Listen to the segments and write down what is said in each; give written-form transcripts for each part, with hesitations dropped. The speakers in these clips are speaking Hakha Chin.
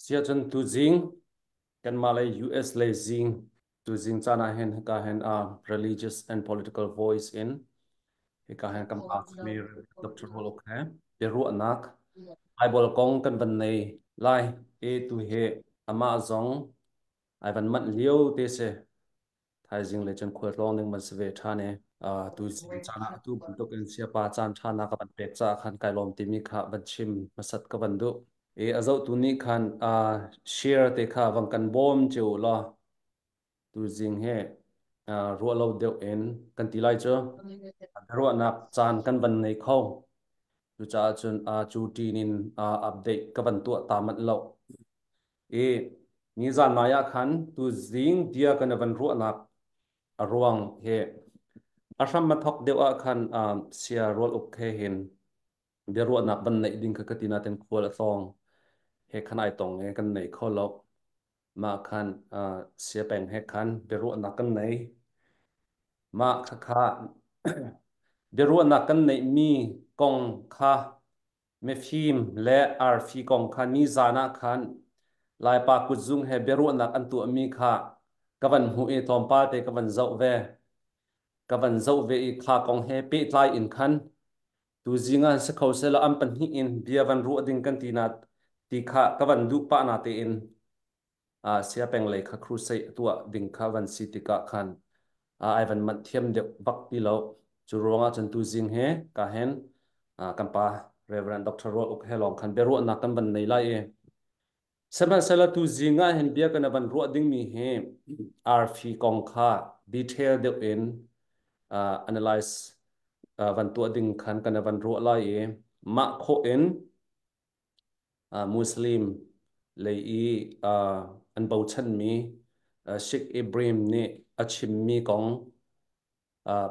Siahcun tuzing kanmah lei US lei zing tuzing caan ah hin hika hin religious and political voice in hika hin kan pa mi Dr. Rual Uk he biaruahnak Bible kong kan van nei lai e tu hi amah zong ai van manh lio te si. Thaizing le cun khualtlawng ding man si ve ṭhan i tu zing caan ah atu bantuk in siapa caan ṭha na ka van pek caah khan kai lawm timi kha van chim hmasat ka van duh. I a zohtu nih khan share te kha van kan bawm cio u law tu zing hi ruah lo deuh in kan ti lai cu ruahnak caan kan van nei kho. Cucaah cun cu ṭin in update ka van tuah ta manh lo. I nizan nai ah khan tuzing bia kan i van ruahnak a ruang hi a hram a thawk deuh ah khan sia rual uk he hin biaruahnak van neih ding kha ka ti nain khual a tlawng he khan ai tong i kan nei kho lo. Mah khan sia peng he khan biaruahnak kan nei. Mah khakha biaruahnak kan neihmi kong kha Mifim le arfi kong kha nizan ah khan Laipa kutzung he biaruahnak an tuahmi kha ka van hmuh i tlawmpal te ka van zoh ve. Ka van zoh ve i kha kong he pehtlai in khan tuzing ah si kho sehlaw an pahnih in bia van ruah ding kan ti na ti kha ka van duh pah na tein siapeng lei kha crusade tuah ding kha van si tikah khan ai van manh thiam deuh bak ti lo. Cu ruangah cun tuzing he ka hen kan pa Reverend Dr. Rual Uk he lawng khan biaruahnak kan van nei lai i sihmanhsehlaw tuzing ah hin bia kan van ruah dingmi hi arfi kong kha detail deuh in analyze van tuah ding khan kan van ruah lai i mah khawh in Muslim lei i an bochanmi Sheikh Ibrahim nih a chimmi kong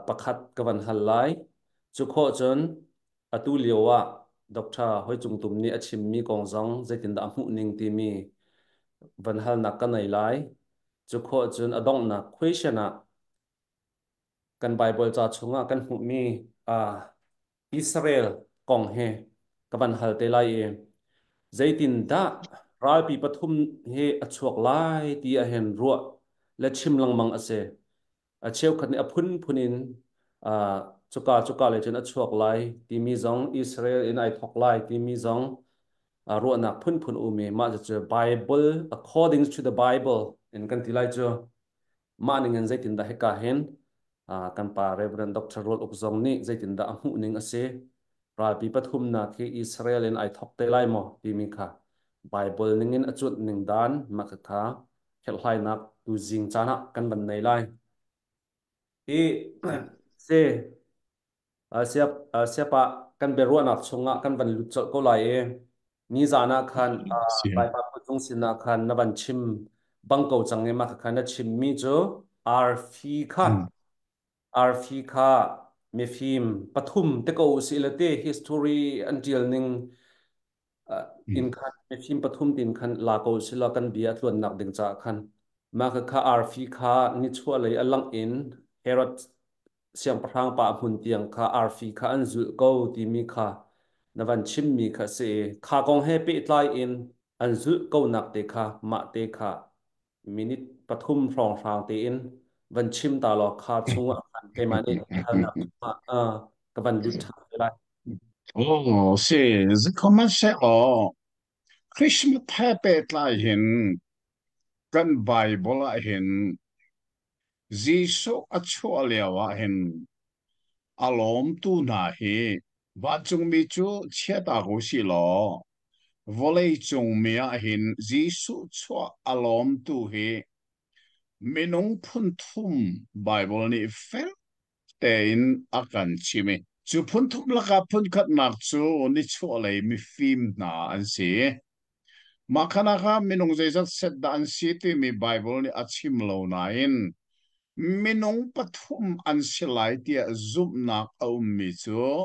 pakhat ka van hal lai. Cu khawh cun atu lio ah Dr. Hoi Cung Tum nih a chimmi kong zong zeitindah a hmuh ning timi van halnak ka nei lai. Cu khawh cun a donghnak question ah kan Bible ca chungah kan hmuhmi Israel kong hi ka van hal te lai i zeitindah ralpi pathum hi a chuak lai ti ahhin ruah le chim lengmang a si. A cheukhat nih a phunphun in cuka cuka lei cun a chuak lai timi zong Israel in ai thawk lai timi zong ruahnak phunphun um i mah cu Bible according to the Bible in kan ti lai cu. Mah ning in zeitindah hika hin kan pa Reverend Dr. Rual Uk zong nih zeitindah a hmuh ning a si ralpi pathumnak hi Israel in ai thawk te lai maw timi kha Bible ning in a cuanh ning dan mah kha kherhhlainak tu zing caan ah kan van nei lai. I si siap siapa kan biaruahnak chungah kan van lut colh ko lai i nizan ah khan Laipa khuacung sinah khan na van chim bang ko cang i mah kha na chimmi cu arfi kha arfi kha mifim pathum te ko usih le te history an tial ning in khan mifim pathum tin khan la ko usih la kan bia tluannak ding caah khan mah kha arfi kha nichuah lei a langh in Herod siangpahrang pa hmun tiang kha arfi kha an zulh ko timi kha na van chimmi kha si i kha kong he pehtlai in an zulh ko nak te kha mah te kha minute pathum hrawnghrang tein van chim ta law kha chungah khan keimah nih halnak chungah ka van lut ṭhan te lai. Oh, si, zikhohmanhsehlaw Christmas he pehtlai hin kan Bible ah hin Jesuh a chuah lio ah hin a lawmtu hna hi vancungmi cu chiatak u sih law vawleicung mi ah hin Jesuh chuah a lawmtu hi minung phun thum Baibal nih fel tein a kan chim i cu phun thum lakah phun khatnak cu nichuahlei mifim hna an si. Mah khanak ah minung zeizat set dah an si timi Baibal nih a chim lo nain minung pathum an si lai tiah zumhnak a ummi cu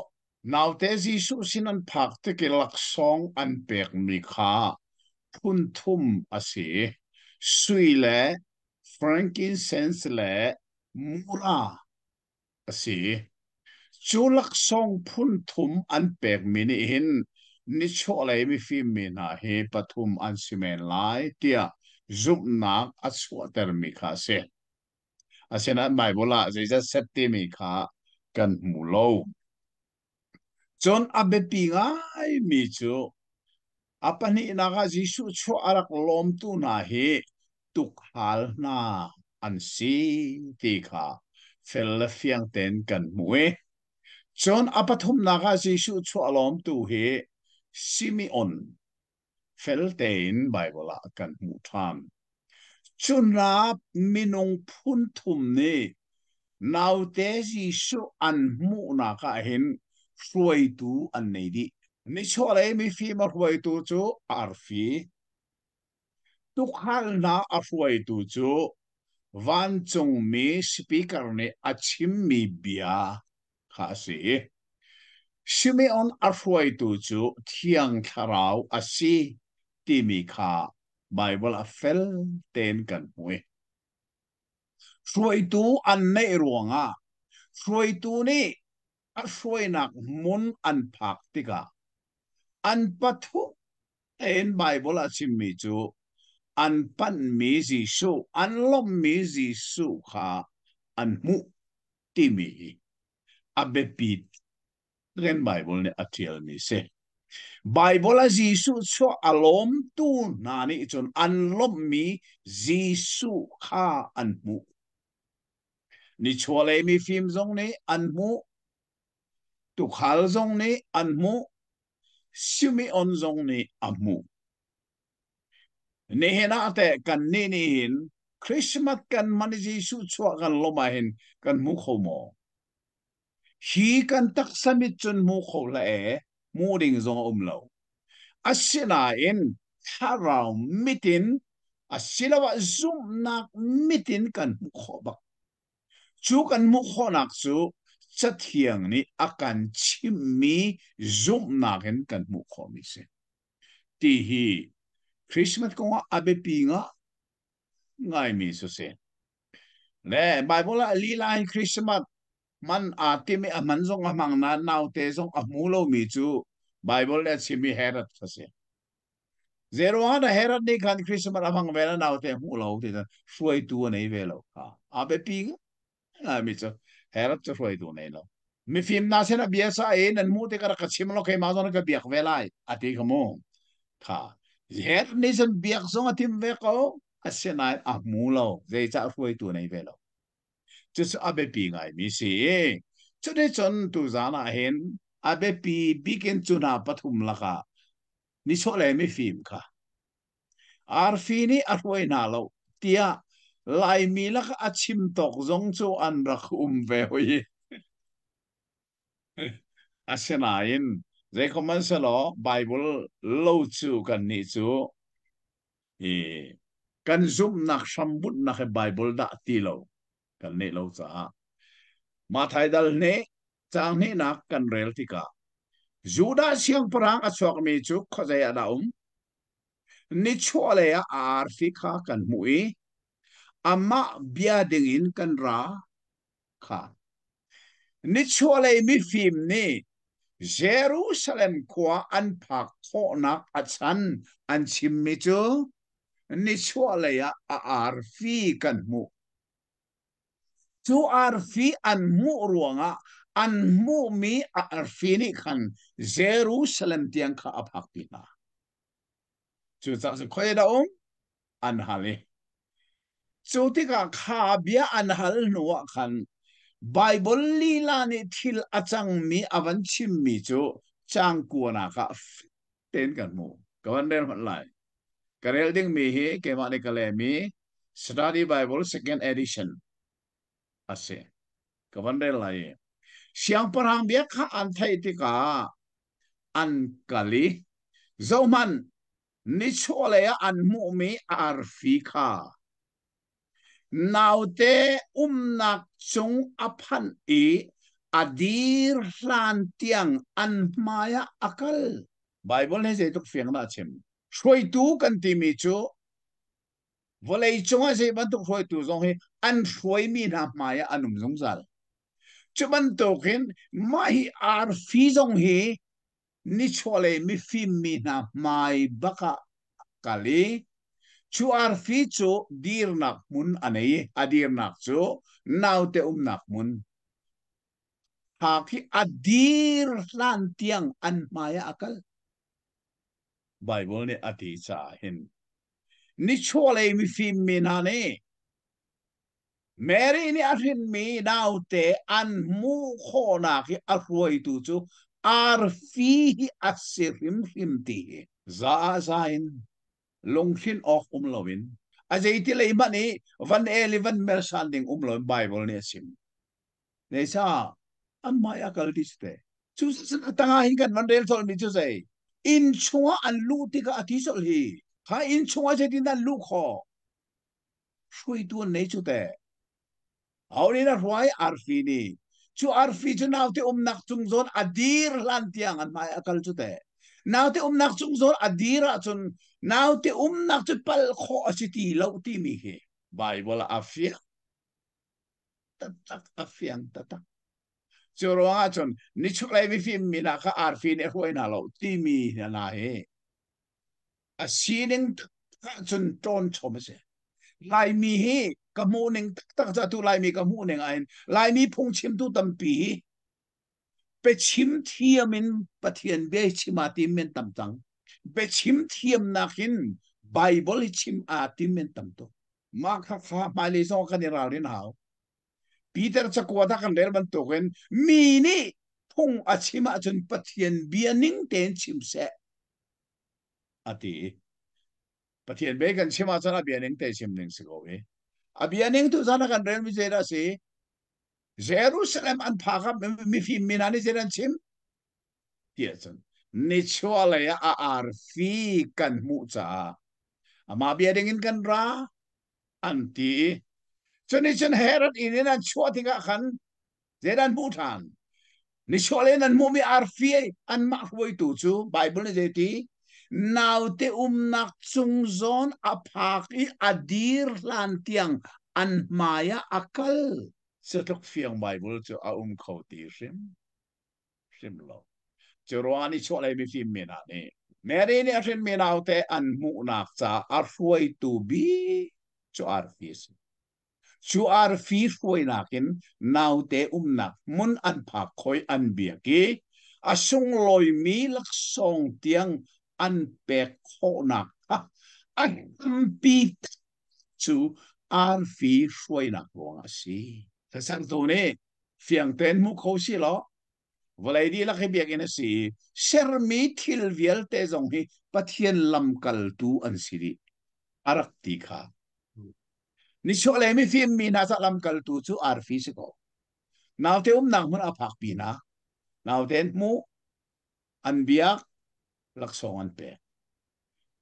naute Jesuh sin an phak tik i laksawng an pekmi kha phun thum a si. Sui le frankincense le mura a si. Cu laksawng phun thum an pekmi nih hin nichuahlei mifim mi hna hi pathum an si men lai tiah zumhnak a chuahtermi kha a si. Asinain Baibal ah zeizat set timi kha kan hmu lo. Cun a biapi ngaimi cu a pahnihnak ah Jesuh chuah a rak lawmtu hna hi tukhal hna an si ti kha fel le fiang tein kan hmuh i cun a pathumnak ah Jesuh chuah lawmtu hi Simeon fel tein Baibal ah kan hmuh ṭhan. Cunah minung phun thum nih naute Jesuh an hmuhnak ah hin hruaitu an nei dih. Nichuahlei mifim a hruaitu cu arfi, tuukhal hna a hruaitu cu vancungmi speaker nih a chimmi bia kha a si i Simeon a hruaitu cu Thiang Thlarau a si timi kha Baibal ah fel tein kan hmu i hruaitu an neih ruangah hruaitu nih a hruainak hmun an phak tikah an pathum tein Baibal a chimmi cu an panhmi Jesuh, an lawmhmi Jesuh kha an hmuh timi hi a biapi rin Baibal nih a ṭialmi si. Baibal ah Jesuh chuah a lawmtu hna nih cun an lawmhmi Jesuh kha an hmuh. Nichuahlei mifim zong nih an hmuh. Tuukhal zong nih an hmuh. Simeon zong nih a hmuh. Nihin ah teh kannih nih hin Christmas kan hman i Jesuh chuah kan lawmh ah hin kan hmu kho maw? Hi kan taksa mit cun hmu kho hlah e, hmuh ding zong a um lo. Asinain thlarau mit in asiloah zumhnak mit in kan hmuh khawh bak. Cu kan hmuh khawhnak cu Cathiang nih a kan chimhmi zumhnak in kan hmuh khawhmi si. Ti hi Christmas kongah a biapi ngaimi cu si. Le Bible ah lila in Christmas man aa tim i a hman zong a hmang nain naute zong a hmu lomi cu Bible nih a chimmi Herod kha si. Zeiruangah dah Herod nih khan Christmas a hmang ve na naute a hmuh lo ti hruaitu a nei ve lo kha. A biapi ngaimi cu Herod cu hruaitu nei lo. Mifim hna sin a bia sa i nan hmuh tikah rak ka chim law keimah zong ka biak ve lai a ti kha mu. Kha Herod nih cun biak zong a tim ve ko asinain a hmu lo zeicah hruaitu nei ve lo. Cucu a biapi ngaimi si. Cuticun tuzaan ah hin a biapi bik in cu hna pathum lakah nichuahlei mifim kha arfi nih a hruai hna lo tiah Laimi lakah a chim tawk zong cu an rak um ve hoi. Asinain zeikawmhmanhsehlaw Bible lo cu kannih cu i kan zumhnak hrambunhnak hi Bible dah ti lo kan neih lo caah Mathai dal nih caang hnihnak kan rel tikah Judah siangpahrang a chuakmi cu khuazei ah dah um? Nichuahlei ah a arfi kha kan hmuh i amah bia dingin kan ra kha. Nichuahlei mifim nih Jerusalem khua an phak khawhnak a chan an chimmi cu nichuahlei ah a arfi kan hmuh. Cu arfi an hmuh ruangah an hmuhmi arfi nih khan Jerusalem tiang kha a phakpi hna. Cucaah cun khoi dah um? An hal i cu tikah kha bia an hal hnuah khan Baibal lila nih thil a cangmi a van chimmi cu caang kuanak ah tein kan hmuh. Ka van rel hmanh lai. Ka rel dingmi hi keimah nih ka lehmi Study Bible Second Edition a si. Ka van rel lai i siangpahrang bia kha an theih tikah an kal i zohhmanh nichuahlei ah an hmuhmi arfi kha naute umnak cung a phanh i a dir hlan tiang an hmaiah a kal. Baibal nih zeitluk fiang dah a chim? Hruaitu kan timi cu vawlei cungah zei bantuk hruaitu zong hi an hruaimi hna hmaiah an um zungzal. Cu bantukin mah hi arfi zong hi. Nichuahlei mifim mi hna hmai bak ah kal i cu arfi cu dirnak hmun a nei i a dirnak cu naute umnak hmun. Thla khi a dir hlan tiang an hmai ah a kal. Bible nih a ti caah hin nichuahlei mifim mi hna nih Mary nih a hrinmi naute an hmuh khawhnak i a hruaitu cu arfi hi a si hrimhrim ti hi za ah za in lungthin awk um loin a zeiti lei hmanh i van el i van mersan ding um loin Bible nih a chim. Zeicah an hmai a kal ti te. Cu tangah hin kan van rel colhmi cu zei inn chungah an luh tikah a ti colh hi. Kha inn chungah zeitin an luh khawh? Hruaitu an nei cu teh. Ho nih a hruai? Arfi nih. Cu arfi cu naute umnak cung zawn a dir hlan tiang an hmai a kal cu teh. Naute umnak cung zawn a dir ahcun naute umnak cu pal khawh a si ti lo timi hi Bible ah a fiang taktak a fiang taktak. Cu ruangah cun nichuahlei mifim mi hna kha arfi nih a hruai hna lo timi hna hi a sining taktak ahcun ṭawn chom a si. Laimi hi ka hmuh ning taktak cu atu Laimi ka hmuh ning ahhin Laimi phungchimtu tampi hi biachim thiam in Pathian bia hi chim aa tim men tam cang. Biachim thiamnak in Bible hi chim aa tim men tam tuk. Mah kha kha hmailei zong kan i ralrin hau. Peter cakuat ah kan rel bantukin mi nih phung a chim ahcun Pathian bia ning tein chim seh a ti. Pathian bia kan chim ahcun a bia ning te chim ding si ko i. A bia ning tu zan ah kan rel mi zeidah a si? Jerusalem an phak ah mifim mi hna nih zeidah an chim? Tiah cun nichuahlei ah a arfi kan hmuh caah amah bia ding in kan ra an ti i cunih cun Herod inn in an chuah tikah khan zeidah an hmuh ṭhan? Nichuahlei in an hmuhmi arfi anmah hruaitu cu Baibal nih zeiti? Naute umnak cung zawn a phak i a dir hlan tiang an hmai ah a kal. Cutluk fiang Baibal cu a um kho ti hrim hrim lo. Cu ruangah nichuahlei mifim mi hna nih Mary nih a hrinmi naute an hmuhnak caah a hruaitu bik cu arfi a si. Cu arfi hruainak in naute umnak hmun an phak khoi an biak i a sunglawimi laksawng tiang an pek khawhnak kha a tampi cu arfi hruainak ruangah a si. Hlasertu nih fiang tein hmu kho si law vawlei dihlak hi biakinn a si i sermi thil vialte zong hi Pathian lamkaltu an si dih a rak ti kha. Nichuahlei mifim mi hna ca lamkaltu cu arfi si ko. Naute umnak hmun a phakpi hna. Naute an hmuh, an biak, laksawng an pek.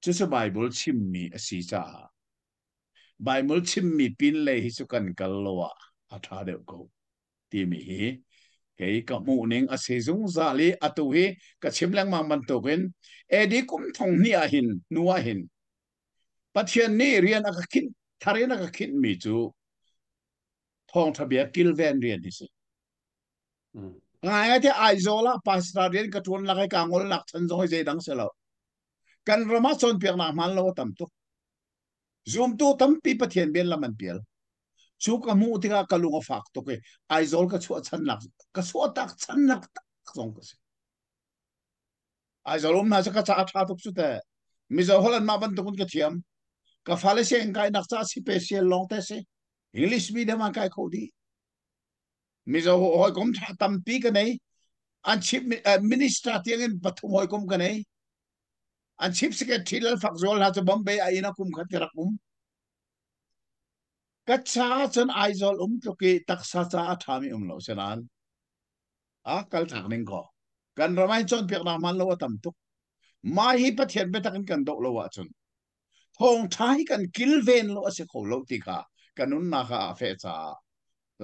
Cucu Bible chimmi a si caah Bible chimmi pinlei hi cu kan kal lo ah a ṭha deuh ko timi hi kei ka hmuh ning a si zungzal i atu hi ka chim lengmang bantukin AD kum thong hnih ah hin hnu ah hin Pathian nih rian a ka khinh thar in a ka khinhmi cu thawngṭha bia kilven rian hi si. Ngai te Aizawl ah pastor rian ka ṭuan lak i ka ngol nak chan zong hi zeidang si lo. Kan ram ah cawnpiaknak hmaan lo a tam tuk. Zumtu tampi Pathian bian lam an pial. Cu ka hmuh tikah ka lung a fak tuk i Aizawl ka chuah channak ka chuahtak channak tak zong ka si. Aizawl um hna cu ka ca a ṭha tuk cu teh. Mizo holh anmah bantukin ka thiam. Ka fale sianginn kainak ca special lawng te si. English medium an kai kho dih. Mizo hawikom ṭha tampi ka nei. An chief minister tiangin pathum hawikom ka nei. An chief secretary Lal Fak Zual hna cu Bombay a inn ah kum khat ka rak um. Ka ca cun Aizawl um tluk i taksa ca a ṭhami um lo senain a kal thlak ning kaw kan ram ah cawnpiaknak hmaan lo a tam tuk. Mah hi Pathian biatak in kan doh lo ahcun thawngṭha hi kan kilven lo a si kho lo ti kha ka nunnak ah a feh caah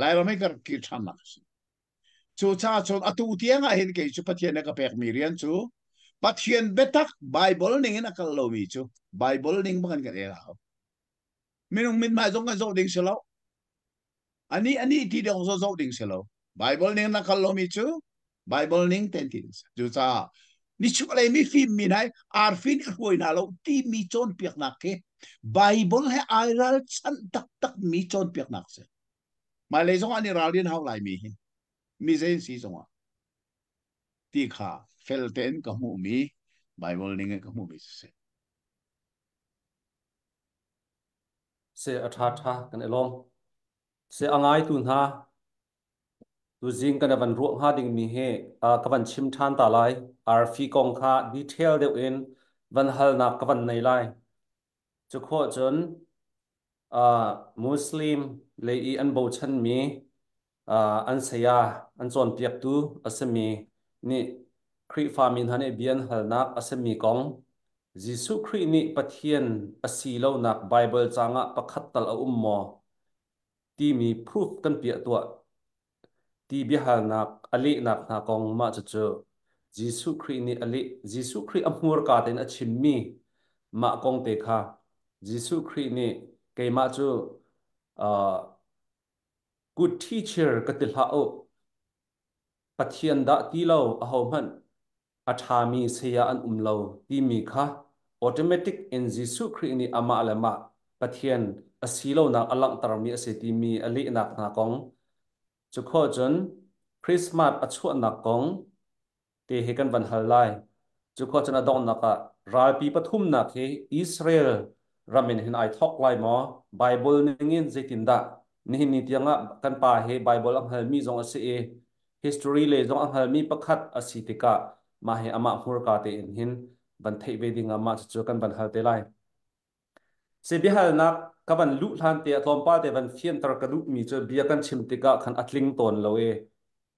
Lairam hi ka rak kir ṭhannak a si. Cucaah cun atu tiang ah hin kei cu Pathian nih a ka pekmi rian cu Pathian biatak Bible ning in a kal lomi cu Bible ning bang in kan el hau. Minung mithmai zong kan zoh ding si lo. Ani ani ti dong zo zoh ding si lo. Bible ning na kal lomi cu Bible ning ten ti ding si. Cucaah Nichuahlei mifim mi hna arfi nih a hruai hna lo timi cawnpiaknak khi Bible he ai ralchanh taktak mi cawnpiaknak si. Hmailei zong ah an i ralrin hau lai mi hi mi zei si zongah ti kha fel tein ka hmuhmi Bible ning in ka hmuhmi si. Se a ṭha ṭha kan i lawm. Se a ngaitu hna Tuzing kan van ruah hnga dingmi hi ka van chim ṭhan ta lai. Arfi kong kha detail deuh in van halnak ka van nei lai. Cu khawh cun Muslim lei i an bochanmi an saya, an cawnpiaktu a simi nih Khrihfami hna nih bia an halnak a simi kong Jesuh Khrih nih Pathian a si lonak Baibal caang ah pakhat tal a um maw? Timi proof kan piah tuah ti biahalnak a lehnak hna kong mah cucu Jesuh Khrih nih a leh. Jesuh Khrih a hmurka tein a chimmi mah kong te kha Jesuh Khrih nih keimah cu good teacher ka ti hlah u, Pathian dah ti lo ahohmanh a ṭhami saya an um lo timi kha automatic in Jesuh Khrih nih amah le mah Pathian a si lonak a langhtermi a si timi a lehnak hna kong cu khawh cun Christmas a chuahnak kong te hi kan van hal lai. Cu khawh cun a donghnak ah ralpi pathumnak hi Israel ram in hin ai thawk lai maw? Bible ningin zeitindah nihin ni tiangah kan pa hi Bible a hngalmi zong a si i history lei zong a hngalmi pakhat a si tikah mah hi amah hmurka tein hin van theih ve ding ah mah cucu kan van hal te lai. Si biahalnak ka van luh hlan te ah tlawmpal te van fianter ka duhmi cu bia kan chim tikah khan a tling tawn lo i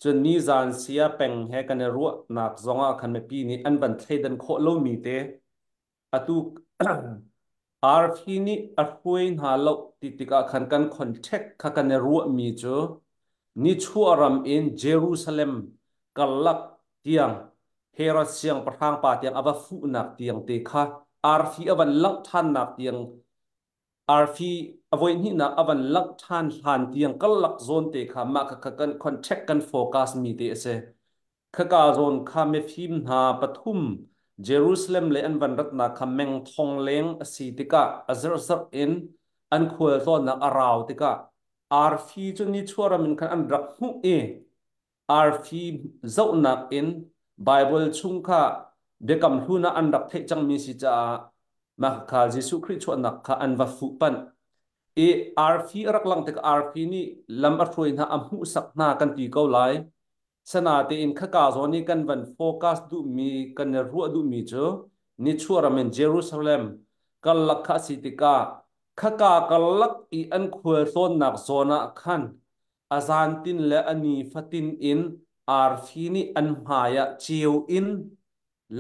cun nizan sia peng he kan i ruahnak zongah khan mipi nih an van thleidan khawh lomi te atu arfi nih a hruai hna lo ti tikah khan kan contact kha kan i ruahmi cu nichuah ram in Jerusalem karlak tiang Herod siangpahrang pa tiang a va fuhnak tiang te kha arfi a van langh ṭhannak tiang arfi a voihnihnak a van langh ṭhan hlan tiang karlak zawn te kha mah kha kan contact kan focus mi te a si. Khaka zawn kha mifim hna pathum Jerusalem lei an van ratnak kha meng thong leng a si tikah a zarhzarh in an khualtlawnnak a rau tikah arfi cu nichuah ram in khan an rak hmuh i arfi zohnak in Baibal chung kha Biakam Hlun ah an rak theih cangmi si caah mah kha Jesuh Khrih chuahnak kha an va fuhpanh. I arfi a rak langh tikah arfi nih lam a hruai hna, a hmuhsak hna kan ti ko lai. Sanatein khaka zawn i kan van focus duhmi kan i ruah duhmi cu nichuah ram in Jerusalem karlak kha a si tikah khaka karlak i an khualtlawnnak zawn ah khan a zantin le a ni fatin in arfi nih an hmai ah ceu in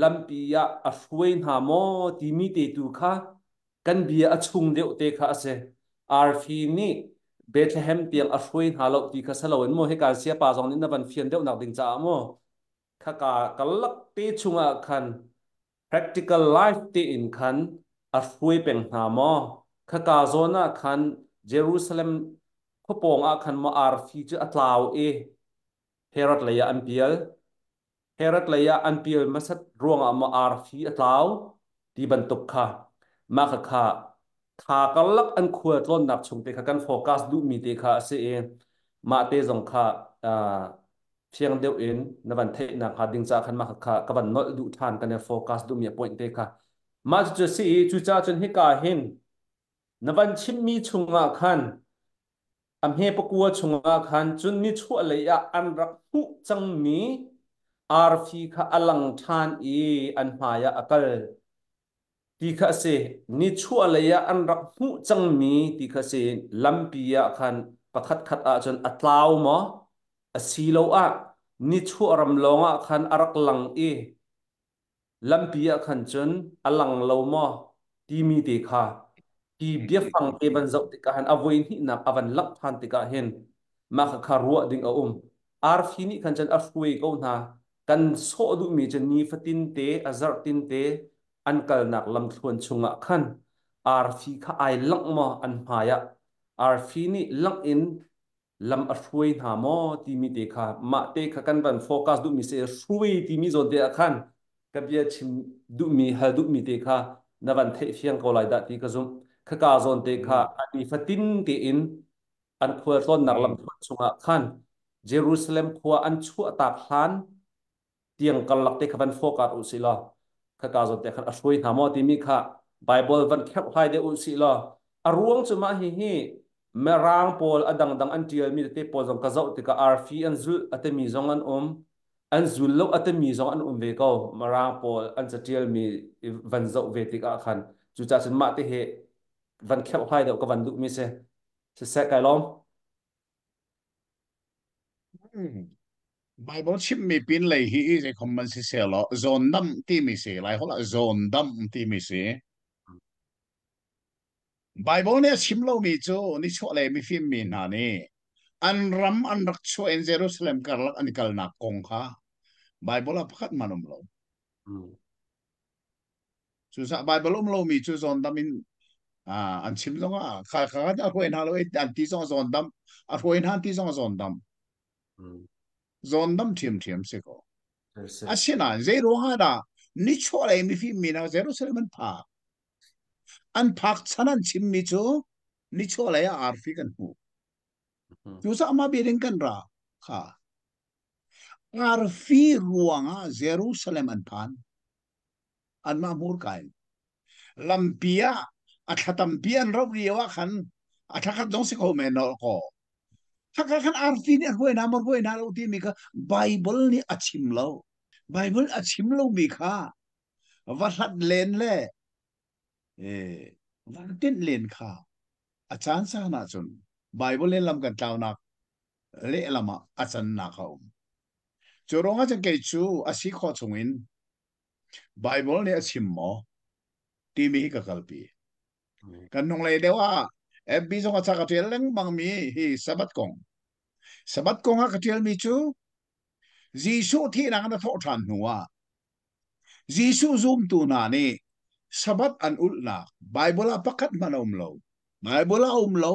lampi ah a hruai hna maw timi te tu kha kan bia a chung deuh te kha a si. Arfi nih Bethlehem tiang a hruai hna lo ti kha si loin maw hika siapa zong nih na van fian deuhnak ding caah maw khaka karlak te chungah khan practical life tein khan a hruai peng hna maw khaka zawn ah khan Jerusalem khuapawng ah khan maw arfi cu a tlau i Herod lei ah an pial. Herod lei ah an pial hmasat ruangah maw arfi a tlau ti bantuk kha mah kha kha kha karlak an khual tlawnnak chung te kha kan focus duhmi te kha a si i mah te zong kha fiang deuh in na van theihnak hnga ding caah khan mah kha ka van nolh duh ṭhan kan i focus duhmi a point te kha mah cu si i cucaah cun hika hin na van chimmi chungah khan a hme pakua chungah khan cun nichuahlei ah an rak hmuh cangmi arfi kha a lang ṭhan i an hmaiah a kal ti kha a si. Nichuahlei ah an rak hmuh cangmi ti kha a si. Lampi ah khan pakhatkhat ahcun a tlau maw? Asiloah nichuah ram lawngah khan a rak lang i lampi ah khan cun a lang lo maw timi te kha hi biafang te van zoh tikah hin a voi hnihnak a van langh ṭhan tikah hin mah kha kha ruah ding a um. Arfi nih khan cun a hruai ko hna. Kan sawh duhmi cu nifatin te a zarhtin te an kalnak lamthluan chungah khan arfi kha ai langh maw an hmai ah arfi nih langh in lam a hruai hna maw timi te kha mah te kha kan van focus duhmi si hruai timi zawn te ah khan Ka bia chim duhmi hal duhmi te kha na van theih fiang ko lai dah ti ka zumh. Khaka zawn te kha an i fatin tein an khualtlawnnak lamthluan chungah khan Jerusalem khua an chuahtak hlan tiang karlak te kha van focus u sih law khaka zawn te khan a hruai hna maw timi kha Bible van kherhhlai deuh u sih law a ruang cu mah hi hi Mirang pawl a dangdang an ṭialmi tete pawl zong ka zoh tikah arfi an zulh a timi zong an um an zul lo a timi zong an um ve ko. Mirang pawl an caṭialmi van zoh ve tikah khan cucaah cun mah te hi van kherhhlai deuh ka van duhmi si. Siseh kai lawm. Bible chimmi pinlei hi zeikhom man si selaw zawndam timi si lai holh ah zawndam timi si. Bible nih a chim lomi cu nichuahlei mifim mi hna nih an ram an rak chuah in Jerusalem karlak an i kalnak kong kha Bible ah pakhat hmanh um lo. Cucaah Bible um lomi cu zawndam in an chim zongah kha kha a hruai hna lo an ti zong zawndam a hruai hna ti zong zawndam. Zawndam ṭhiamṭhiam si ko. Asinain zei ruangah dah nichuahlei mifim mi hna Jerusalem an phak? An phak chan an chimmi cu nichuahlei ah arfi kan hmuh. Cucaah mah bia ding kan ra kha. Arfi ruangah Jerusalem an phan. Anmah hmurka in. Lampi ah a thla tampi an rauh lio ah khan a thla khat zong si kho men no kaw. Thaka khan arfi nih a hruai hna maw hruai hna lo timi kha Bible nih a chim lo. Bible a chim lomi kha va hlat len le van tinh len kha a caan caan ahcun Bible in lam kan tlaunak lehlam ah a cannak a um. Cu ruangah cun kei cu a si khawh chungin Bible nih a chim maw timi hi ka kalpi. Kan hnunglei deuh ah FB zong a ca ka ṭial lengmangmi hi Sabbath kong. Sabbath kong ah ka ṭialmi cu Jesuh thihnak in a thawh ṭhan hnu ah Jesuh zumtu hna nih Sabbath an ulhnak Baibal ah pakhat hmanh a um lo. Baibal ah a um lo.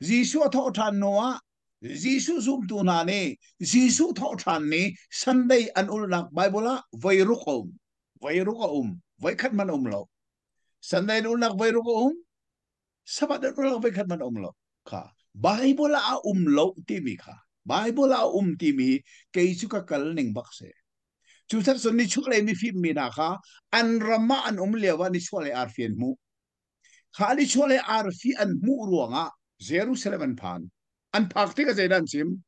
Jesuh a thawhṭhan hnuah Jesuh zumtu hna nih Jesuh thawhṭhan ni Sunday an ulhnak Baibal ah voi ruk a um. Voi ruk a um. Voi khat hmanh a um lo. Sunday an ulhnak voi ruk a um. Sabbath an ulhnak voi khat hmanh a um lo. Kha Baibal ah a um lo timi kha Baibal ah a um timi kei cu ka kal ning bak si. Cucaah cun nichuahlei mifim mi hna kha an ram ah an um lio ah nichuahlei arfi an hmuh. Kha nichuahlei arfi an hmuh ruangah Jerusalem an phan. An phak tikah zeidah an chim?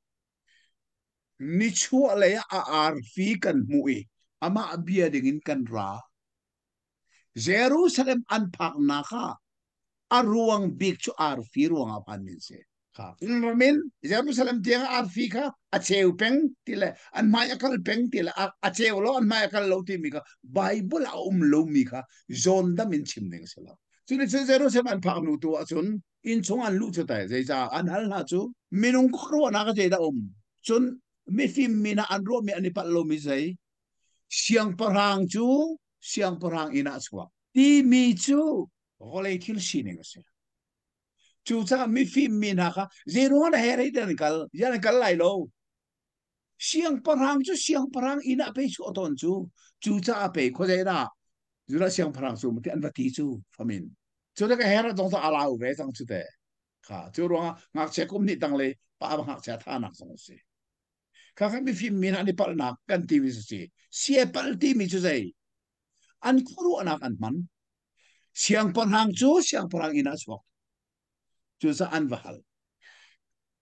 Nichuahlei ah a arfi kan hmuh i amah bia dingin kan ra. Jerusalem an phaknak ah a ruang bik cu arfi ruangah phan min si. Kha min Jerusalem tiang arfi kha a cheu peng ti le an hmai a kal peng ti le a cheu lo an hmai a kal lo timi kha Bible a um lomi kha zawn dam in chim ding si lo. Cun cun Jerusalem an phak hnu tu ahcun inn chung an luh cu tai zeicah an hal hna cu minung khuaruahnak a zeidah um cun mifim mi hna an ruahmi an i palh lomi zei siangpahrang cu siangpahrang inn ah a chuak timi cu vawlei thil sining a si. Cucaah mifim mi hna kha zeiruang dah Herod an kal? Ziah an kal lai lo. Siangpahrang cu siangpahrang inn ah pei chuah tawn cu. Cucaah pei khuazei dah Judah siangpahrang cu ti an va ti cu famin. Cu le ka Herod zong cu a lau ve cang cu te. Kha cu ruangah ngakchia kum hnih tang le pa ngakchia thanak zong a si. Kha kha mifim mi hna an i palhnak kan timi cu si. Siapal timi cu zei? An khuaruahnak an hman. Siangpahrang cu siangpahrang inn ah a chuak. Cucaah an va hal.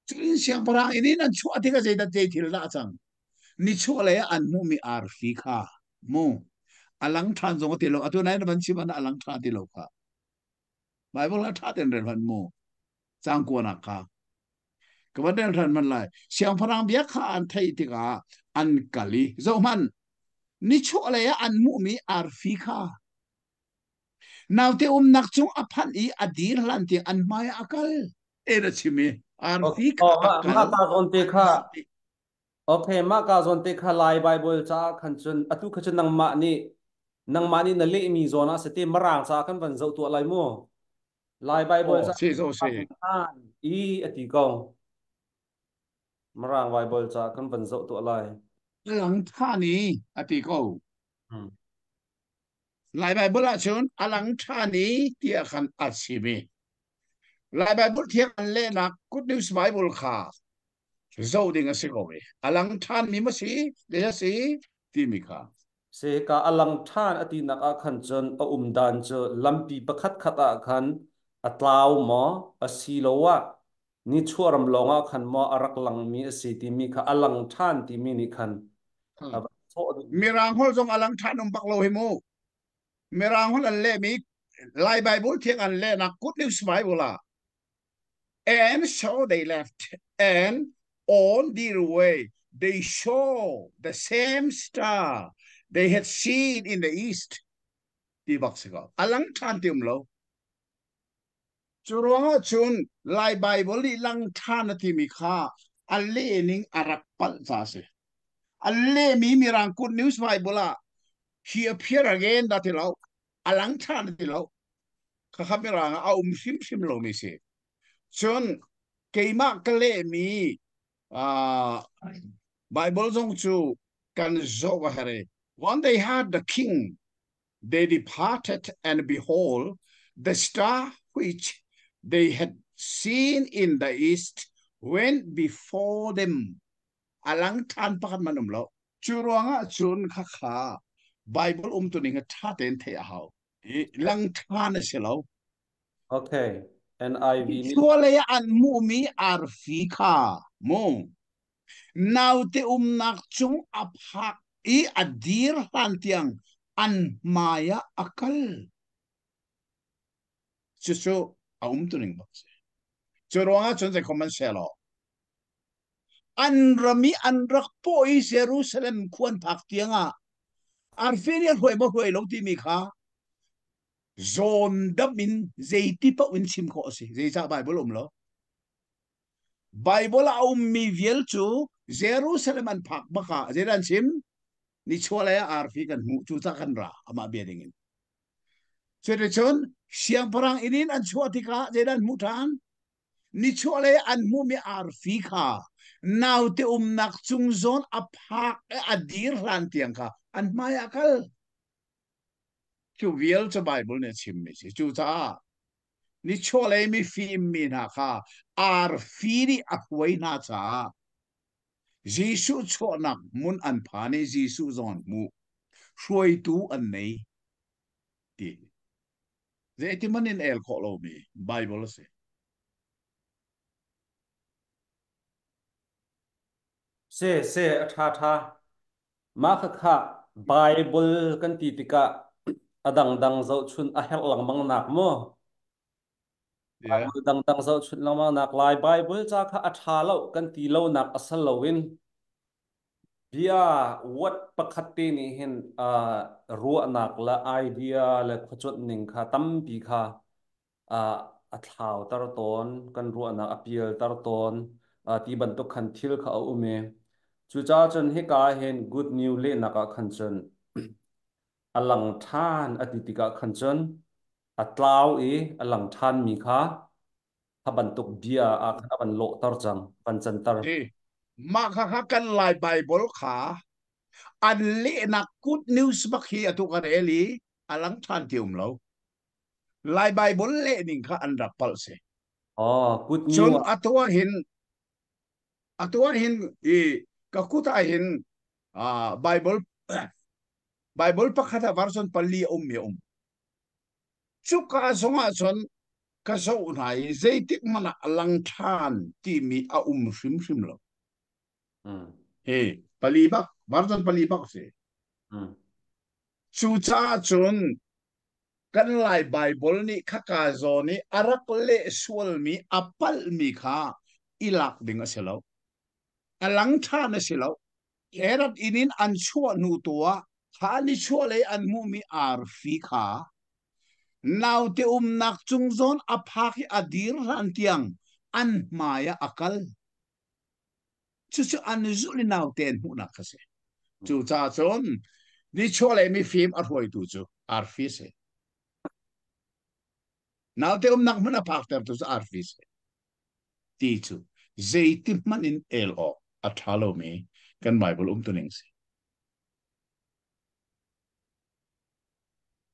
Cun siangpahrang inn in an chuah tikah zeidah zei thil dah a cang? Nichuahlei ah an hmuhmi arfi kha mu a lang ṭhan zong a ti lo. Atu nai na van chim ah a lang ṭhan ti lo kha. Bible ah ṭha tein rel hmanh mu. Caang kuanak kha. Ka van rel ṭhan hmanh lai. Siangpahrang bia kha an theih tikah an kal i zohhmanh nichuahlei ah an hmuhmi arfi kha naute umnak cung a phanh i a dir hlan tiang an hmai ah a kal. En a chim i arfi kha a kal. Mah ka zawn te kha Okay, mah ka zawn te kha Lai Bible caah khan cun atu kha cun nangmah nih na lehmi zawn ah sate Mirang caah kan van zoh tuah lai mu. Lai Bible Oh, ca si zo si. i a ti ko. Mirang Bible ca kan van zoh tuah lai. Lang tha ni a ti ko. Lai Bible ahcun a lang ṭhan i tiah khan a chim i Lai Bible thiang an lehnak Good News Bible kha zoh ding a si ko i a lang ṭhan mi ma si le a si timi kha. Se ka a lang ṭhan a tinak ah khan cun a um dan cu lampi pakhat khat ah khan a tlau maw asiloah nichuahram lawng ah khan maw a rak langmi a si timi kha a lang ṭhan timi nih khan a van sawh duhmi. Mirang holh zong a lang ṭhan um bak lo hi mu. Mirang holh an lehmi Lai Bible thiang an lehnak Good News Bible ah and so they left and on their way they saw the same star they had seen in the east ti bak si ko. A lang ṭhan ti um lo. Cu ruangah cun Lai Baibal nih lang ṭhan a timi kha a lehning a rak palh ca a si. A lehmi Mirang Good News Bible ah he appear again dah ti lo, a lang ṭhan a ti lo. Khakha Mirang ah a um hrimhrim lomi si. Cun keimah ka lehmi uh, Bible zong cu kan zoh a herh. When they had the king they departed, and behold, the star which they had seen in the east went before them. Alang than pakhat man um lo. Cu ruangah cun khakha Bible um tu ning a tha tein theih a hau. I lang than a si lo. Okay. NIV nih Chualei ah an hmuhmi arfi kha mu Naute umnak cung a phak i a dir hlan tiang an hmai ah a kal. Cucu a umtuning bak si. Cu ruangah cun zeikhom an seh law an ram i an rak pawh i Jerusalem khua an phak tiangah arfi nih a hruai maw hruai lo timi kha zawn dam in zeiti paoh in chim khawh a si. Zeicah Bible um lo? Bible a ummi vial cu Jerusalem an phak bak ah zeidah an chim? Nichuahlei ah arfi kan hmuh cucah kan ra amah bia ding in. Cuticun siangpahrang inn in an chuah tikah zeidah an hmuh ṭhan? Nichuahlei an hmuhmi arfi kha naute umnak cung zawn a phak i a dir hlan tiang kha an hmai ah kal. Cu vial cu Bible nih a chimmi si. Cucaah nichuahlei mifim mi hna kha arfi nih a hruai hna caah Jesuh chuahnak hmun an phan i Jesuh zong an hmuh. Hruaitu an nei ti. Zeiti man in el khawh lomi Bible a si. Se se a ṭha ṭha. Mah khakha Bible kan ti tikah a dangdang zohchun a herh lengmang nak maw? Bible dangdang zohchun lengmang nak lai Bible ca kha a ṭha lo kan ti lo nak a sal loin bia what pakhat te nih hin ruahnak le idea le khuacuanh ning kha tampi kha a thlauter tawn, kan ruahnak a pialter tawn ti bantuk khan thil kha a um i cucaah cun hika ah hin good news lehnak ah khan cun a lang ṭhan a ti tikah khan cun a tlau i a lang ṭhanmi kha kha bantuk bia ah khan a van lawhter cang, van canter. Mah kha kha kan Lai Bible kha an lehnak good news bak hi atu kan rel i a lang ṭhan ti um lo. Lai Bible leh ning kha an rak palh si. Oh, good news. Cun atu ah hin atu ah hin i ka kut ah hin Bible Bible pakhat ah version pali a um mi a um. Cuka zong ah cun ka zoh hna i zeitik hmanh ah a lang ṭhan timi a um hrimhrim lo. Hi pali bak version pali bak si. Cucaah cun kan Lai Baibal nih khaka zawn i a rak leh sualmi a palhmi kha i lak ding a si lo. A lang ṭhan a si lo. Herod inn in an chuah hnu tu ah kha nichuahlei an hmuhmi arfi kha naute umnak cung zawn a phak i a dir hlan tiang an hmai ah a kal. Cucu an zulh i naute an hmuhnak kha si. Cucaah cun nichuahlei mifim a hruaitu cu arfi a si. Naute umnak hmun a phaktertu cu arfi si. Ti cu zeiti hmanh in el awk a ṭha lomi kan Bible umtuning si.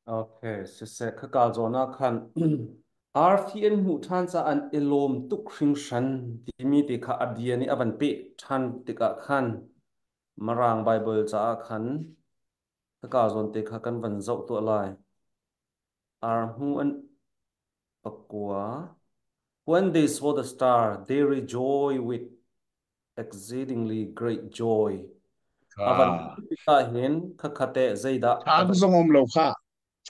Okay, siseh khaka zawn ah khan arfi an hmuh ṭhan caah an i lawm tuk hringhran timi te kha a bia nih a van peh ṭhan tikah khan Mirang Baibal caah khan khaka zawn te kha kan van zoh tuah lai. Ar hmu an pakua. When they saw the star, they rejoiced with exceedingly great joy. A van tikah hin khakhate zeidah Than zong um lo kha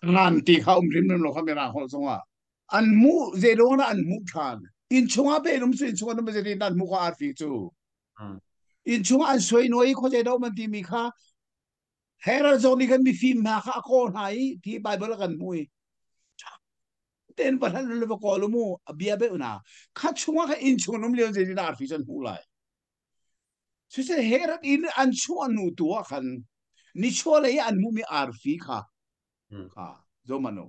than ti kha um rim rim lo kha mirang holh zongah an mu ze dong na an mu than in chungah pe num su in chungah num ze din an mu kha arfi cu in chungah an soi noi kho ze do man ti mi kha Herod zong nih khan mifim hna kha a kawl hna i ti Bible a kan hmu i ten va hlan le va kawl mu a bia beuh na kha chungah kha inn chung um lio zeitin arfi cu an hmuh lai Cucu Herod inn an chuah hnu tu ah khan nichuahlei i an hmuhmi arfi kha kha zohmanh u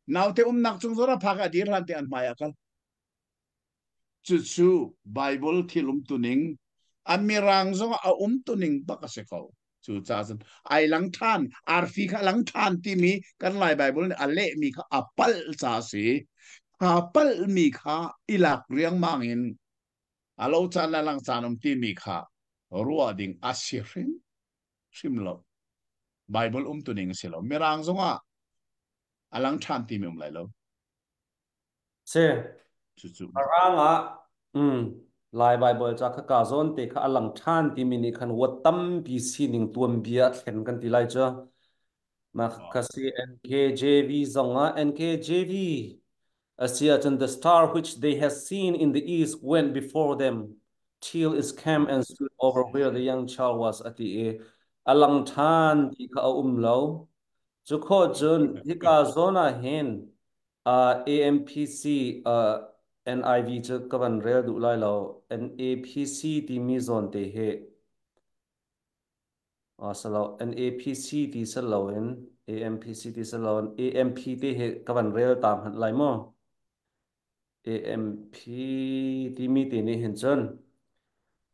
naute umnak cung zawn a phak a dir hlan te an hmai ah kal Cucu Baibal thil umtuning, a mirang zong a umtuning bak a si ko. Cucaah cun ai lang ṭhan, arfi kha a lang ṭhan timi kan Lai Baibal nih a lehmi kha a palh ca a si. Kha palhmi kha i lak riangmang in a lo caan le lang caan um timi kha ruah ding a si hrim hrim lo. Baibal umtuning a si lo. Mirang zongah a lang ṭhan timi um lai lo. Si. Cucu A rang ah Lai Baibal ca kha ka zawn te kha a lang ṭhan timi nih khan wat tampi sining tuanbia a thlen kan ti lai cu. Mah kha si NKJV zong ah NKJV a si ahcun the star which they had seen in the east went before them till it came and stood over where the young child was a ti i a lang ṭhan ti kha a um lo. Cu khawh cun hika zawn ah hin AMPC NIV cu ka van rel duh lai lo. NAPC timi zawn te hi salo NAPC ti sal loin AMPC ti sal loin AMP te hi ka van rel ta hmanh lai mu. AMP timi te nih hin cun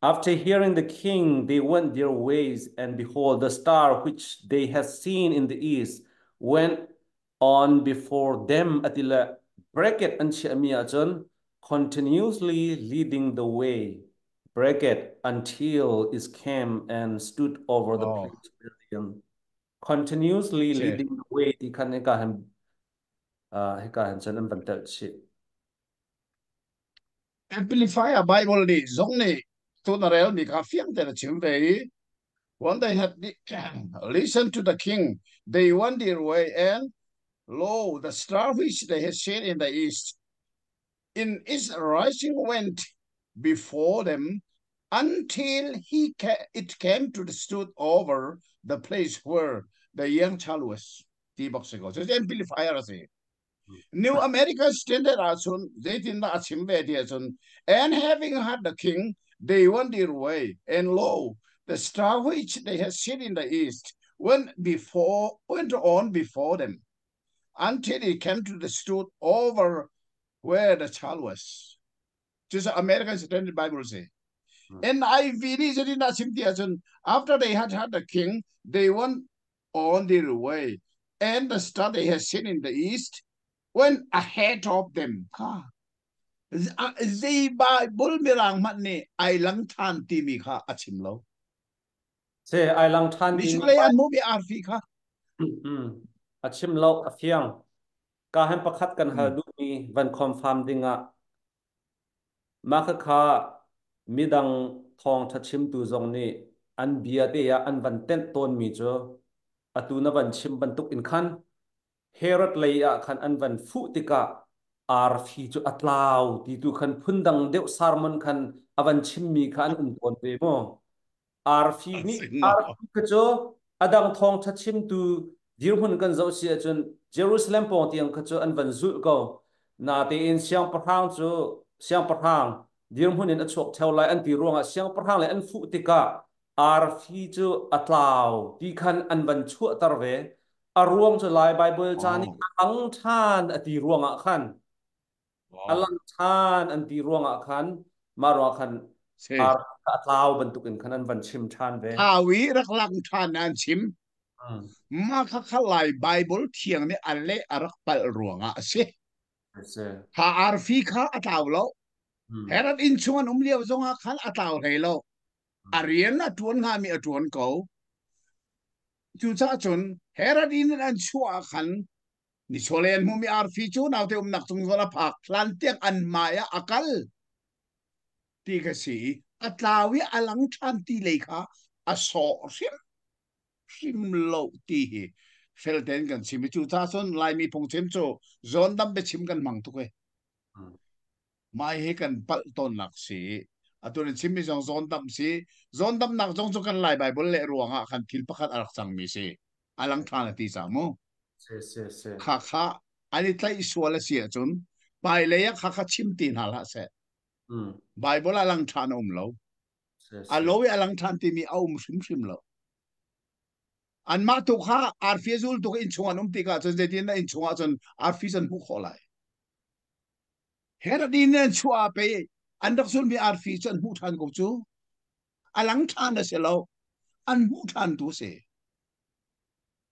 After hearing the king, they went their ways, and behold, the star which they had seen in the east went on before them atile bracket an chiahmi ahcun continuously leading the way bracket until it came and stood over the place where the continuously leading the way ti khan hika hin hika hin cun an van telh chih. Amplifier Bible nih zong nih tun a relmi kha fiang tein a chim ve i when they had listened to the king, they went their way, and lo, the star which they had seen in the east, in its rising went before them until he ca- it came to the stood over the place where the young child was. Ti bak si ko. So amplifier a si. New American Standard ahcun zeitindah a chim ve ti ahcun and having had the king they went their way and lo the star which they had seen in the east went before went on before them until it came to the stood over where the child was. Cucu American Standard Bible si. NIV nih zeitindah a chim ti ahcun after they had had the king they went on their way, and the star they had seen in the east went ahead of them. Kha zei Bible mirang hmanh nih ai lang than timi kha a chim lo. Se ai lang than timi Nichuahlei an hmuhmi arfi kha. A chim lo a fiang. Ka han pakhat kan hal duhmi van confirm dingah Mah khakha midang thawngṭha chimtu zong nih an bia te ah an van tenh tawnmi cu atu na van chim bantuk in khan Herod lei ah khan an van fuh tikah arfi cu a tlau ti tu khan phundang deuh sermon khan a van chimmi kha an um tawn ve mu. Arfi nih arfi kha cu a dang thawngṭha chimtu dirhmun kan zoh si ahcun Jerusalem pawng tiang kha cu an van zulh ko. Natein siangpahrang cu siangpahrang dirhmun in a chuak ṭheo lai an ti ruangah siangpahrang le an fuh tikah arfi cu a tlau ti khan an van chuahter ve. A ruang cu Lai Baibal ca nih a lang ṭhan a ti ruangah khan a lang ṭhan an ti ruangah khan mah ruangah khan ar a tlau bantukin khan an van chim ṭhan ve. Thau i rak lang ṭhan an chim. Mah kha kha Lai Bible thiang nih a leh a rak palh ruangah a si. Kha arfi kha a tlau lo. Herod inn chung an um lio zongah khan a tlau hlei lo. A rian a ṭuan hngami a ṭuan ko. Cucaah cun Herod inn in an chuah ah khan nichuahlei an hmuhmi arfi cu naute umnak cung zawn a phak hlan tiang an hmai ah a kal ti ka si i a tlau i a lang ṭhan ti lei kha a sawh hrim hrim lo ti hi fel tein kan chim i cucaah cun Laimi phungchim cu zawndam biachim kan hmang tuk i mai hi kan palh tawnnak si. Atu na chimmi zong zawndam si. Zawndamnak zong cu kan Lai Bible leh ruangah khan thil pakhat a rak cangmi si. A lang ṭhan a ti ca mu. Si si si. Kha kha an i tlaih sual a si ahcun hmailei ah kha kha chim ti hna hlah seh. Bible a lang ṭhan a um lo. A lo i a lang ṭhan timi a um hrimhrim lo. Anmah tu kha arfi a zul tuk inn chung an um tikah cun zeitin dah inn chungah cun arfi cu an hmuh khawh lai. Herod in an chuah ah pei an rak zulmi arfi cu an hmuh ṭhan ko cu. A lang ṭhan a si lo. An hmuh ṭhan tu a si.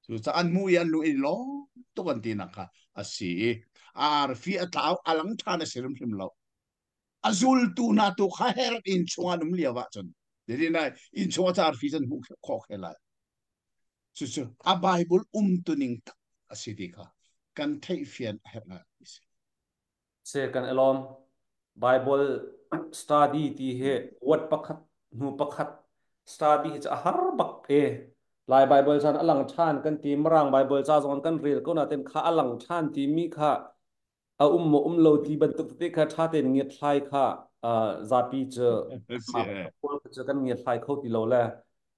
Cucaah an hmuh i an lung i lawm tuk an tinak kha a si i a arfi a tlau a lang ṭhan a si hrimhrim lo. A zultu hna tu kha Herod inn chung an um lio ah cun inn chung ah arfi cu an hmuh khawh khe lai. Cucu a Bible umtuning tak a si ti kha kan theihfian a herh ngai mi si. Se kan elom Bible study ti hi word pakhat hnu pakhat study hi cu a har bak e. Lai Bible chan a lang ṭhan kan ti Mirang Bible ca zong kan rel ko nain kha a lang ṭhan timi kha a um maw um lo ti bantuk tete kha ṭha tein ngiatthlai kha zapi cu cu kan ngiatthlai kho ti lo le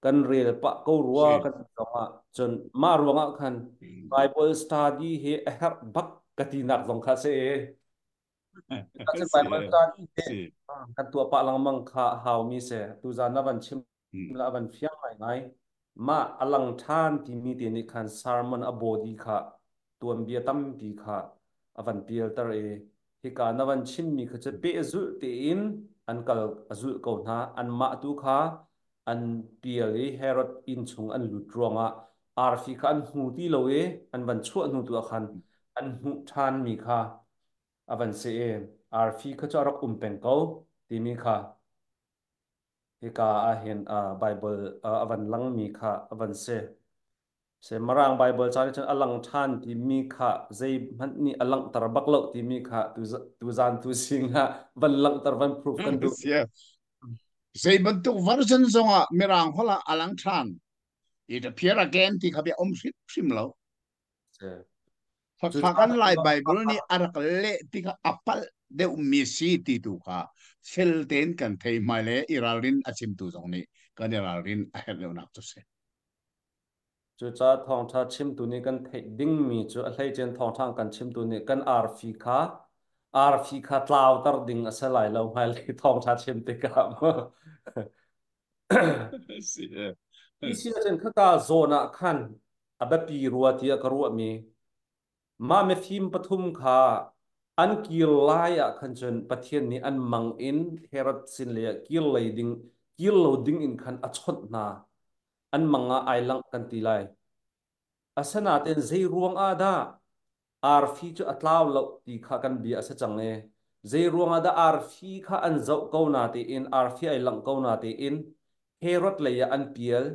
kan rel pah ko rua kan zongah cun mah ruangah khan Bible study hi a herh bak ka tinak zong kha si Bible study hi kan tuah pah lengmang kha hau mi si tuzan na van chim la van fiang ngai ngai. Mah a lang ṭhan timi te nih khan sermon a body kha tuanbia tampi kha a van pialter i hika na van chimmi kha cu pehzulh tein an kal a zulh ko hna. Anmah tu kha an pial i Herod inn chung an lut ruangah arfi kha an hmu ti lo i an van chuah hnu tu ah khan an hmuh ṭhanmi kha a van si i arfi kha cu a rak um peng ko timi kha Hika ahhin Baibal a van langmi kha a van si. Se Mirang Baibal ca nih cun a lang ṭhan timi kha zeihmanh nih a langhter bak lo timi kha tuzan tu sing ah van langhter van proof kan duh. Zei bantuk version zongah Mirang holh ah a lang ṭhan. It appear again ti kha bia um hrimhrim lo. Khakha kan Lai Bible nih a rak leh tikah a palh deuhmi si ti tu kha fel tein kan thei hmai le i ralrin a chimtu zong nih kan i ralrin a herh deuhnak cu si. Cucaah thawngṭha chimtu nih kan theih dingmi cu a hleicen thawngṭha kan chimtu nih kan arfi kha arfi kha tlauter ding a si lai lo hmailei thawngṭha chim tikah Si. Hi si ahcun khaka zawn ah khan a biapi rua tiah ka ruahmi mah mifim pathum kha an kir lai ah khan cun Pathian nih an mang in Herod sin lei ah kir lei ding kir lo ding in khan a chawnh hna. An mang ah ai langh kan ti lai. Asinain zei ruang ah dah arfi cu a tlau lo ti kha kan bia a si cang i zei ruangah dah arfi kha an zoh ko na tiin arfi ai langh ko na tiin Herod lei ah an pial.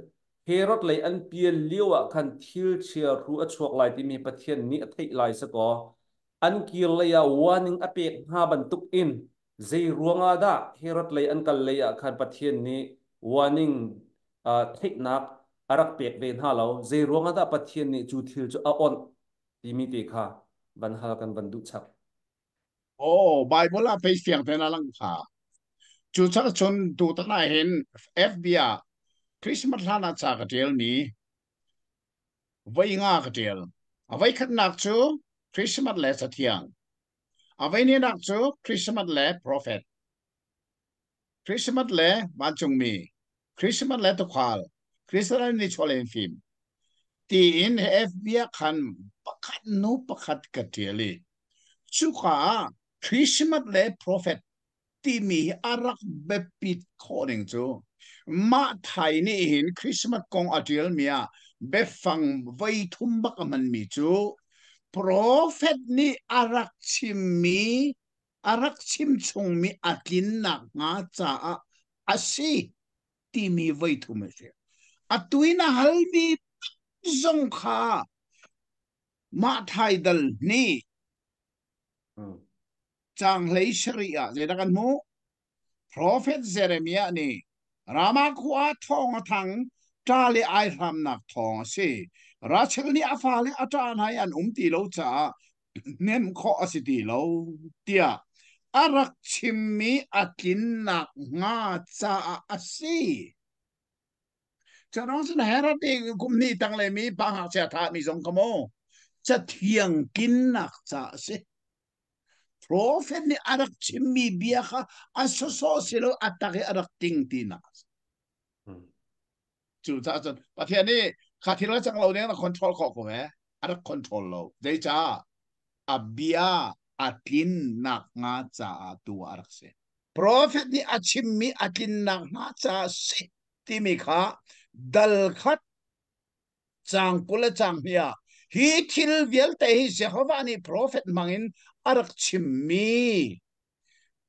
Herod lei an pial lio ah khan thil chia hru a chuak lai timi Pathian nih a theih lai si kaw an kir lei ah warning a pek hna bantuk in zei ruangah dah Herod lei an kal lei ah khan Pathian nih warning theihnak a rak pek ve hna lo? Zei ruangah dah Pathian nih cu thil cu a onh timi te kha van hal kan van duh chap. Oh, Bible ah pei fiang tein a lang kha. Cu cak cun tutan ah hin FB ah Christmas hlan ah ca ka tial mi voi nga ka tial. A voi khatnak cu Christmas le Cathiang. A voi hnihnak cu Christmas le Prophet. Christmas le vancungmi. Christmas le tukhal. Christmas le nichuahlei fim. Tiin FB ah khan pakhat nu pakhat ka tial i cuka ah Christmas le prophet timi hi a rak biapit khawh ning cu mah thai nih hin Christmas kong a tialmi ah Biafang voi thum bak a hmanmi cu profet nih a rak chimmi a rak chim chungmi a tlinnak hnga caah a si timi voi thum a si. Atu in a halmi zong kha mah thai dal hnih caang hlei sarih ah zeidah kan hmuh? Profet Jeremiah nih Ramah khua thawng a thang, ṭa le aihramnak thawng a si. Rachel nih a fale a ṭah hna i an um ti lo caah hnemh khawh a si ti lo tiah a rak chimmi a tlinnak hnga caah a si. Carong sin Herod nih kum hnih tang le mi pa ngakchia thahmi zong kha mu cathiang tlinnak caah a si. Profet nih a rak chimmi bia kha a sawsawh si lo a tak i a rak ting tinak a si. Cucaah cun Pathian nih kha thil a cang lo ding a control khawh ko he a rak control lo. Zeicah? A bia a tlinnak hnga caah tu a rak si. Profet nih a chimmi a tlinnak hnga caah si timi kha dal khat Caang 20 le caang hnih ah hi thil vialte hi Jehovah nih profet hmangin a rak chimmi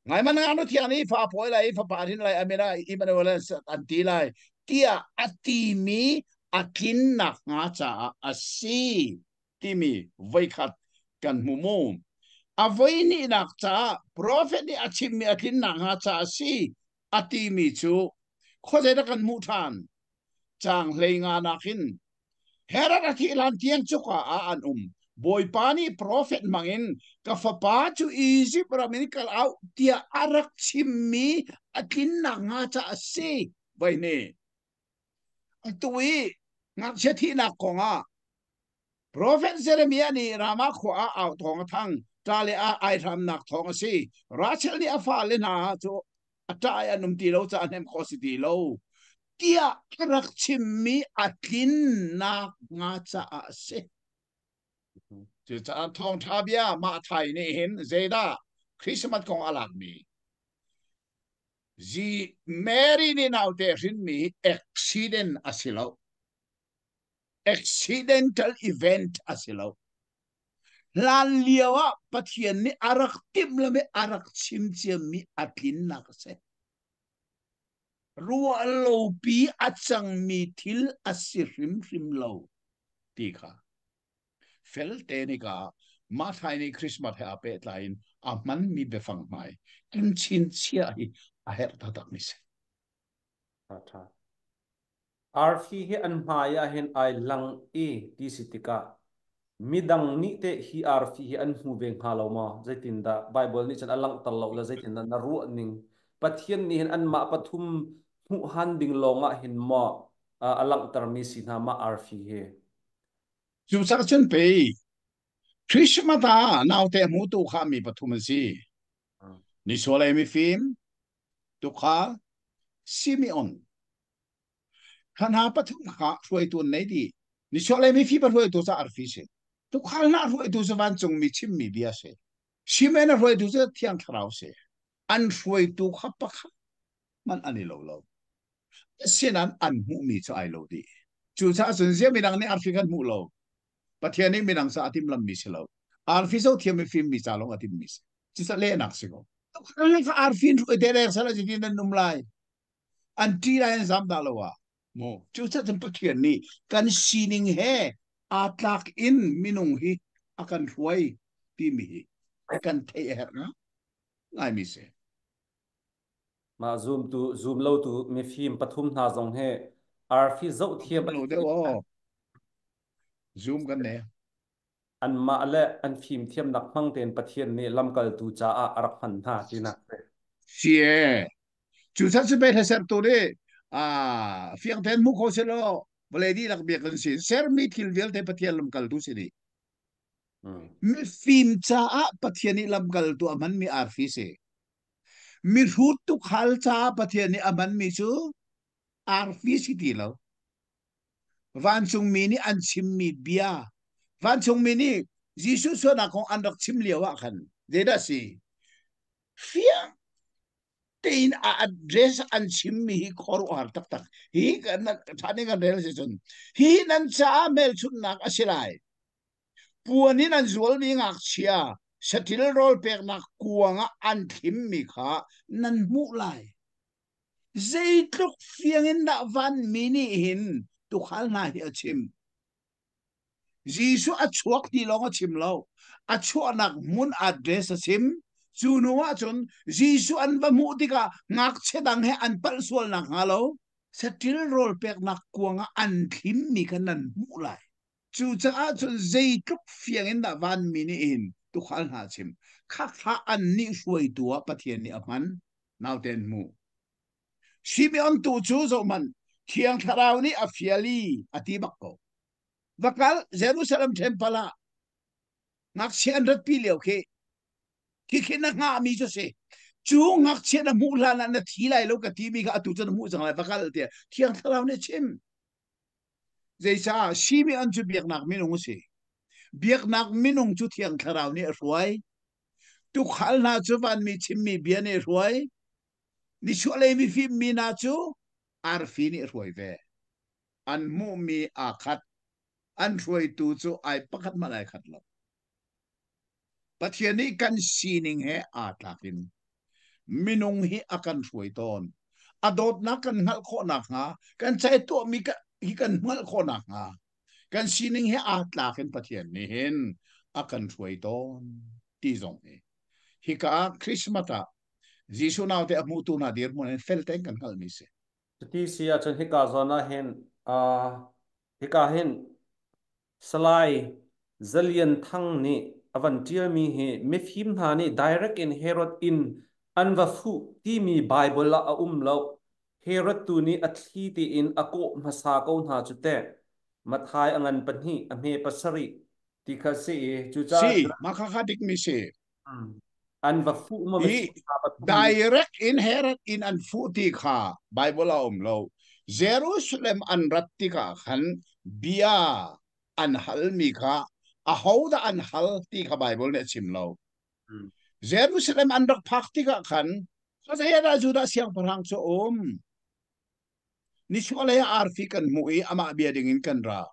ngai man ngaknu thiang nih fa pawi lai fapa hrin lai amin ah Emmanuel an ti lai tiah a timi a tlinnak hnga caah a si timi voikhat kan hmu mu a voi hnihnak caah profet nih a chimmi a tlinnak hnga caah a si a timi cu khuazei dah kan hmuh ṭhan Caang 15 nakin Herod a thih hlan tiang cuka ah an um. Bawipa nih profet hmangin ka fapa cu Izipt ram in kal au tiah a rak chimmi a tlinnak hnga caah a si. Voi hnih. Atu i ngakchia thihnak kongah Profet Jeremiah nih Ramah khua ah au thawng a thang, ṭa le a aihramnak thawng a si. Rachel nih a fale hna cu a ṭah i an um ti lo caah hnemh khawh a si ti lo tiah a rak chimmi a tlinnak hnga caah a si. Cucaah thawngṭha bia mah thai nih hin zeidah Christmas kong a lakmi Zi Mary nih naute hrinmi accident a si lo. Accidental event a si lo. Hlan lio ah Pathian nih a rak timhlam i a rak chim ciammi a tlinnak a si. Ruah lopi a cangmi thil a si hrimhrim lo ti kha felte nih ka Mathai nih Christmas he aa pehtlai in a hmanmi biafang hmai kan chinchiah hi a herh taktakmi si. Tha. Arfi hi an hmai ah hin ai lang i ti si tikah midang nih teh hi arfi hi an hmu ve hnga lo maw? Zeitindah Baibal nih cun a langhter lo le zeitindah na ruah ning? Pathian nih hin anmah pathum hmuh han ding lawngah hin maw a langhtermi si hna mah arfi hi? Cu cak cun pei Christmas ah naute hmutu kha mi pathum an si. Nisualei mifim, tukhal, Simeon. Kha hna pathum kha hruaitu an nei dih. Nichuahlei mifi pa hruaitu cu arfi si. Tukhal hna hruaitu cu vancungmi chimmi bia si. Simeon a hruaitu cu Thiang Thlarau si. An hruaitu kha pakhat hmanh an i lo lo. Asinain an hmuhmi cu ai lo dih. Cucaah cun ziah midang nih arfi kan hmuh lo. Pathian nih midang ca a timhlammi si lo. Arfi zohthiam i fimmi ca lawng a timhmi si. Cucaah lehnak si ko. Tukhal kha arfi in hruai te leng sal ah nan um lai. An ṭih lai an zam dah lo ah mu cucaah cun Pathian nih kan sining he aa tlak in minung hi a kan hruai timi hi kan theih a herh ngaimi si. Mah zoom tu zoom lo tu mifim pathum hna zong hi arfi zoh thiam lo deuh aw zoom kan ne anmah le an fimthiamnak hmang tein Pathian nih lamkaltu caah a rak hman hna tinak si. Si e. Cu chan cu pei sertu nih fiang tein hmu kho selaw vawlei dihlak biak kan si. Sermi thil vialte Pathian lamkaltu si dih. Mifim caah Pathian nih lamkaltu a hmanmi arfi si. Mihrut tukhal caah Pathian nih a hmanmi cu arfi si ti lo. Vancungmi nih an chimmi bia, vancungmi nih Jesuh sualnak kong an rak chim lio ah khan zeidah a si? Fiang tein a address an chimmi hi khuaruahhar taktak. Hi ṭha ning kan rel si cun hi nan caah hmelchunhnak a si lai. Puan in an zualmi ngakchia saṭil rawl peknak kuang ah an thlimmi kha nan hmuh lai. Zeitluk fiang in dah vanmi nih hin tuukhal hna hi a chim. Jesuh a chuak ti lawng a chim lo. A chuahnak hmun address a chim. Cu hnu ahcun Jesuh an va hmuh tikah ngakchia dang he an palh sual nakhnga lo saṭil rawl peknak kuang ah an thlimmi kha nan hmuh lai. Cucaah cun zeitluk fiang in dah vanmi nih hin tuukhal hna a chim. Khakha annih hruaitu ah Pathian nih a hman. Naute an hmuh. Simeon tu cu zohhmanh, Thiang Thlarau nih a fial i a ti bak ko. Va kal Jerusalem temple ah ngakchia an ratpi lio khi khi na hngahmi cu si. Cu ngakchia na hmuh hlan ah na thi lai lo ka timi kha atu cu na hmuh cang lai va kal tiah Thiang Thlarau nih a chim. Zeicah Simeon cu biaknak minung a si. Biaknak minung cu Thiang Thlarau nih a hruai. Tuukhal hna cu vanmi chimmi bia nih a hruai. Nichuahlei mifim mi hna cu arfi nih a hruai ve. An hmuhmi aa khat. An hruaitu cu ai pakhat hmanh ai khat lo. Pathian nih kan sining he aa tlak in minung hi a kan hruai tawn. A dawtnak kan hngalh khawh nakhnga, kan ca tuahmi hi kan hngalh khawh nakhnga, kan sining he aa tlak in Pathian nih hin a kan hruai tawn ti zong hi. Hika ah Christmas ah Jesuh naute a hmutu hna dirhmun in fel tein kan hngalhmi si. Cuti si ahcun hika zawn ah hin hika hin Salai Zalian Thang nih a van ṭialmi hi mifim hna nih direct in Herod inn an va fuh timi Baibal ah a um lo. Herod tu nih a thli tein a kawh hmasa ko hna cu teh. Matthai a ngan pahnih, a hme pasarih ti kha si i cucaah Si, mah kha kha dikmi si. An va fuh maw I direct in Herod in an fuh ti kha Bible a um lo. Jerusalem an rat tikah khan bia an halmi kha ahodah an hal ti kha Bible nih a chim lo. Jerusalem an rak phak tikah khan khuazei Judah siangpahrang cu a um. Nichuahlei ah arfi kan hmuh i amah bia dingin kan ra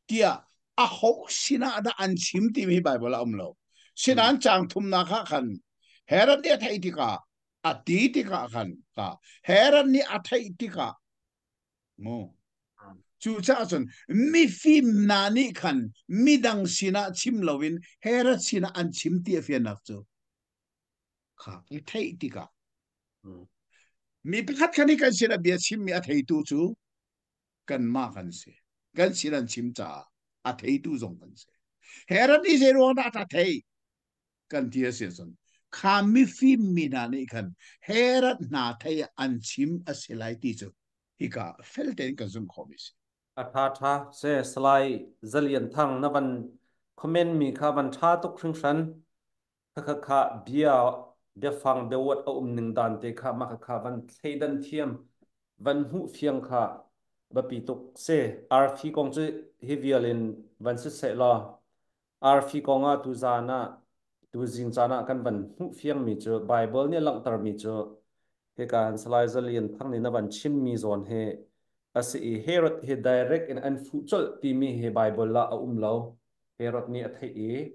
tiah aho sinah dah an chim timi hi Baibal ah um lo. Sinain caang thumnak ah khan Herod nih a theih tikah a ti tikah khan ka Herod nih a theih tikah mu cucaah cun mifim hna nih khan midang sinah chim loin Herod sinah an chim ti a fiannak cu kha i theih tikah mi pakhat khat nih kan sinah bia chimmi a theitu cu kanmah kan si. Kan sin an chim caah a theitu zong kan si. Herod nih zei ruang dah a theih kan ti a si ahcun kha mifim mi hna nih khan Herod hna thei an chim a si lai ti cu hika fel tein kan zumh khawhmi si. A ṭha ṭha se Salai Zalian Thang na van comment mi kha van ṭha tuk hringhran. Khakha bia biafang biawat a um ning dan te kha mah khakha van thleidan thiam van hmuh fiang kha biapi tuk si. Arfi kong cu hi vial in van si seh law arfi kong ah tu zan ah tu zing caan ah kan van hmuh fiang mi cu Bible nih a langhter mi cu hika han Salai Zalian Thang nih na van chim mi zawn hi a si i Herod hi direct in an fuh colh timi hi Bible ah a um lo. Herod nih a theih i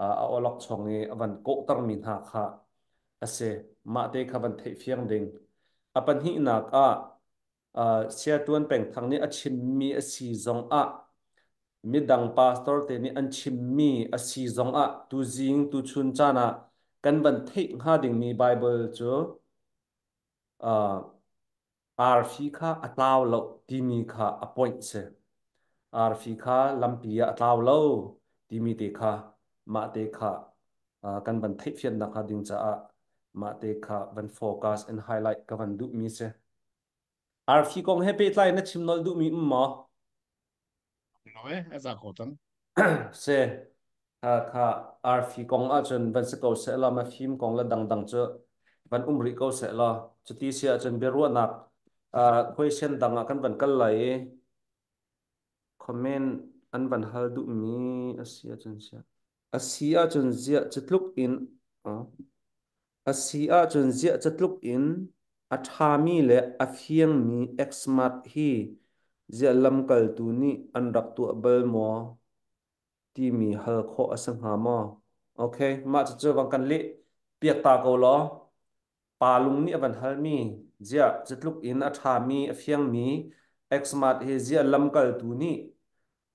a awlok chong i a van kawhtermi hna kha a si. Mah te kha van theih fiang ding. A pahnihnak ah Siatuan Pengthang nih a chimmi a si zong ah midang pastor te nih an chimmi a si zong ah tuzing tuchun caan ah kan van theih hnga dingmi Bible cu arfi kha a tlau lo timi kha a point si. Arfi kha lampi ah a tlau lo timi te kha mah te kha kan van theihfiannak hnga ding caah mah te kha van focus and highlight ka van duhmi si. Arfi kong he pehtlai na chim nolh duhmi um maw? No eh, a za ko cang. Se kha kha arfi kong ahcun van si ko seh law mafim kong le dangdang cu van um rih ko seh law cuti si ahcun biaruahnak question dang ah kan van kal lai i comment an van hal duhmi a si ahcun sia a si ahcun ziah cu tluk in. A si ahcun ziah catluk in a ṭhami le a fiangmi Xmat hi ziah lamkaltu nih an rak tuah bal maw timi hal khawh a si hnga maw? Okay, mah cucu vang kan leh piak ta ko law. Pa lung nih a van halmi ziah catluk in a ṭhami a fiangmi Xmat hi ziah lamkaltu nih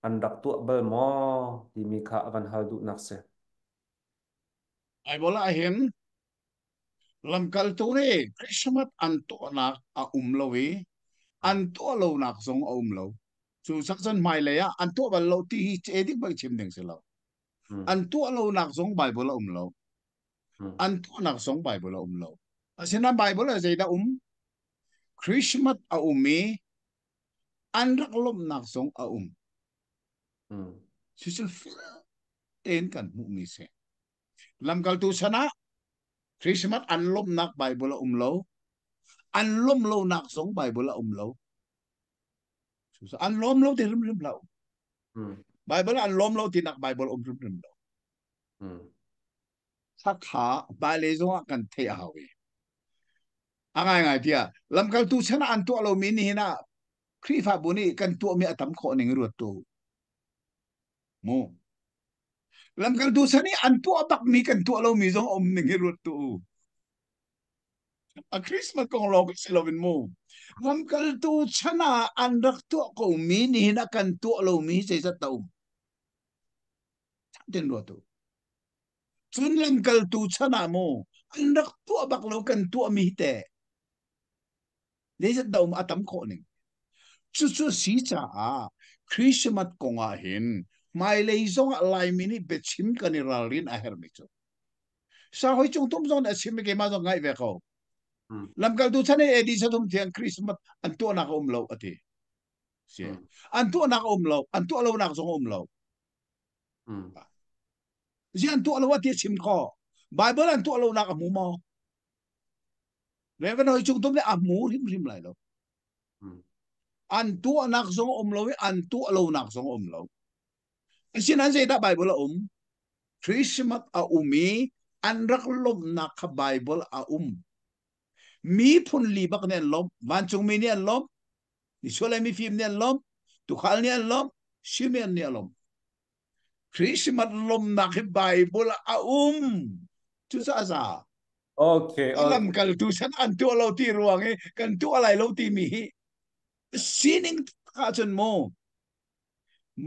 an rak tuah bal maw timi kha a van hal duhnak si. Bible ah hin lamkaltu nih Christmas an tuahnak a um lo i an tuah lonak zong a um lo. Cu sak cun hmailei ah an tuah bal lo ti hi ce dik bak chim ding si lo. An tuah lonak zong Bible a um lo. An tuahnak zong Bible a um lo. Asinain Bible ah zeidah um? Christmas a um i an rak lawmhnak zong a um. Cucu tein kan hmuhmi si. Lamkaltu chan ah Christmas an lawmhnak Bible a um lo. An lawmh lonak zong Bible a um lo. An lawm lo ti hrimhrim lo. Bible an lawm lo tinak Bible um hrimhrim lo. Khakha hmailei zongah kan theih a hau i. A ngaingai tiah lamkaltu chan ah an tuah lomi nihin ah Khrihfabu nih kan tuahmi a tam khawh ning ruat tu. Mu. Lamkaltu chan i an tuah bakmi kan tuah lomi zong a um ning hi ruat tu. A Christmas kong lawng si loin mu. Lamkaltu chan ah an rak tuah komi nihin ah kan tuah lomi zeizat dah um. Tin ruat tu. Cun lamkaltu chan ah mu an rak tuah bak lo kan tuahmi te. Zeizat dah um a tam khawh ning. Cucu si caah Christmas kong ah hin hmailei zong ah Laimi nih biachim kan i ralrin a herhmi cu. Sahoi cung tum zong nih a chim i keimah zong ngaih ve ko. Lamkaltu chan i AD sathum thiang Christmas an tuahnak a um lo a ti. Si. An tuahnak a um lo, an tuah lonak zong a um lo. Zi an tuah lo a ti a chim kho. Bible an tuah lonak a hmu maw? Reverend Hoi Cung Tum nih a hmu hrimhrim lai lo. An tuahnak zong um lo i an tuah lonak zong um lo. Asinain zeidah Bible a um? Christmas a um i an rak lawmhnak kha Bible a um. Mi phun li bak nih an lawmh. Vancungmi nih an lawmh. Misual mifim nih an lawmh. Tukhal nih an lawmh. Simeon nih a lawmh. Christmas lawmhnak hi Bible a um. Cucaah za. Okay, okay. Lamkaltu san an tuah lo ti ruang i kan tuah lai lo timi hi sining ka cun mu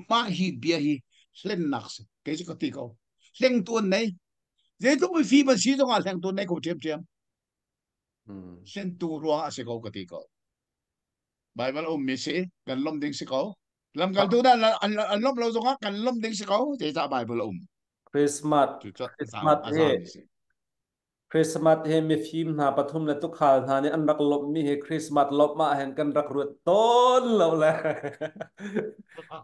mah hi bia hi hlennak si kei cu ka ti ko hleng tu an nei zeitluk mi fi ban si zong ah hleng tu nei ko ṭhiam ṭhiam hlen tu ruang ah si ko ka ti ko Bible um mi si kan lom ding si ko Lamkaltu dah an lawmh lo zongah kan lawmh ding si ko zeicah Bible a um. Christmas Christmas hi Christmas hi mifim hna pathum le tukhal hna nih an rak lawmhmi hi Christmas lawmh ah hin kan rak ruat tawn lo le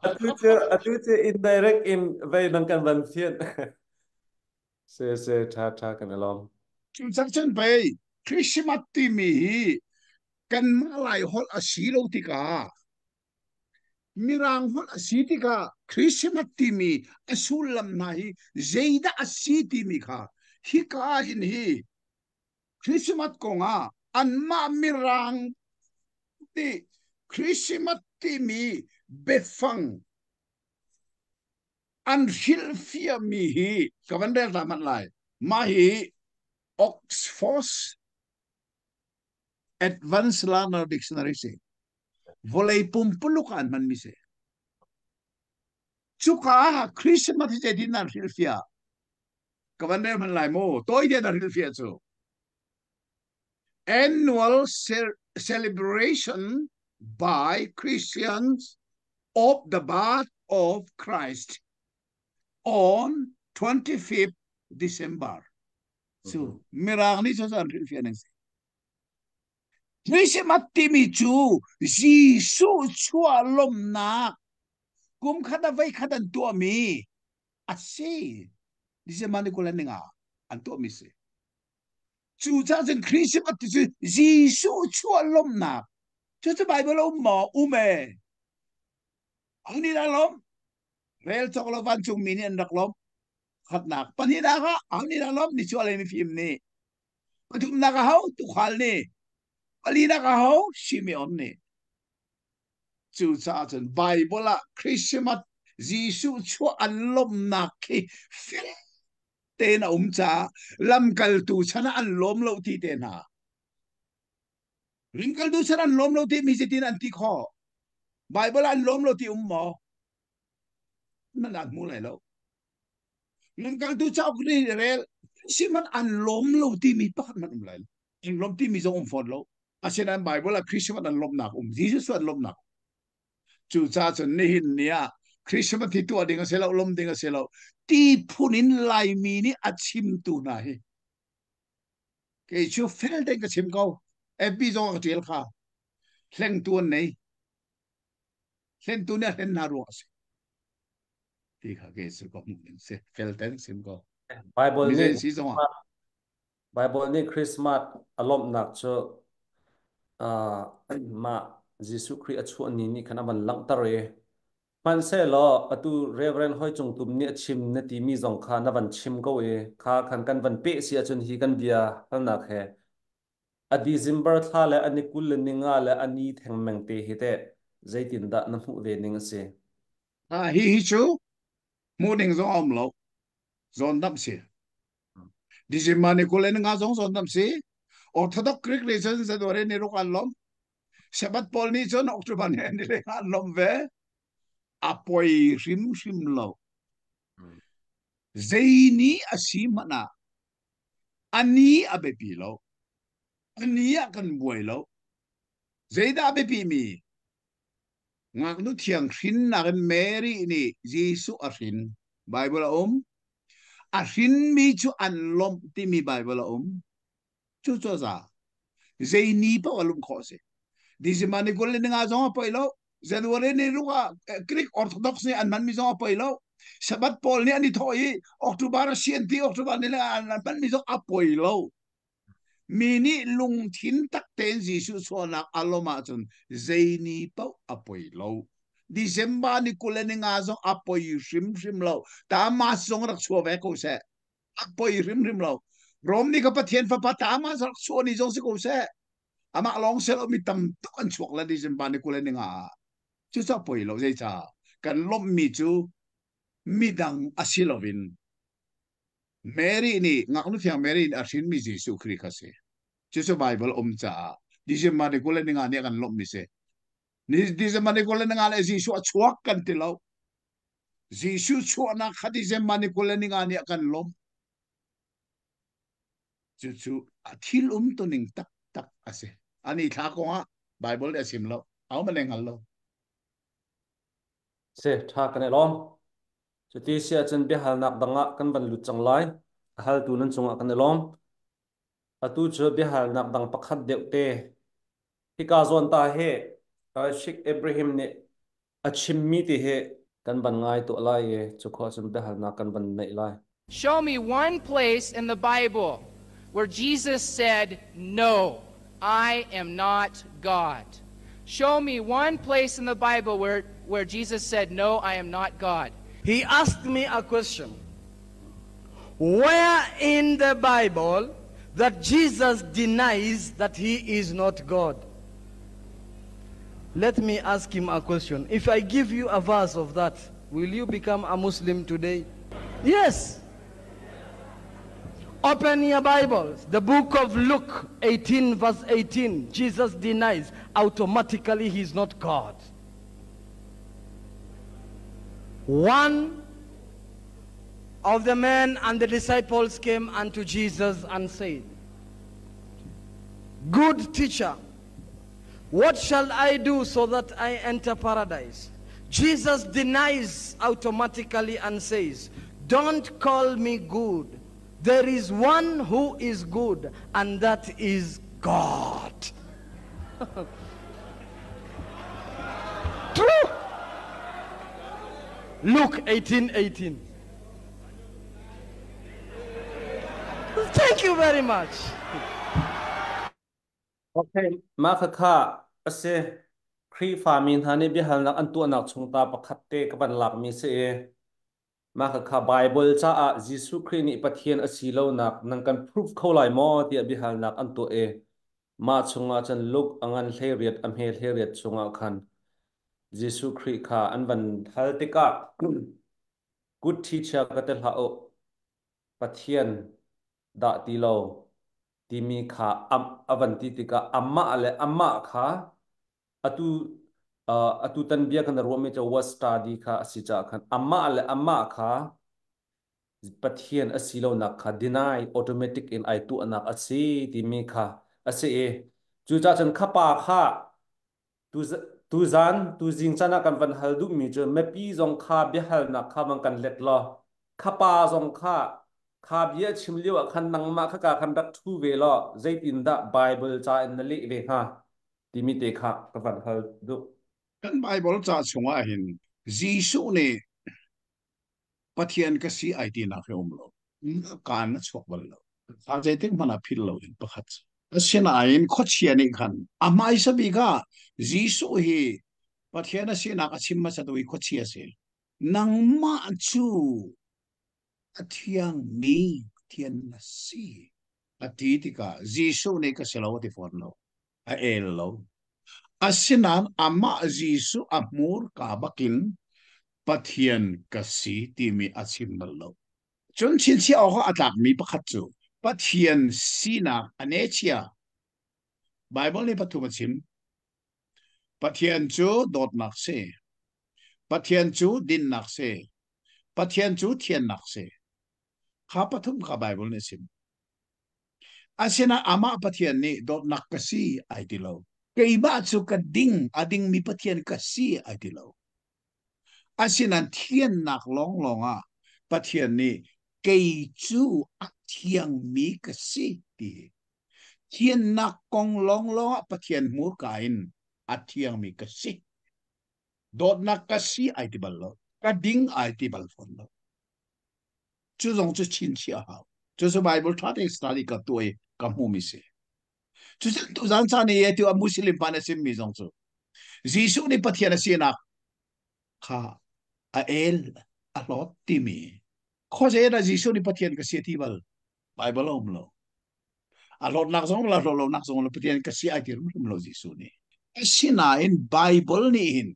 atu cu atu cu indirect in vei nang kan van fian se se tha tha kan i lawm. Cucak cun pei Christmas timi hi kanmah Lai holh a si lo tikah Mirang holh a si tikah Christmas timi a sullam hna hi zeidah a si timi kha hika ah hin hi Christmas kongah anmah Mirang nih Christmas timi biafang an hrilhfiahmi hi ka van rel ta hmanh lai. Mah hi Oxford Advanced Learner Dictionary si. Vawlei pumpuluk ah an hmanmi si. Cuka ah Christmas hi zeitin an hrilhfiah? Ka van rel hman lai mu. Tawi te an hrilhfiah cu. Annual celebration by Christians of the birth of Christ on 25th December. Cu Mirang nih cu an hrilhfiah ning si. Christmas timi cu Jesuh chuah lawmhnak kum khat ah voikhat an tuahmi a si. December ni 20 le ninga an tuahmi si. Cucaah cun Christmas ti cu Jesuh chuah lawmhnak. Cucu Bible a um maw? Um e. Ang nih dah lawm? Rel cawk lo vancungmi nih an rak lawmh. Khatnak. Pahnihnak ah, ang nih dah lawmh? Nichuahlei mifim nih. Pathumnak a ho tukhal nih. Palinak a ho Simeon nih. Cucaah cun Bible ah Christmas Jesuh chuah an lawmhnak khi fel tein a um caah lamkaltu chan ah an lawm lo ti te hna. Lamkaltu chan an lawm lo ti mi zeitin an ti khawh? Bible ah an lawm lo ti um maw? Nan an hmu lai lo. Lamkaltu cauk nih rel sihmanh an lawm lo timi pakhat hmanh um lai lo. An lawm timi zong um fawn lo. Asinain Bible ah Christmas an lawmhnak um, Jesus an lawmhnak. Cucaah cun nihin ni ah Christmas hi tuah ding a si lo, lawm ding a si lo. Ti phun in Laimi nih a chimtu hna hi. Kei cu fel tein ka chim ko. FB zong a ka ṭial kha. Hlengtu an nei. Hlentu nih a hlen hna ruang a si. Ti kha kei cu ka hmuh ning si. Fel tein sim ko. Bible Mizei nih si zong ah. Bible nih Christmas a lawmhnak cu uh, mah Jesuh Khrih a chuah ni nih khan a van langhter i hmanhsehlaw atu Reverend Hoi Cung Tum nih a chim na timi zong kha na van chim ko i kha khan kan van peh si ahcun hi kan bia halnak he a December thla le a ni 20 le ni nga le a ni thengmeng te hi teh zeitindah na hmuh ve ning a si? Ah, hi hi cu hmuh ding zong a um lo. Zawn damh si. December ni 20 le nga zong zawn damh si. Orthodox Greek nih cun January ni ruk an lawmh. Sabbath pawl nih cun October ni ni le an lawmh ve. A poi hrimhrim lo. Zei ni a si hmanh ah a ni a biapi lo. A ni ah kan buai lo. Zeidah a biapi mi? Ngaknu thiang hrinnak in Mary nih Jesuh a hrin. Bible a um. A hrinmi cu an lawmh timi Bible a um. Cu cu za. Zei ni paoh a lum khawh a si. December ni 20 le ni nga zong a poi lo. January ni ruk ah Greek Orthodox nih an hmanmi zong a poi lo. Sabbath pawl nih an i thawh i October a si an ti October ni le an hmanmi zong a poi lo. Mi nih lungthin tak tein Jesuh chuahnak a lawmh ahcun zei ni paoh a poi lo. December ni 20 le ni nga zong a poi hrimhrim lo. Tamas zong rak chuah ve ko seh. A poi hrimhrim lo. Rom nih ka Pathian fapa Tamas rak chuah ni zong si ko seh. Amah lawng seh lo mi tam tuk an chuak le December ni 20 le ni nga ah. Cucu a poi lo zeicah kan lawmhmi cu midang a si loin Mary nih ngaknu thiang Mary nih a hrinmi Jesuh Khrih kha si. Cucu Bible um caah December ni 20 le ni nga nih a kan lawmhmi si. Ni December ni 20 le ni nga le Jesuh a chuak kan ti lo. Jesuh chuahnak kha December ni 20 le ni nga nih a kan lawmh. Cucu a thil um tuning taktak a si. Ani thla kong ah Bible nih a chim lo. Au man hngal lo. Si, tha kan i lawm. Cuti si ahcun biahalnak dang ah kan van lut cang lai. A haltu nan cungah kan i lawm. Atu cu biahalnak dang pakhat deuh te. Hika zawn ta hi Sheikh Ibrahim nih a chimmi ti hi kan van ngai tuah lai i cu khua cun biahalnak kan van neih lai. Show me one place in the Bible where Jesus said, No, I am not God. Show me one place in the Bible where, where Jesus said, No, I am not God. He asked me a question. Where in the Bible that Jesus denies that he is not God? Let me ask him a question. If I give you a verse of that, will you become a Muslim today? Yes. Open your Bibles. The book of Luke 18, verse 18. Jesus denies automatically he's not God. One of the men and the disciples came unto Jesus and said, Good teacher, what shall I do so that I enter paradise? Jesus denies automatically and says, Don't call me good. There is one who is good, and that is God. True. Luke 18 18. Thank you very much. Okay, mah khakha a si. Khrihfami hna nih biahalnak an tuahnak chung ta pakhat te ka van lakmi si i. Mah khakha Baibal caah Jesuh Khrih nih Pathian a si lonak nan kan proof kho lai maw tiah biahalnak an tuah i mah chungah cun Luke a ngan 18 a hme 18 chungah khan Jesuh Khrih kha an van hal tikah good teacher ka ti hlah u Pathian dah ti lo timi kha a van ti tikah amah le amah kha atu atu tan bia kan ruahmi cu was study kha a si caah khan amah le amah kha Pathian a si lonak kha deny automatic in ai tuahnak a si timi kha a si i cucaah cun kha pa kha tuzan tuzing caan ah kan van hal duhmi cu mipi zong kha biahalnak kha van kan let law kha pa zong kha kha bia chim lio ah khan nangmah kha ka khan rak ṭhu ve law zeitindah Bible ca in na leh ve hnga timi te kha ka van hal duh. Kan Bible ca chungah hin Jesuh nih Pathian ka si ai tinak hi um lo. Kaan a chuak bal lo. Kha zeitik hmanh ah philh lo in pakhat. Asinain khuachia nih khan a hmaisa bik ah Jesuh hi Pathian a sinak a chim hmasa tu hi khuachia a si. Nangmah cu a thiangmi Pathian na si. A ti tikah Jesuh nih ka si lo a ti fawn lo. A el lo. Asinain amah Jesuh a hmurka bakin Pathian ka si timi a chim bal lo. Cun chinchiah awkah a tlakmi pakhat cu Pathian sinak a nechia. Baibal nih pathum a chim. Pathian cu dawtnak si. Pathian cu dinnak si. Pathian cu thiannak si. Kha pathum kha Baibal nih a chim. Asinain amah Pathian nih dawtnak ka si ai ti lo. Keimah cu ka ding, a dingmi Pathian ka si ai ti lo. Asinain thiannak lawnglawng ah Pathian nih kei cu a thiangmi ka si ti. Thiannak kong lawnglawng ah Pathian hmurka in a thiangmi ka si. Dawtnak ka si ai ti bal lo. Ka ding ai ti bal fawn lo. Cu zong cu chinchiah a hau. Cu cu Bible ṭha tein study ka tuah i ka hmuhmi si. Cu tuzan caan i tu a Muslim pa nih a chimmi zong cu Jesuh nih Pathian a sinak kha a el a hlawt timi khuazei dah Jesuh nih Pathian ka si a ti bal Bible a um lo. A hlawtnak zong lo hlawt lonak zong lo Pathian ka si ai ti hrimhrim lo Jesuh nih. Asinain Bible nih hin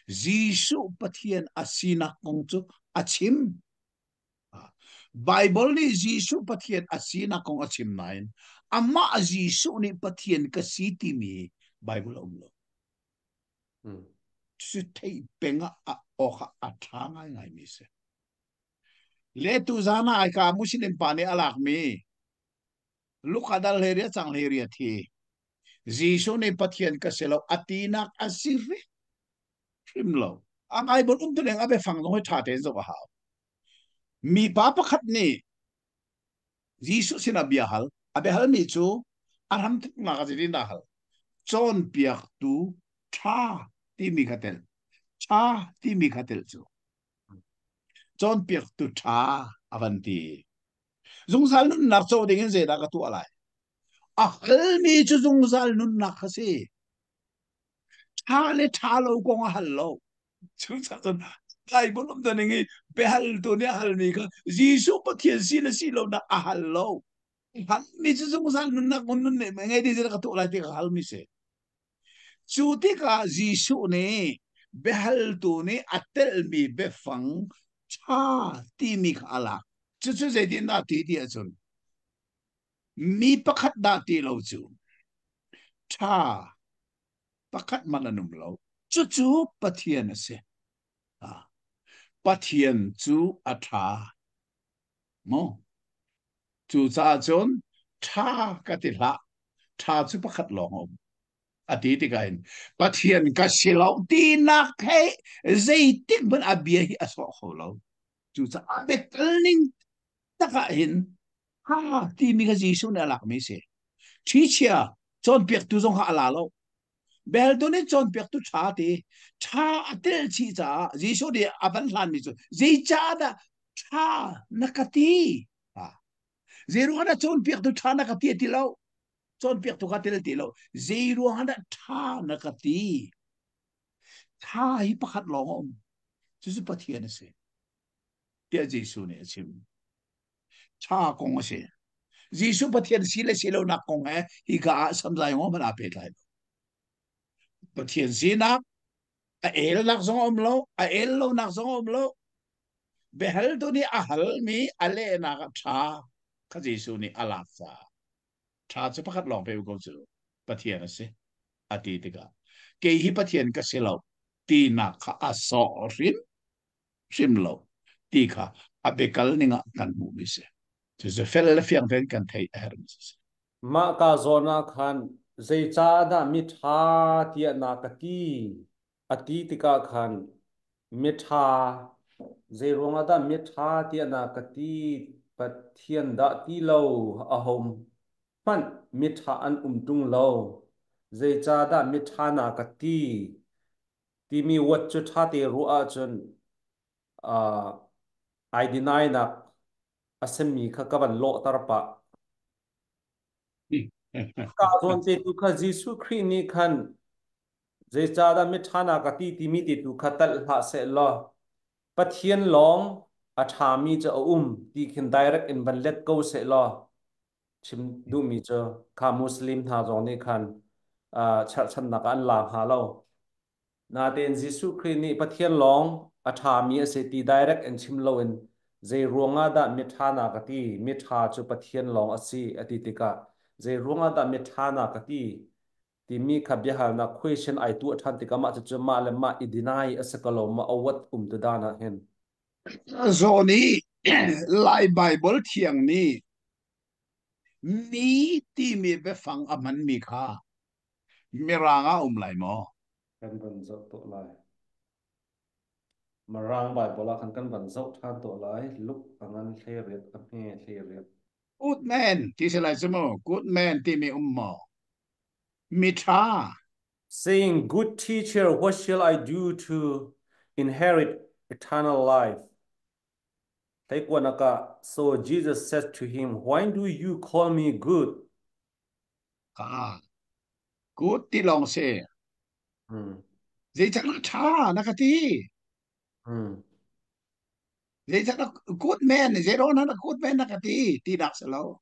Jesuh Pathian a sinak kong cu a chim. Bible nih Jesuh Pathian a sinak kong a chim nain amah Jesuh nih Pathian ka si timi Bible a um lo. Cu theih peng ah awk ah a ṭha ngaingaimi si. Le tu zan ah aika Muslim pa nih a lakmi Luka dal hlei cang hlei riat hi Jesuh nih Pathian ka si lo a tinak a si hrim lo. A Bible um tu leng a biafang zong hi ṭha tein zoh a hau. Mipa pakhat nih Jesuh sinah bia hal. A biahalmi cu a hramthawknak ah zeitin dah hal? Cawnpiaktu ṭha timi kha tel. Ṭha timi kha tel cu. Cawnpiaktu ṭha a van ti. Zungzal nunnak co ding in zeidah ka tuah lai? A halmi cu zungzal nunnak kha si. Ṭha le ṭha lo kong a hal lo. Cucaah cun Bible um ning i biahaltu nih a halmi kha Jesuh Pathian si le si lo nak a hal lo. Halmi cu zungzal nunnak nun nun ngei ding ka tuah lai ti ka halmi si. Cu tikah Jesuh nih biahaltu nih a telhmi biafang ṭha timi kha a lak. Cucu zeitindah ti ti ahcun mi pakhat dah ti lo cu ṭha pakhat hmanh an um lo. Cucu Pathian a si. Pathian cu a ṭha. Maw? Cucaah cun ṭha ka ti hlah. Ṭha cu pakhat lawng a um. A ti tikah hin Pathian ka si lo tinak he zeitik hmanh a bia hi a sawh kho lo. Cucaah biakal ning tak ah hin ha timi kha Jesuh nih a lakmi si. Ṭhichia cawnpiaktu zong kha a la lo. Beltu nih cawnpiaktu ṭha ti ṭha a tel chih caah Jesuh nih a van hlanmi cu zeicahdah ṭha na ka ti? Zeiruang dah cawnpiaktu ṭha na ka ti ti lo? Cawnpiaktu ka tel ti lo. Zeiruang dah ṭha na ka ti? Ṭha hi pakhat lawng a um. Cucu Pathian a si. Tiah Jesuh nih a chim. Tha kong a si. Jesuh Pathian si le si lo nak kong he hika ah samzai ngo hmanh aa pehtlai lo. Pathian sinak a elnak zong a um lo, a el lonak zong a um lo. Biahaltu nih a halmi a lehnak ah ṭha kha Jesuh nih a lak caah ṭha cu pakhat lawng pe ko cu Pathian a si a ti tikah kei hi Pathian ka si lo tinak kha a sawh hrim hrim lo ti kha a biakal ning ah kan hmuhmi si. Cucu fel le fiang tein kan theih a herhmi si. Mah ka zawn ah khan zeicahdah miṭha tiah na ka ti? A ti tikah khan miṭha zeiruangah dah miṭha tiah na ka ti? Pathian dah ti lo ahohmanh miṭha an um ṭung lo. Zeicahdah miṭha na ka ti? Timi word cu ṭhate ruah ahcun ai deny nak a simi kha ka van lawhter pah. Ka zawn te tu kha Jesuh Khrih nih khan zeicahdah miṭha na ka ti timi te tu kha talh hlah seh law Pathian lawng a ṭhami cu a um ti khin direct in van let ko seh law chim duhmi cu kha Muslim hna zong nih khan cherhchannak ah an la hnga lo. Natein Jesuh Khrih nih Pathian lawng a ṭhami a si ti direct in chim loin zei ruangah dah miṭha na ka ti? Miṭha cu Pathian lawng a si a ti tikah zei ruangah dah miṭha na ka ti? timi kha biahalnak question ai tuah ṭhan tikah mah cucu mah le mah i deny a si ko lo ma awat um tu dan ah hin. Zawn i Lai Baibal thiang nih mi timi biafang a hmanmi kha Mirang ah um lai maw? Kan van zoh tuah lai. Mirang Bible ah khan kan van zoh ṭhan tuah lai. Luke a ngan 18 a hme 18. Good man ti si lai cu mu. Good man timi um maw? Miṭha. Saying, Good teacher, what shall I do to inherit eternal life? So Jesus said to him, Why do you call me good? Ah, good ti lawng si. Zeicah na ṭha na ka ti? Zeicah na good man, zei na good man na ka ti ti nak si lo.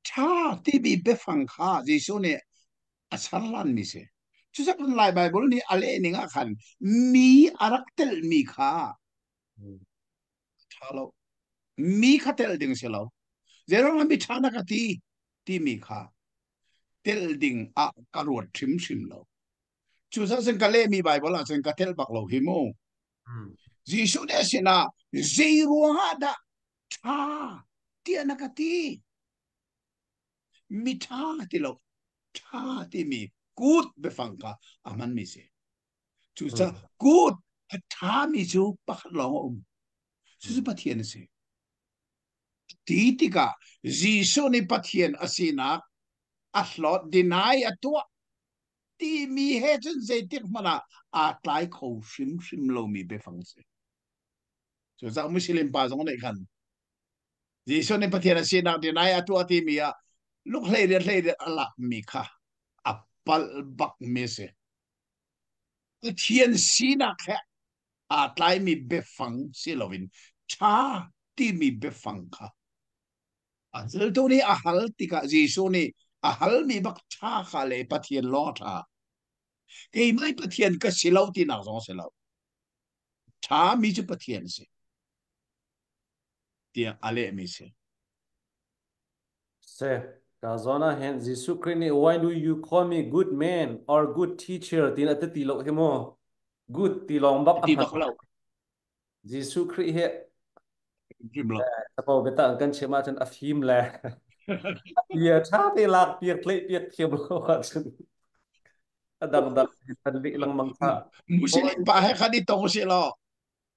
Ṭha timi biafang kha Jesuh nih a char lanmi si. Cucak Lai Bible nih a leh ning ah khan mi a rak telhmi kha ṭha lo mi kha telh ding si lo zeiruang ah mi ṭha na ka ti timi kha telh ding ah ka ruat hrimhrim lo cucaah cun ka lehmi Bible ah cun ka telh bak lo hi mu Jesuh nih a sinah zei ruangah dah ṭha tiah na ka ti mi ṭha ti lo ṭha timi kut biafang kha a hmanmi si Cucaah good a ṭhami cu pakhat lawng a um. Cucu Pathian a si. Ti tikah Jesuh nih Pathian a sinak a hlawt deny a tuah timi he cun zeitik hmanh ah aa tlai kho hrimhrim lomi biafang a si. Cucaah Muslim pa zong nih khan Jesuh nih Pathian a sinak deny a tuah timi ah luk 18 18 a lakmi kha a palh bakmi a si. Pathian sinak he aa tlaimi biafang si loin ṭha timi biafang kha a zultu nih a hal tikah Jesuh nih a halmi bak ṭha kha le Pathian lawng a ṭha. Keimah hi Pathian ka si lo tinak zong a si lo. Ṭhami cu Pathian a si tiah a lehmi si. Seh, ka zawn ah hin Jesuh Khrih nih why do you call me good man or good teacher tiin a ti ti lo hi mu. Good ti lawng bak a Ti bak hman. lo. Jesuh Khrih hi Rim lo. capo biata an kan chim ahcun a fim le bia ṭha te lak piak tleih piak thiam lo ahcun a dangdang an lih lengmang kha. Muslim pa he khan i tong si law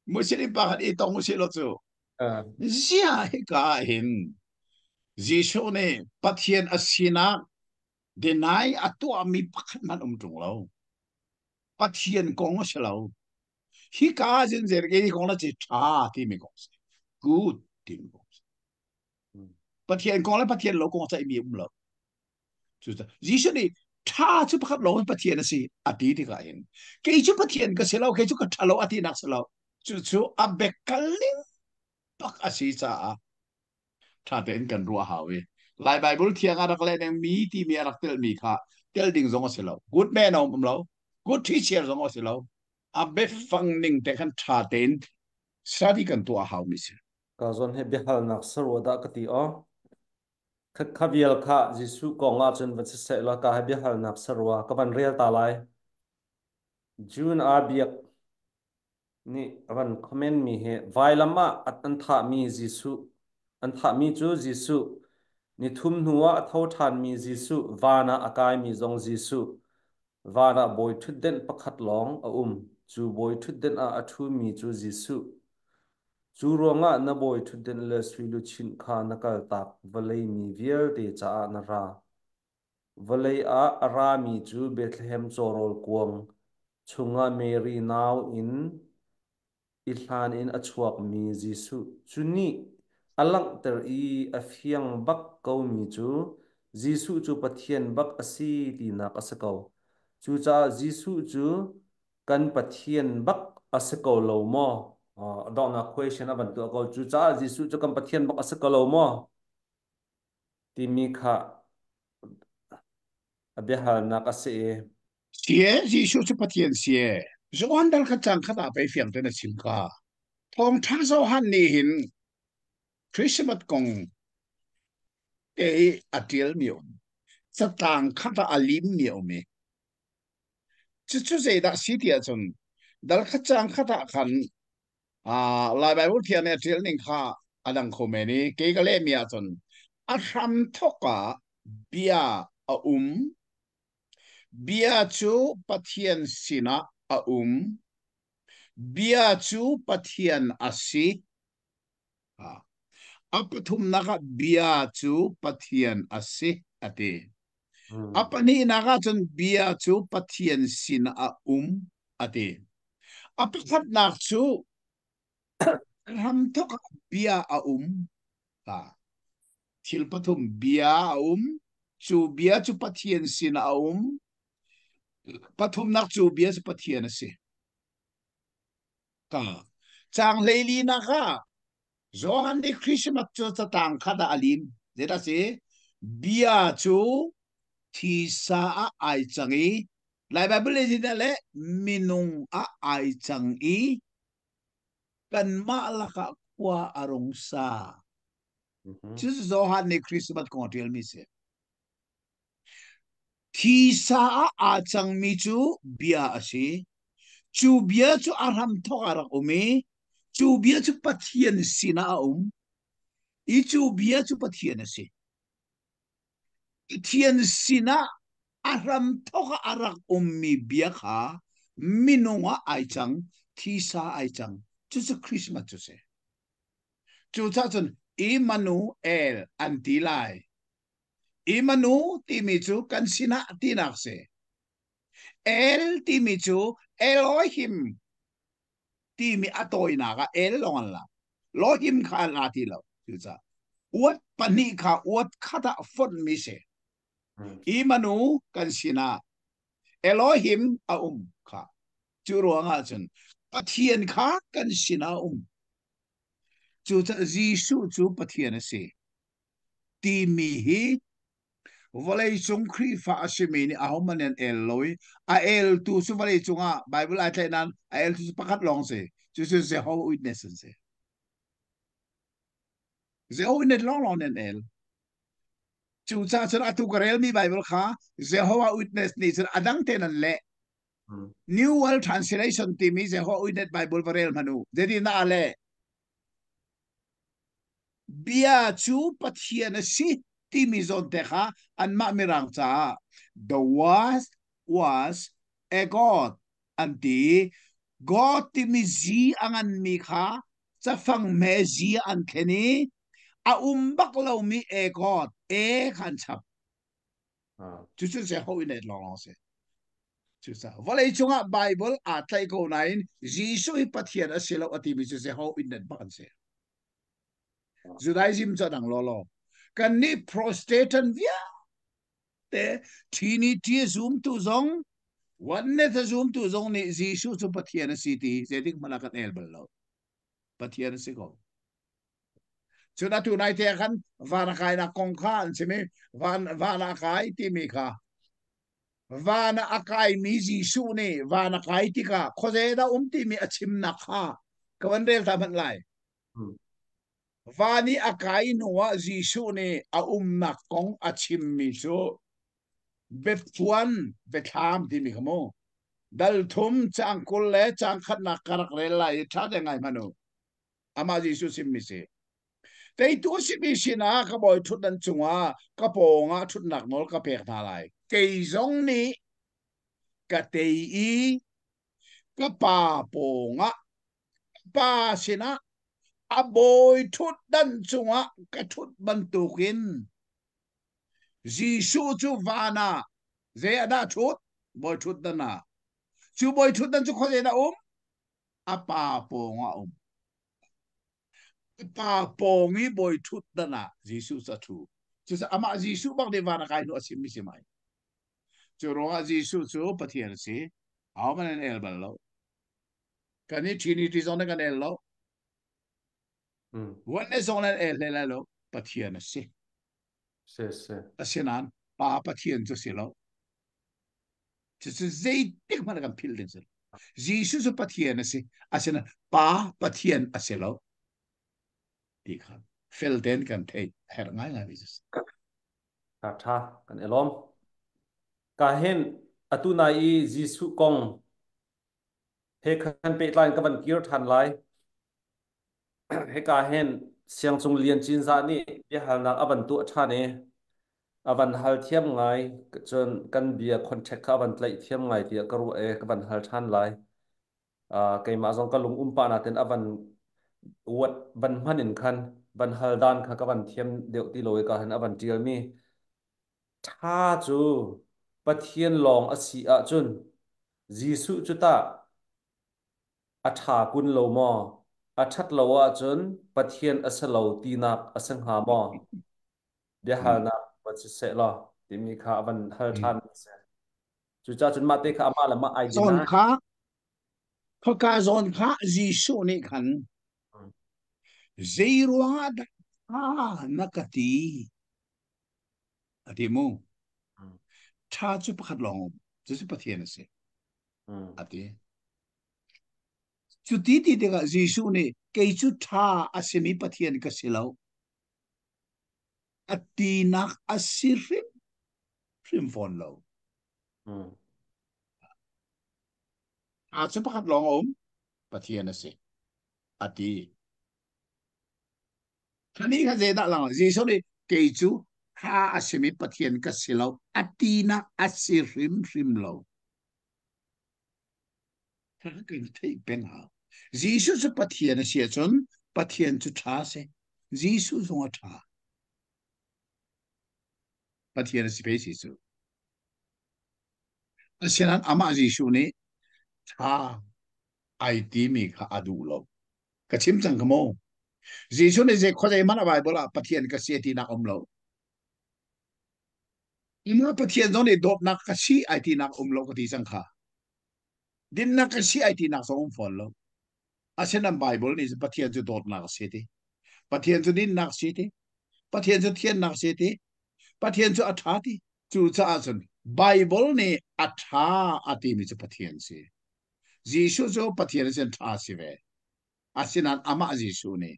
Muslim pa khan i tong si law cu Zia hika hin Jesuh nih Pathian a sinak deny a tuahmi pakhat hmanh um ṭung lo. Pathian kong a si lo. Hika zin zer ke kong la ci ṭha timi kong si. Good timi kong si. Pathian kong le Pathian lo kong caihmi um lo. Cucaah Jesuh nih ṭha cu pakhat lawng Pathian a si a ti tikah hin kei cu Pathian ka si lo, kei cu ka ṭha lo a tinak si lo. Cucu a biakal ning. tak a si caah ṭha tein kan ruah hau i Lai Bible thiang a rak leh ding mi timi a rak telmi kha tel ding zong a si lo. Good man a um lo. Good teacher zong a si lo. A biafang ning te khan ṭha tein study kan tuah hau mi si. Ka zawn he biahalnak sarua dah ka ti aw. Kha vial kha Jesuh kong ah cun va siseh law ka he biahalnak sarua ka van rel ta lai. June a biak nih a van comment mi hi vailam ah an thahmi Jesuh an thahmi cu Jesuh ni thum hnu ah a tho ṭhanmi Jesuh van ah a kaimi zong Jesuh van ah bawi ṭhutdenh pakhat lawng a um cu bawi ṭhutdenh ah a ṭhumi cu Jesuh cu ruangah na bawi ṭhutdenh le sui luchin kha na kaltak vawlei mi vialte caah na ra Vawlei ah a rami cu Bethlehem cawrawl kuang chungah Mary nau in i hlan in a chuakmi Jesuh cu nih a langhter i a fiang bak komi cu Jesuh cu Pathian bak a si tinak a si ko. Cucaah Jesuh cu kan Pathian bak a si ko lo maw? A donghnak question a van tuah ko. Cucaah Jesuh cu kan Pathian bak a si ko lo maw? Timi kha a biahalnak a si i Si e, Jesuh cu Pathian si e. Johan dal kha cang khat ah pei fiang tein a chim ka. Thawngṭha Johan nih hin Christmas kong te i a ṭialmi a um. Catlang khat ah a limmi a um i cucu zeidah si ti ahcun dal khat cang khat ah khan Lai Bible thiang nih a ṭial ning kha a dang kho men i kei ka lehmi ahcun a hramthawk ah bia a um. Bia cu Pathian sinah a um. Bia cu Pathian a si. A pathumnak ah bia cu Pathian a si a ti. A pahnihnak ah cun bia cu Pathian sinah a um a ti. A pakhatnak cu hramthawk ah bia a um. Thil pathum bia a um. Cu bia cu Pathian sinah a um. Pathumnak cu bia cu Pathian a si. Ka caang hleilinak ah Johan nih Christmas cu catang khat ah a lim. Zeidah si? Bia cu thisa ah ai cang i Lai Bible in le minung ah ai cang i kanmah lakah khua a rung sa. Cu Johan nih Christmas kong a ṭialmi si. Thisa ah aa cangmi cu bia a si. Cu bia cu a hramthawk ah rak um i cu bia cu Pathian sinah a um i cu bia cu Pathian a si. Pathian sinah a hramthawk ah a rak ummi bia kha minung ah ai cang, thisa ai cang. Cucu Christmas cu si. Cucaah cun Immanuel an ti lai. Imanu timi cu kan sinah tinak si. El timi cu Elohim timi a tawinak ah El lawng an lak. Lohim kha an la ti lo. Cucaah uat pahnih kha uat khat ah fonhmi si. Imanu kan sinah Elohim a um kha. Cu ruangah cun Pathian kha kan sinah a um. Cucaah Jesuh cu Pathian a si. Timi hi vawleicung Khrihfa a simi nih ahohmanh nih an el lo i a eltu cu vawleicung ah Bible ai tlaih nain a eltu cu pakhat lawng si. Cucu Jehovah Witness an si. Jehovah Witness lawnglawng nih an el. Cucaah cun atu ka relmi Bible kha Jehovah Witness nih cun a dang tein an leh. New World Translation timi Jehovah Witness Bible va rel hmanh u. Zeitin dah a leh? Bia cu Pathian a si timi zawn te kha anmah Mirang caah the was was a God an ti. God timi Z a nganmi kha cafang hme Z an thlen i a um bak lomi a God a kha an chap. Cucu Jehovah in lawng si. Cucaah vawlei cungah Bible aa tlaih ko nain Jesuh hi Pathian a si lo a timi cu Jehovah Witness bak an si. Judaism cu a dang lawlaw. Kannih Protestant vialte Trinity a zumtu zong Oneness a zumtu zong nih Jesuh cu Pathian a si ti zeitik hmanh ah kan el bal lo. Pathian a si ko. Cun atu nai te khan van a kainak kong kha an chim i van van a kai timi kha van a kaimi Jesuh nih van a kai tikah khuaze dah um timi a chimnak kha ka van rel ta hmanh lai. Van i a kai hnuah Jesuh nih a umnak kong a chimmi cu biaphuan biathlam timi kha mu dal thum caang 20 le caang khatnak ka rak rel lai i ṭha te ngai hmanh u. Amah Jesuh chimmi si. Teitu a simi sinah ka bawi ṭhutdan cungah ka pawngah ṭhutnak nawl ka pek hna lai. Kei zong nih ka tei i ka pa pawngah pa sinah a bawi ṭhutdan cungah ka ṭhut bantukin Jesuh cu van ah zei ah dah ṭhut? Bawi ṭhutdan ah. Cu bawi ṭhutdan cu khuazei dah um? A pa pawng ah um. A pa pawng i bawi ṭhutdan ah Jesuh cu a ṭhu. Cucaah amah Jesuh bak nih van a kai hnu a chimmi si mai. Cu ruangah Jesuh cu Pathian a si. Ahohmanh an el bal lo. Kan i Trinity zong nih kan el lo. Oneness zong nan el hlei lai lo. Pathian a si. Si si. Asinain Pa Pathian cu si lo. Cucu zeitik hmanh kan philh ding si. Jesuh cu Pathian a si. Asinain Pa Pathian a si lo. Ti kha fel tein kan theih a herh ngaingai mi si. Tha tha kan i lawm. Ka hin atu nai i Jesuh kong he khan pehtlai in ka van kir than lai. Hika hin Siangcung Lian Cinzah nih biahalnak a van tuah ṭhan i a van hal thiam ngai cun kan bia contact kha a van tlaih thiam ngai tiah ka ruah i ka van hal ṭhan lai. Keimah zong ka lung um pah natin a van uat van hman in khan van hal dan kha ka van thiam deuh ti lo i ka hin a van ṭialmi ṭha cu Pathian lawng a si ahcun Jesuh cu tah a ṭha kun lo maw? A ṭhat lo ahcun Pathian a si lo tinak a si hnga maw? Biahalnak van si seh law timi kha a van hal ṭhan a si. Cucaah cun mah te kha amah le mah ai Zawn kha khaka zawn kha Jesuh nih khan zei ruangah dah ṭha na ka ti a ti mu. Ṭha cu pakhat lawng um cucu Pathian a si a ti. Cu ti ti tikah Jesuh nih kei cu ṭha a simi Pathian ka si lo. A tinak a si hrim hrim fawn lo. A cu pakhat lawng a um, Pathian a si. A ti. Thani kha zeidah lang? Jesuh nih kei cu ṭha a simi Pathian ka si lo. A tinak a si hrimhrim lo. Kan theih peng hau. Jesuh cu Pathian a si ahcun Pathian cu ṭha a si. Jesuh zong a ṭha. Pathian a si pei si cu. Asinain amah Jesuh nih ṭha ai timi kha a duh lo. Ka chim cang ka mu. Jesuh nih zei khuazei hmanh a Bible ah Pathian ka si a tinak um lo. Amah Pathian zong nih dawtnak ka si ai tinak um lo ka ti cang kha. Dinnak ka si ai tinak zong um fawn lo. Asinain Bible nih Pathian cu dawtnak a si ti. Pathian cu dinnak si ti. Pathian cu thiannak si ti. Pathian cu a ṭha ti. Cucaah cun Bible nih a ṭha a timi cu Pathian si. Jesuh cu Pathian sin ṭha si ve. Asinain amah Jesuh nih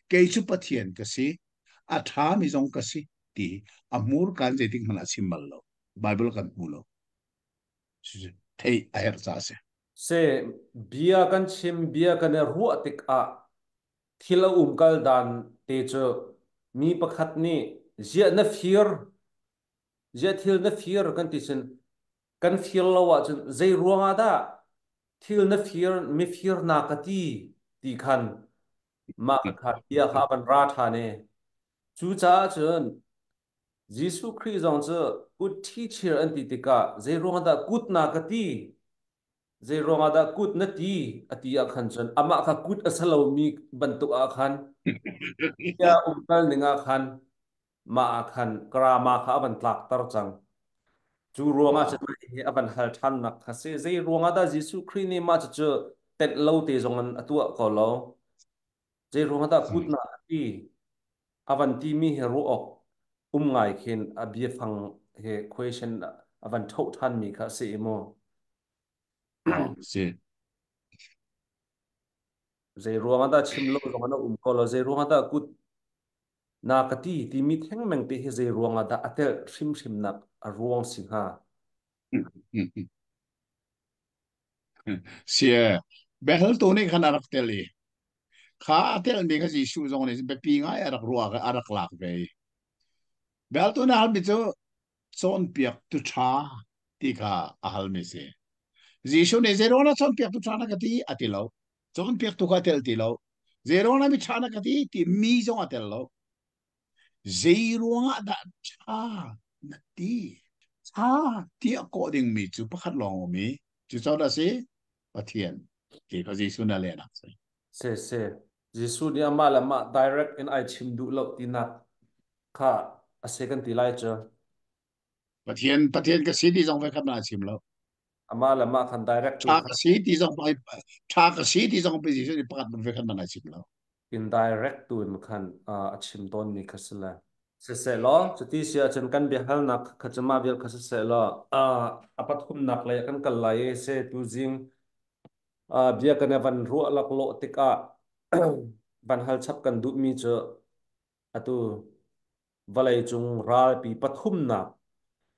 kei cu Pathian ka si, a ṭhami zong ka si ti a hmurka in zeitik hmanh ah a chim bal lo. Bible kan hmu lo. Theih a herh caah a si. Se bia kan chim bia kan i ruah tikah thil a umkal dan te cu mi pakhat nih ziah na fir ziah thil na fir kan ti cun kan fir lo ahcun zei ruangah dah thil na fir mifir na ka ti ti khan mah kha bia kha van ra ṭhan i cucaah cun Jesuh Khrih zong cu kut ṭhichir an ti tikah zei ruangah dah kut na ka ti zei ruangah dah kut na ti a ti ah khan cun amah kha kut a si lomi bantuk ah khan bia umkal ning ah khan mah ah khan grama kha a van tlakter cang. Cu ruangah cun hi a van hal ṭhannak kha si. Zei ruangah dah Jesuh Khrih nih mah cucu tenh lo te zong in a tuah ko lo? Zei ruangah dah kutnak a ti? Avan ti mi hi ruah awk um ngai khin a biafang he question avan tho than mi kha si mu. Si. Zei ruang ah dah chim lo zong an um ko lo, zei ruang ah dah kut na ka ti timi thengmeng te hi zei ruang ah dah a telh hrimhrim nak a ruang si hnga? Si e, behel tu nih khan a rak tel i kha a telmi kha Jesuh zong nih biapi ngai a rak ruah a rak lak ve i behel tu nih a halmi cu cawnpiak tu ṭha ti kha a halmi si. Jesuh nih zei ruang ah cawnpiak tu ṭha na ka ti a ti lo. Cawnpiak tu kha a tel ti lo. Zei ruang ah mi ṭha na ka ti ti mi zong a tel lo. Zei ruangah dah ṭha na ti? Ṭha tiah kawh dingmi cu pakhat lawng um i cu cawt a si Pathian ti kha Jesuh na lehnak si. Si si. Jesuh nih amah le amah direct in ai chim duh lo tinak kha a si kan ti lai cu. Pathian Pathian ka si ti zong ve khat na chim lo. Amah le mah khan direct tu ṭha ka si ti zong ṭha ka si ti zong pe Jesuh nih pakhat ve khat na chim lo. Indirect tu in khan a chim tawnmi kha si le. Siseh law, cuti si ahcun kan biahalnak kha cu mah vial kha siseh law, a pathumnak lei ah kan kal lai i se tuzing bia kan i van ruah laklawh tikah van hal chap kan duhmi cu atu vawleicung ralpi pathumnak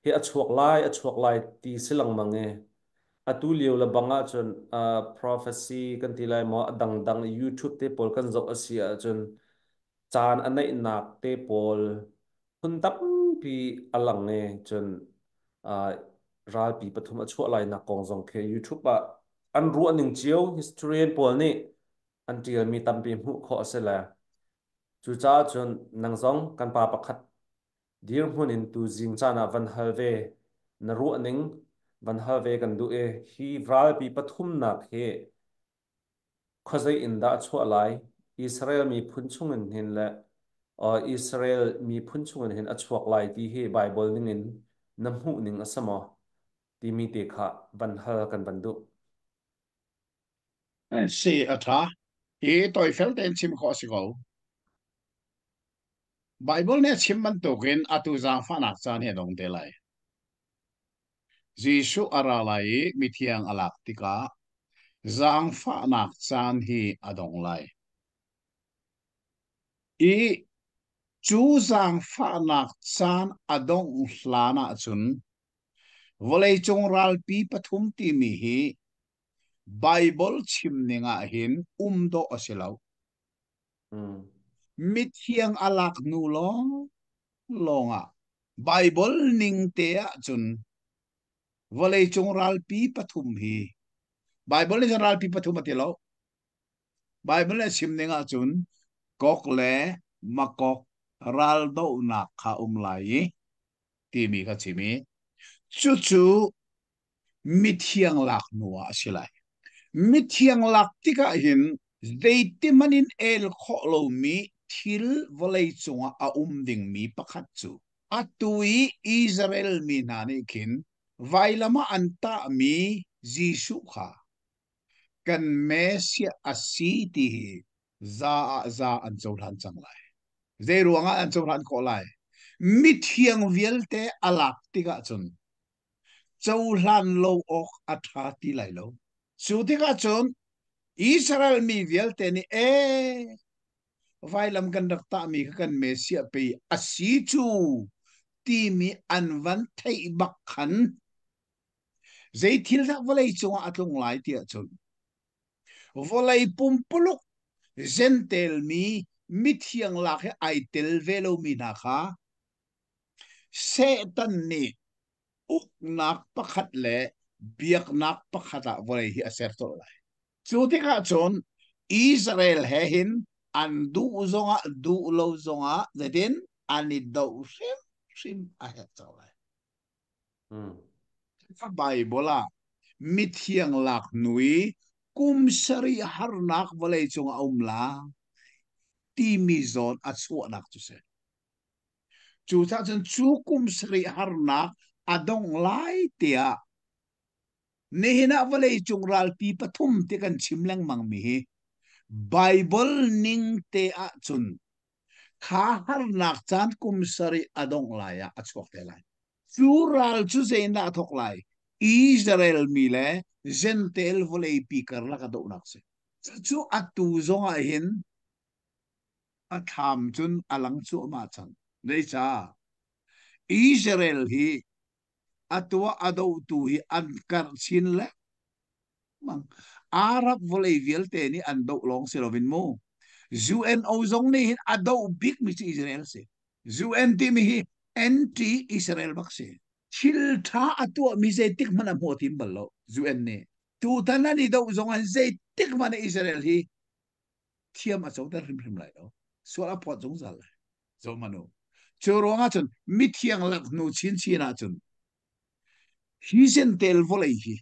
hi a chuak lai a chuak lai ti si lengmang i atu lio le bang ahcun prophecy kan ti lai maw a dangdang YouTube te pawl kan zoh a si ahcun caan a neihnak te pawl phun tampi a lang i cun ralpi pathum a chuah lai nak kong zong khi YouTube ah an ruah ning cio historian pawl nih an ṭialmi tampi hmuh khawh a si le Cucaah cun nang zong kan pa pakhat dirhmun in tuzing caan ah van hal ve, na ruahning van hal ve kan duh i hi ralpi pathumnak hi khuazei in dah a chuah lai? Israel miphun chungin hin le Israel miphun chungin hin a chuak lai ti hi Baibal ningin na hmuh ning a si maw? timi te kha van hal kan van duh. Si a ṭha. Hi tawifel tein chim khawh a si ko. Baibal nih a chim bantukin atu zaangfahnak caan hi a dong te lai. Jesuh a ra lai i mithiang a lak tikah zaangfahnak caan hi a dong lai. I cu zaangfahnak caan a dongh hlan ahcun vawleicung ralpi pathum timi hi Baibal chim ning ah hin um dawh a si lo. Mithiang a lak hnu lawng lawng ah Baibal ning te ahcun vawleicung ralpi pathum hi Baibal nih cun ralpi pathum a ti lo. Baibal nih a chim ning ahcun Gog le Magog raldohnak kha um lai i timi kha chim i cucu mithiang lak hnu ah a si lai. Mithiang lak tikah hin zeitihmanh in el khawh lomi thil vawlei cungah a um dingmi pakhat cu atu i Israel mi hna nih khin vailam ah an tahmi Jesuh kha kan Messiah a si ti hi za ah za an cohlan cang lai. Zei ruangah an cohlan khawh lai? Mithiang vialte a lak tikah cun cohlan lo awk a ṭha ti lai lo. Cu tikah cun Israel mi vialte nih ee vailam kan rak tahmi kha kan Messiah pei a si cu timi an van theih bak khan zei thil dah vawlei cungah a tlung lai tiah cun vawlei pumpuluk Jentail mi mithiang lak hi ai tel ve lomi hna kha Satan nih uknak pakhat le biaknak pakhat ah vawlei hi a ser colh lai. Cu tikah cun Israel he hin an duh zongah duh lo zongah zeitin an i doh hrimhrim a herh cang lai. Bible ah mithiang lak hnu i kum sarih harnak vawlei cung a um la timi zawn a chuahnak cu si. Cucaah cun cu kum sarih harnak a dongh lai tiah nihin ah vawleicung ralpi pathum ti kan chim lengmang mi hi Bible ning te ahcun Kha harnak caan kum sarih a dongh lai ah a chuak te lai. Cu ral cu zeidah a thawk lai? Israel mi le Jentail vawleipi karlak a dohnak si. Cucu atu zong ah hin a thlam cun a lang cuahmah cang. Zeicah? Israel hi a tuah a dohtu hi an karh chin lengmang. Arab vawlei vialte nih an doh lawng si loin mu. UNO zong nih hin a doh bikmi cu Israel si. UN timi hi anti-Israel bak si. Thil ṭha a tuahmi zeitik hmanh a hmuh tim bal lo UN nih. Tutan an i doh zong ah zeitik hmanh Israel hi thiam a coter hrimhrim lai lo. Sual a phawt zungzal lai. Zo manu. Cu ruangah cun mithiang lak hnu chinchin ah cun hi zentel vawlei hi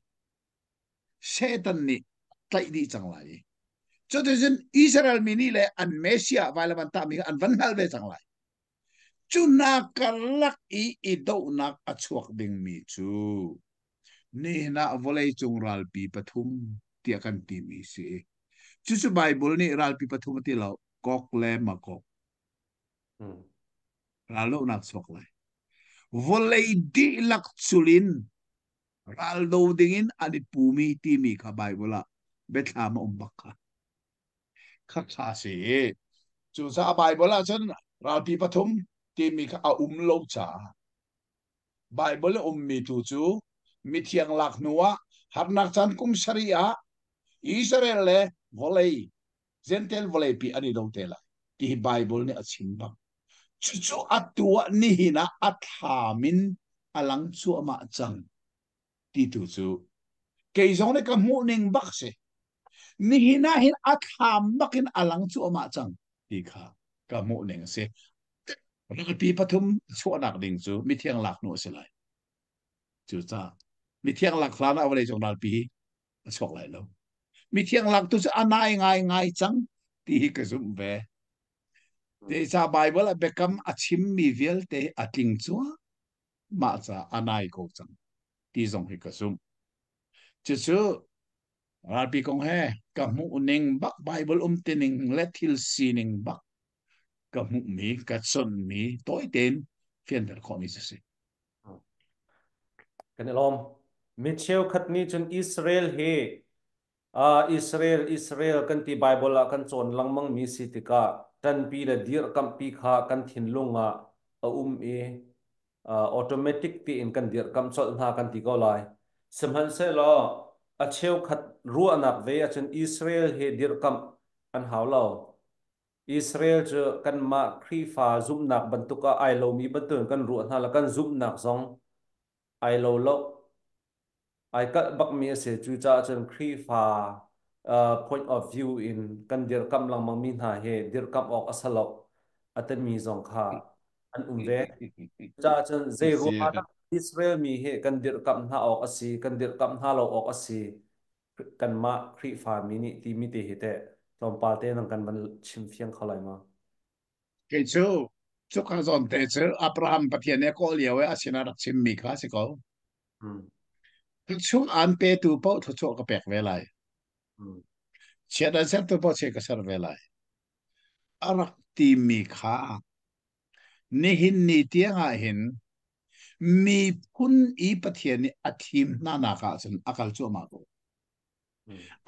Satan nih tlaih dih cang lai i cuticun Israel mi nih le an Messiah vailam an tahmi an van hngal ve cang lai. Cu hna karlak i i dohnak a chuak dingmi cu nihin ah vawleicung ralpi pathum tiah kan timi si. Cucu Bible nih ralpi pathum a ti lo, Gog le Magog. Raldohnak chuak lai. Vawlei dihlak culin raldo dingin an i pumi timi kha Bible ah biathlam a um bak kha. Kha kha si. Cucaah Bible ah cun ralpi pathum timi kha a um lo caah Bible a ummi tu cu mithiang lak hnu ah harnak caan kum sarih ah Israel le vawlei Jentail vawleipi an i do te lai ti hi Bible nih a chim bak. Cucu a tuah nihin ah a thlam in a lang cuahmah cang ti tu cu kei zong nih ka hmuh ning bak si. Nihin ah hin a thlam bak in a lang cuahmah cang ti kha ka hmuh ning a si. Ralpi pathum chuahnak ding cu mithiang lak hnu a si lai. Cucaah mithiang lak hlan ah vawleicung ralpi hi a chuak lai lo. Mithiang lak tu cu a nai ngai ngai cang ti hi ka zumh ve. Zeicah Bible a biakam a chimmi vialte a tling cuahmah caah a nai ko cang ti zong hi ka zumh. Cucu ralpi kong he ka hmuh ning bak Bible um tining le thil sining bak ka hmuhmi ka chonhmi tawi tein fianter khawhmi cu si. Kan i lawm. Mi cheukhat nih cun Israel hi Israel Israel kan ti Bible ah kan cawn lengmang mi si tikah ṭanpi le dirhkamhpi kha kan thinlung ah a um i automatic tiin kan dirhkamh colh hna kan ti ko lai. Sihmanhsehlaw a cheukhat ruahnak ve ahcun Israel hi dirhkamh an hau lo. Israel cu kanmah Khrihfa zumhnak bantuk ah ai lomi bantukin kan ruah hna le kan zumhnak zong ai lo lo. Ai kalh bakmi a si. Cucaah cun Khrihfa point of view in kan dirkamh lengmangmi hna hi dirkamh awk a si lo a timi zong kha an um ve. Cucaah cun zei ruang ah dah Israel mi hi kan dirkamh hna awk a si, kan dirkamh hna lo awk a si, kanmah Khrihfa mi nih timi te hi teh tlawmpal te nang kan van chim fiang kho lai ma? Kei cu cuka zawn te cu Abraham Pathian nih a kawl lio i a sinah rak chimmi kha a si ko. Thluachuah aan petu paoh thluachuah ka pek ve lai. Chiat an sertu paoh chiat ka ser ve lai. A rak timi kha nihin ni tiang ah hin miphun i Pathian nih a thim hna nak ah cun a kal cuahmah ko.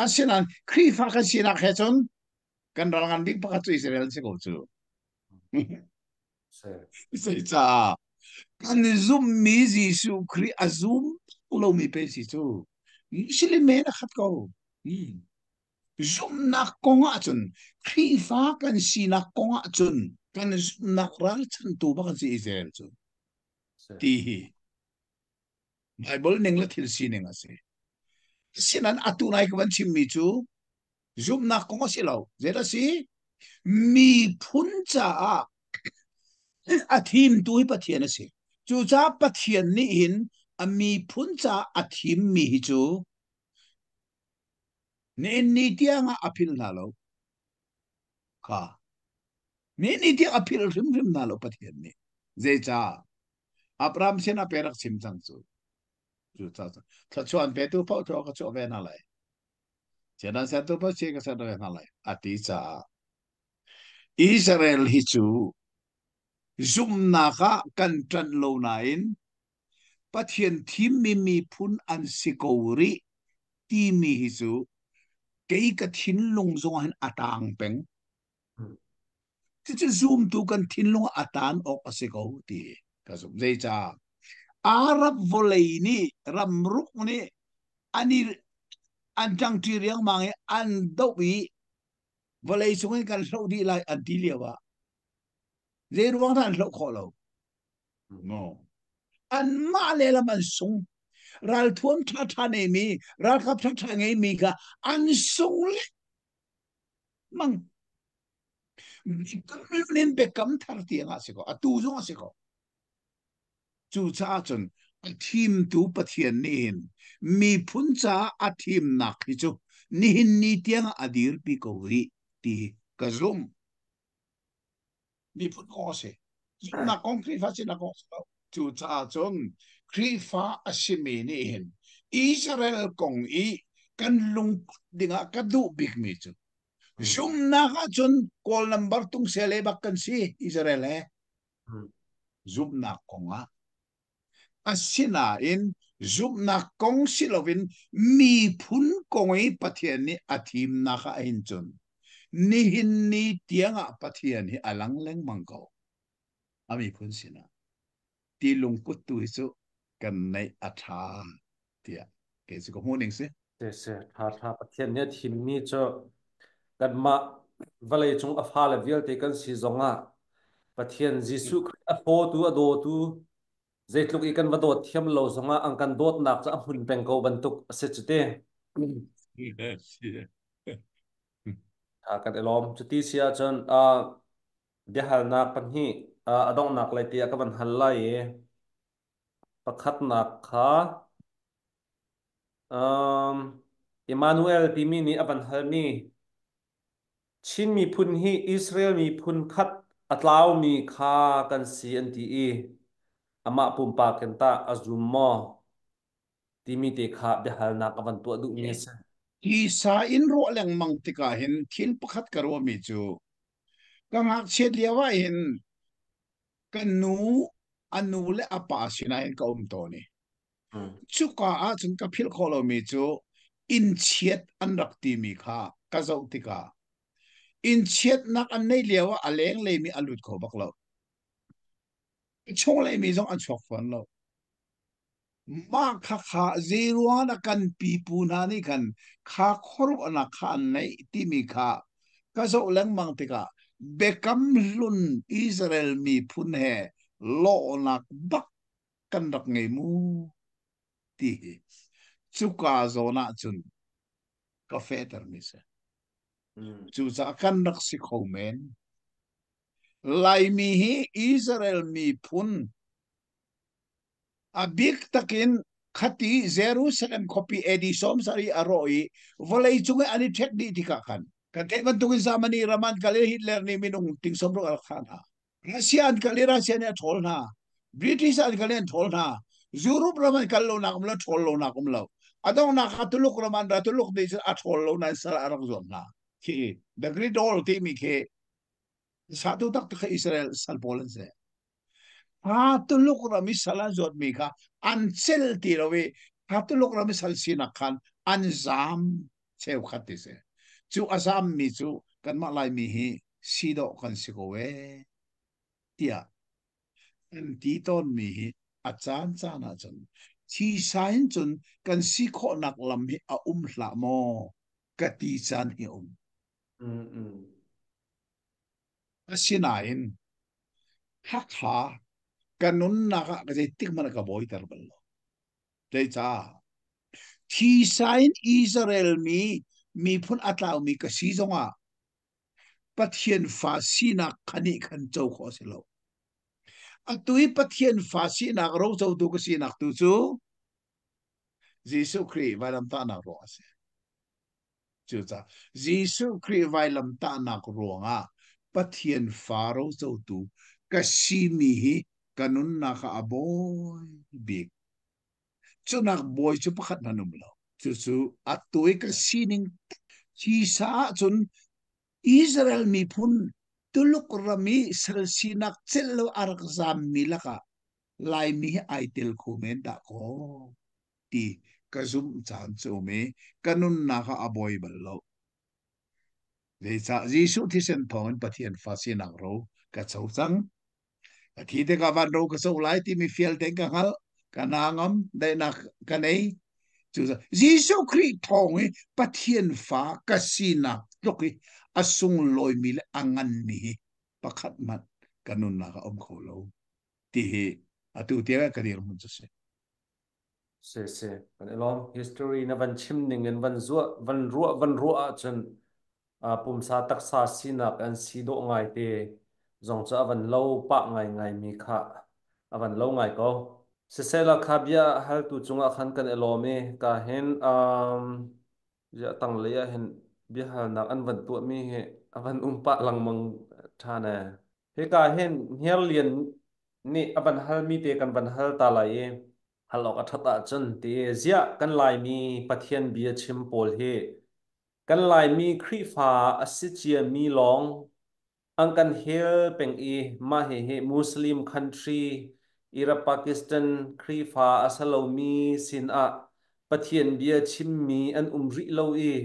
Asinain Khrihfa kan sinak he cun kan ral ngan bik pakhat cu Israel si ko cu. Zeicah kan zumhmi Jesuh Khrih a zum lomi pe si cu Muslim men a khat ko. Zumhnak kong ahcun Khrihfa kan sinak kong ahcun kan zumhnak ralchantu bak an si Israel cu. Ti hi Bible ning le thil sining a si. Sinan atu nai ka van chimmi cu zumhnak kong a si lo. Zei a si? Miphun caah a thimtu hi Pathian a si. Cucaah Pathian nih hin a miphun caah a thimmi hi cu nihin ni tiang ah a philh hna lo. Kha. Nihin ni tiang a philh hrimhrim hna lo Pathian nih. Zeicah? Abraham sin ah pe rak chim cang cu. Cucaah thluachuah an petu paoh cu ka chuah ve hna lai. Chian sertu paoh chi ka ser ve hna lai a ti caah Israel hi cu Zumhnak ah kan ṭanh lo nain Pathian thimmi miphun an si ko rih timi hi cu kei ka thinlung zong hin a taang peng. Cucu zumtu kan thinlung ah a taan awk a si ko ti ka zumh. Zeicah? Arab vawlei nih ramruk nih an i an ṭangṭi riangmang i an doh i vawlei cung in kan hloh dih lai an ti lio ah zei ruang dah an hloh khawh lo? No. Anmah lehlam an sung. Ralthuam ṭhaṭha neimi, ralkap ṭhaṭha ngeimi kha an sung le mang. Nin biakam thar tiang ah si ko. Atu zong a si ko. Cucaah cun a thimtu Pathian nih hin miphun caah a thimnak hi cu nihin ni tiang a dirpi ko rih ti ka zumh. Miphun kong a si. Zumhnak kong Khrihfa sinak kong a si lo. Cucaah cun Khrihfa a simi nih hin Israel kong i kan lungput dingah ka duh bikmi cu zumhnak ahcun Kawl number tung sele bak kan si Israel he. Zumhnak kongah. Asinain zumhnak kong si loin miphun kong i Pathian nih a thimnak ah hin cun nihin ni tiangah Pathian hi a lang lengmang ko. A miphun sinah. Ti lungput tu hi cu kan neih a ṭha tiah kei cu ka hmuh ning si. Si, ṭha ṭha Pathian nih a thimmi cu kanmah vawlei cung a fale vialte kan si zongah Pathian Jesuh Khrih a hlawtu a dawtu zeitluk i kan va dawt thiam lo zongah an kan dawtnak cu a hmun peng ko bantuk a si cu ti. Yes, yeah. Kan i lawm. Cuti si ahcun biahalnak pahnih a donghnak lei tiah ka van hal lai i pakhatnak kha Emmanuel timi nih a van halmi Chin miphun hi Israel miphun khat a tlaumi kha kan si an ti i amah pumpak in tah a zum maw timi te kha biahalnak a van tuah duhmi a si. Hi sa in ruah lengmang tikah hin thil pakhat ka ruahmi cu ka ngakchiat lio ah hin ka nu a nu le a pa sinah hin ka um tawn i cuka ah cun ka philh khawh lomi cu inn chiat an rak timi kha ka zoh tikah inn chiatnak an neih lio ah a lenglei mi a lut kho bak lo. Chunglei mi zong an chuak fawn lo. Mah khakha zeiruang dah kan pipu hna nih khan kha khuaruahnak kha an neih timi kha ka zoh lengmang tikah Biakam Hlun Israel miphun he lawhnak bak kan rak ngei mu ti hi cuka zawn ah cun ka fehtermi si. Cucaah kan rak si kho men. Laimi hi Israel miphun A bik takin khati Jerusalem khuapi AD 70 a rawh i vawleicung i an i ṭhek dih tikah khan kan theih bantukin Germany ram an kal i Hitler nih minung ting sawmruk a rak thah hna. Russia an kal i Russia nih a ṭhawl hna. British an kal i an ṭhawl hna. Europe ram an kal lonak um lo, ṭhawl lonak um lo. A donghnak ah Tuluk ram an ra, Tuluk nih cun a ṭhawl lo nain sal a rak zuam hna. Khi The Great Wall timi khi satu taktak kha Israel sal pawl an si. Kha Tuluk ram i sal an zuatmi kha an cel ti lo i kha Tuluk ram i sal sinak khan an zaam cheukhat ti si. Cu a zaammi cu kanmah Laimi hi si dawh kan si ko ee tiah an ti tawnmi hi a caancaan ahcun thisa in cun kan si khawhnak lam hi a um hlah maw ka ti caan hi a um. Asinain Hakha ka nunnak ah ka zeitik hmanh ah ka bawiter bal lo. Zeicah? Thisa in Israel mi miphun a tlaumi ka si zongah Pathian fa sinak kha nih khan co khawh a si lo. Atu i Pathian fa sinak rocotu ka sinak tu cu Jesuh Khrih vailamtahnak ruang a si. Cucaah Jesuh Khrih vailamtahnak ruangah Pathian fa rocotu ka simi hi ka nunnak ah a bawi bik. Cunak bawi cu pakhat hmanh um lo. Cucu atu i ka sining thisa ahcun Israel miphun Tuluk ram i sal sinak celh lo a rak zaammi lakah Laimi hi ai tel kho men dah kaw ti ka zumh caan cu um i ka nunnak ah a buai bal lo. Zeicah Jesuh thisen thawngin Pathian fa sinak ro ka co cang. Ka thi tikah van ro ka co lai timi fial tein ka hngalh, ka hna ngam, daihnak ka nei. Cu Jesuh Khrih thawng i Pathian fa ka sinak tluk i a sunglawimi le a nganmi hi pakhat hmanh ka nunnak ah um kho lo ti hi atu tiang ka dirhmun cu si. Si si, kan i lawm. History na van chim ning in van zuah, van ruah, van ruah ahcun pumsa taksa sinak an si dawh ngai te zong cu a van lo pah ngaingai mi kha a van lo ngai ko. Sisehla kha bia haltu cungah khan kan i lawm i ka hin ziah tanglei ah hin biahalnak an van tuahmi hi a van um pah lengmang ṭhan ee. Hika hin Hniarlian nih a van halmi te kan van hal ta lai i hal awk a ṭhat ahcun ti ziah kan Laimi Pathian bia chim pawl hi kan Laimi Khrihfa a si ciami lawng an kan hel peng i mah hihi Muslim country Iraq Pakistan Khrihfa a si lomi sinah Pathian bia chimmi an um rih lo i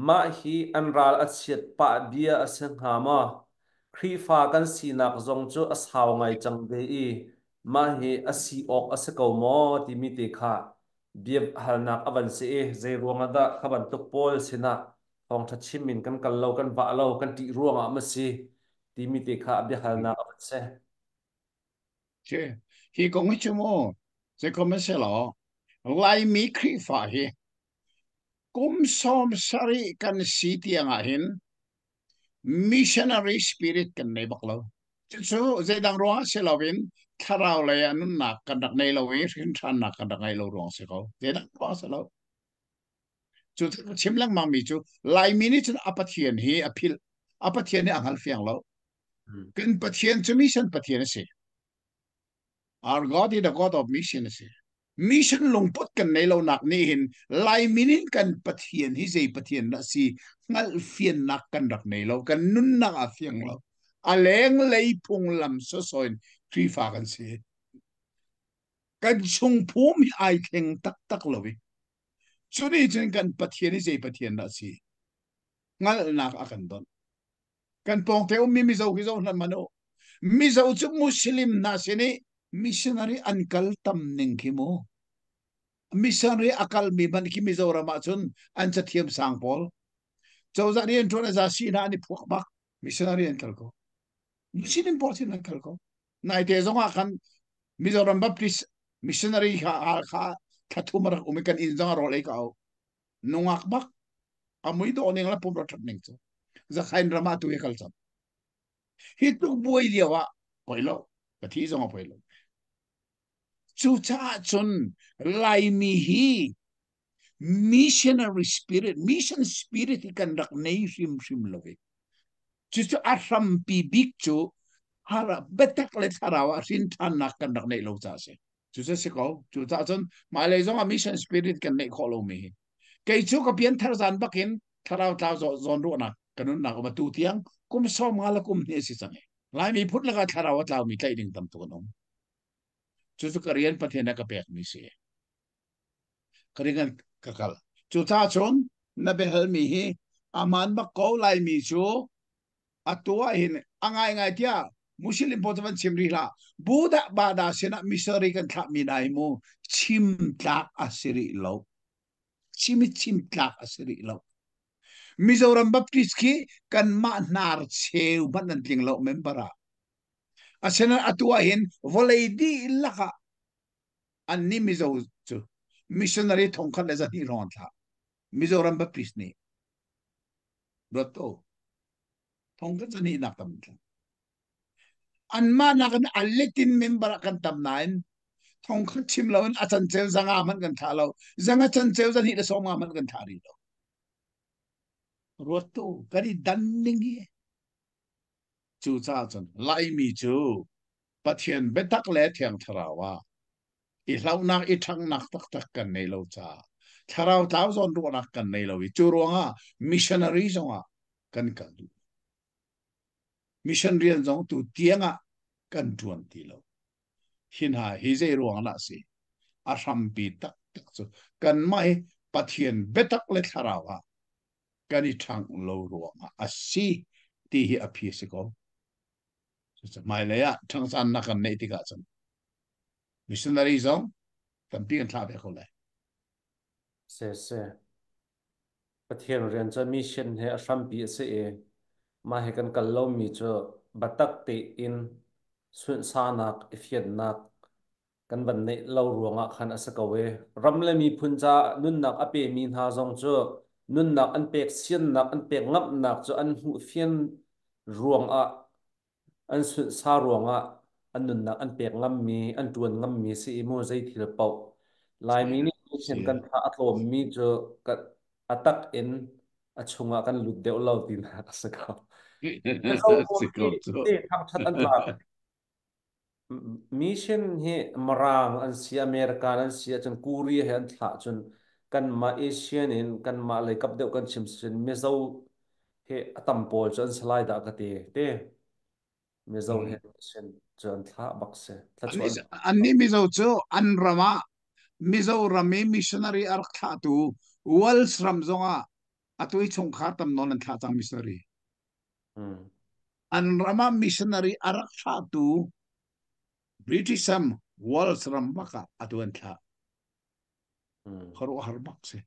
mah hi an ral a chiat pah bia a si hnga maw? Khrihfa kan sinak zong cu a sau ngai cang ve i mah hi a si awk a si ko maw timi te kha bia halnak a van si i zei ruangah dah kha bantuk pawl sinah thawngṭha chim in kan kal lo, kan vah lo, kan ṭih ruangah ma si timi te kha biahalnak a van si. Che, hi kong hi cu mu, zeikom a si lo, Laimi Khrihfa hi kum 70 kan si tiang ah hin missionary spirit kan nei bak lo. Cucu zeidang ruangah si loin thlarau lei ah nunnak kan rak nei lo i hrinṭhannak kan rak ngeih lo ruang si ko. Zeidang ruang si lo. Cu chim lengmang mi cu Laimi nih cun a Pathian hi a philh. A Pathian hi a hngal fiang lo. Kan Pathian cu mission Pathian a si. Our God is the God of mission a si. Mission lungput kan nei lo nak nih hin Laimi nih kan Pathian hi zei Pathian dah si hngalh fiannak kan rak nei lo. Kan nunnak a fiang lo. A leng lei phunglam sawsawh in Khrihfa kan si. Kan chung phum hi ai thleng taktak lo i cu nih cun kan Pathian hi zei Pathian dah si hngalhnak a kan donh. Kan pawngte ummi Mizo hi zoh hlan man u. Mizo cu Muslim hna sin i missionary an kal tam ning khi mu. Missionary a kalmi hmanh khi Mizoram ah cun an cathiam sang pawl. Cozah nih an ṭuan a za si hna an i phuak bak. Missionary an kal ko. Muslim pawl sin an kal ko. Naite zong ah khan Mizoram Baptist missionary kha kha thla thum a rak um i kan inn zong a rawl ei ka au. Nungak bak a mui dawh ning le pum ra ṭhat ning cu Zakhain ram ah tu hi kal cang. Hi tluk buai lio ah poi lo ka thi zong a poi lo. Cucaah cun Laimi hi missionary spirit mission spirit hi kan rak nei hrimhrim lo i cucu a hrampi bik cu biatak le thlarau ah hrin ṭhannak kan rak neih lo caah a si. Cucu si ko. Cucaah cun hmailei zong ah mission spirit kan neih khawh lomi hi. Kei cu ka pianthar zan bakin thlarau tlau zawn ruahnak ka nunnak um atu tiang kum 50 le kum hnih a si cang i Laimi phun lakah thlarau a tlaumi tlaih ding tam tuk an um. Cucu ka rian Pathian a ka pekmi si. Ka ring ka kal. Cucaah cun na biahalmi hi aman bak ko Laimi cu atu ah hin a ngaingai tiah Muslim pawl cu van chim rih hlah. Buddha bada sinah missionary kan thlahmi hna hi mu chim tlak a si rih lo. Chim i chim tlak a si rih lo. Mizoram Baptist khi kanmah hnar cheu hmanh an tling lo member ah. Asinain atu ah hin vawlei dihlak ah annih Mizo cu missionary 1200 hrawng an thlah. Mizoram Baptist nih. Ruat ko. 1200 nak tam thlah. Anmah nakin a letin member ah kan tam nain 1000 chim loin a cancel 500 hmanh kan thlah lo. Zanga cancel 250 hmanh kan thlah rih lo. Ruat tu kan i dan ning hi. Cucaah cun Laimi cu Pathian biatak le Thiang Thlarau ah i hlauhnak i ṭhanghnak taktak kan nei lo caah thlarau tlau zawn ruahnak kan nei lo i cu ruangah missionary zongah kan kal duh. Mission rian zong tu tiang ah kan tuan ti lo. Hi hna hi zei ruang dah si? A hrampi taktak cu kanmah hi Pathian biatak le thlarau ah kan i ṭhangh lo ruangah a si ti hi a phi a si ko. Cucu hmailei ah ṭhangsannak kan neih tikah cun missionary zong tampi kan thlah ve ko lai. Se se. Pathian rian cu mission he a hrampi a si i mah he kan kal lomi cu biatak tein sunhsanak i fiannak kan van neih lo ruangah khan a si ko i ram le miphun caah nunnak a pemi hna zong cu nunnak an pek siannak an pek ngamhnak cu an hmuh fian ruangah an sunhsa ruangah an nunnak an pek ngammi an ṭuan ngammi si i mu zei thil paoh Laimi nih mission kan tha a tlawmmi cu a tak in a chungah kan lut deuh lo tinak a si ko. Mizo pawl hi thangṭhat an tlak. Mission hi Mirang an si, American an si ahcun Korea he an thlah cun kanmah Asian in kanmah lei kap deuh kan chim sin Mizo hi a tam pawl cu an si lai dah ka ti. Te Mizo he mission cu an thlah bak si. Thlachuah. Annih Mizo cu an ram ah Mizoram i missionary a rak thlahtu Wales ram zongah atu i chungkhar tam nawn an thlah cang missionary. An ram ah missionary a rak thlahtu British ram Wales ram bak ah atu an thlah. Khuaruahhar bak si.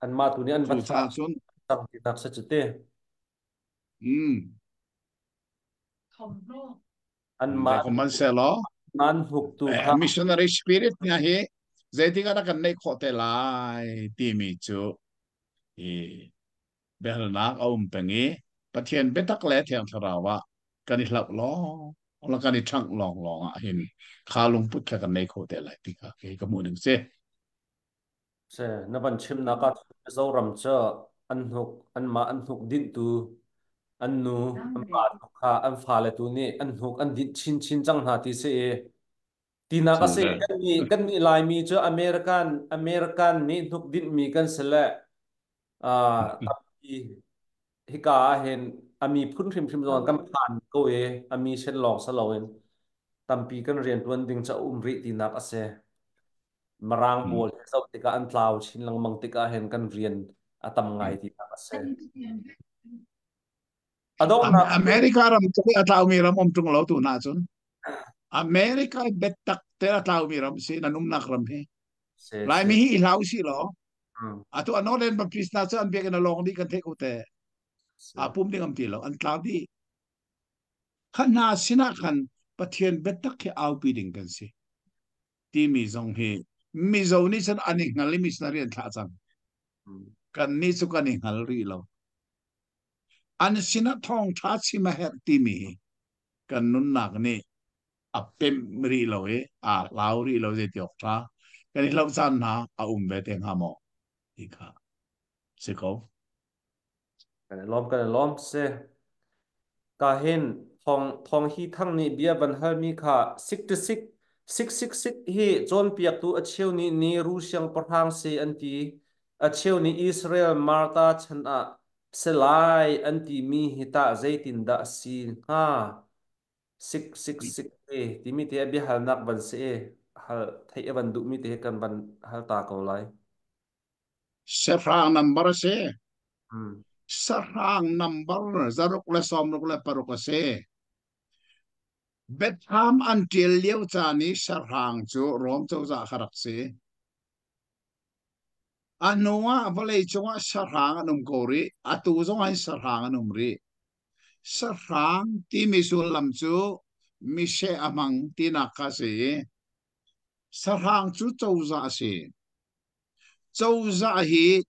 Anmah tu nih an va thlah cun cang ti tak si cu te. Anmah Sihmanhsehlaw an hnuktu kha missionary spirit hna hi zeitik ah dah kan neih khawh te lai timi cu i biahalnak a um peng i Pathian biatak le Thiang Thlarau ah kan i hlauh lawng la kan i ṭhangh lawnglawng ah hin kha lungput kha kan nei kho te lai ti kha kei ka hmuh ning si. Se na van chimnak ah Mizoram cu an hnuk anmah an hnuk dinhtu an nu an pa kha an fale tu nih an hnuk an dinh chinchin cang hna ti si i tinak a si kan nih Laimi cu American American nih hnuk dinhmi kan si le tampi hika ah hin a miphun hrimhrim zong kan phan ko i a mi sen lawng si loin tampi kan riantuan ding cu a um rih tinak a si. Mirang pawl hi zoh tikah an tlau chin lengmang tikah hin kan rian a tam ngai tinak a si. A donghnak America ram cu a tlaumi ram um ṭung lo tu na cun America biatak te a tlaumi ram si nan umnak ram hi Laimi hi i hlau si law atu a Northern Baptist hna cu an biakinn a lawng dih kan theih ko te. A pum ding am ti lo an tlau dih. Kha hna sinah khan Pathian biatak hi aupi ding kan si. Timi zong hi Mizo nih cun an i hngal i missionary an thlah cang. Kan nih cu kan i hngal rih lo. An sinah thawngṭha chim a herh timi hi kan nunnak nih a pemh rih lo i aa hlau rih lo zei ti awk ṭha kan i hlauh caan hna a um ve te hnga maw ti kha si ko. Kan i lawm kan i lawm si. Ka hin thong thong hi thang nih bia van halmi kha 66 666 hi cawnpiaktu a cheu nih ni ru siangpahrang si an ti a cheu nih Israel Martha chan ah si lai an timi hi tah zeitindah a si hnga sik sik sik te timi te biahalnak van si i hal theih a van duhmi te kan van hal ta ko lai. Sahrang number a si. Sahrang number 166 a si. Bethlehem an ṭial lio caan i sahrang cu Rom cozah kha rak si. A hnu ah vawlei cungah sahrang an um ko rih. Atu zong ah hin sahrang an um rih. Sahrang timi sullam cu miseh a hmang tinak kha a si i sahrang cu cozah a si. Cozah hi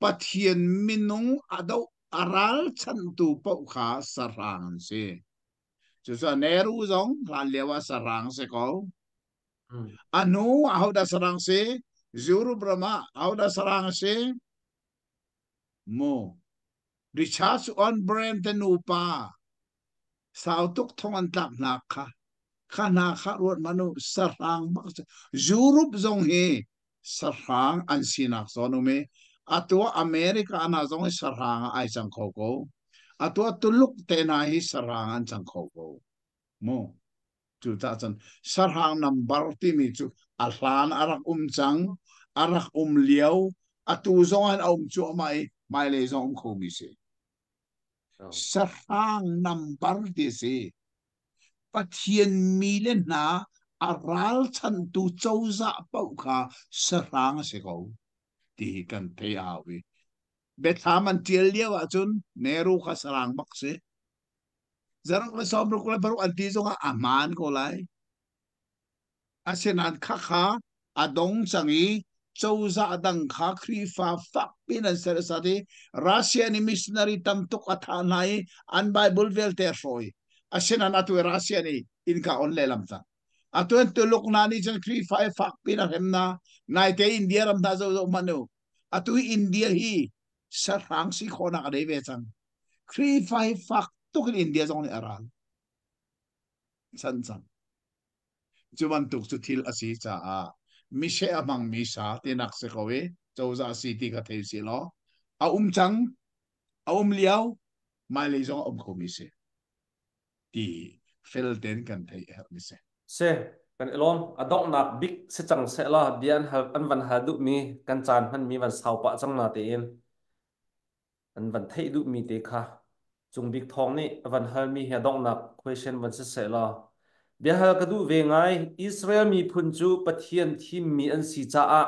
Pathian minung a doh a ralchanhtu paoh kha sahrang an si. Cucaah Nehru zong hlanlio ah sahrang a si ko. A hnu ahodah sahrang si? Europe ram ah ahodah sahrang a si? Mu. Richard Onbrand te nupa sau tuk thong an tlak hna kha kha hna kha ruat hmanh u sahrang bak Europe zong hi sahrang an sinak zawn um i atu America hna zong hi sahrang ah ai cang kho ko. Atu Tuluk te hna hi sarang an cang kho ko. Mu. Cu ta cun sahrang nambar timi cu a hlan a rak um cang, a rak um lio, atu zong an um cuahmah i hmailei zong um khomi si. Sahrang nambar ti si. Pathian mi le hna a ralchanhtu cozah paoh kha sahrang a si ko ti hi kan thei a hau i biathlam an ṭial lio ahcun Nehru kha sarang bak si. Zaruk le sawmruk le paruk an ti zongah a hmaan ko lai. Asinain khakha a dong cang i cozah dang kha Khrihfa fakpi in an serhsat i Russia nih missionary tam tuk a thah hna i an Bible vialte a hrawi. Asinain atu i Russia nih innka on lehlam cang. Atu in Tuluk hna nih cun Khrihfa i fakpi in a hrem hna. Naite India ram hna zoh zoh hmanh u. Atu i India hi sahrang si khawhnak a nei ve cang. Khrihfa hi fak tuk in India zong nih a ral. Chan cang. Cu bantuk cu thil a si caah mise a hmangmi sa tinak si ko i cozah si ti kha thei si law a um cang a um lio hmailei zong a um khomi si ti fel tein kan theih a herhmi si. Si, kan i lawm. A donghnak bik si cang seh law bia an hal an van hal duhmi kan caan hmanmi van sau pah cang na tein an van theih duhmi te kha Cung Bik Thawng nih a van halmi hi a donghnak question van si seh law biahal ka duh ve ngai. Israel miphun cu Pathian thimmi an si caah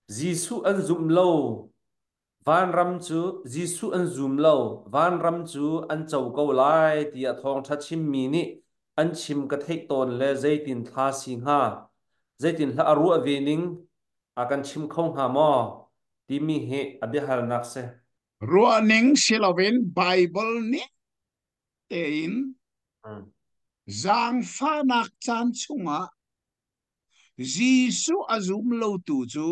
Jesuh an zumh lo vanram cu Jesuh an zum lo vanram cu an co ko lai tiah thawngṭha chimmi nih an chim ka theih tawn le zeitin thla si hnga zeitin hlah a ruah ve ning a kan chim kho hnga maw timi hi a biahalnak si. Ruahning si loin Baibal nih tein zaangfahnak caan chungah Jesuh a zum lotu cu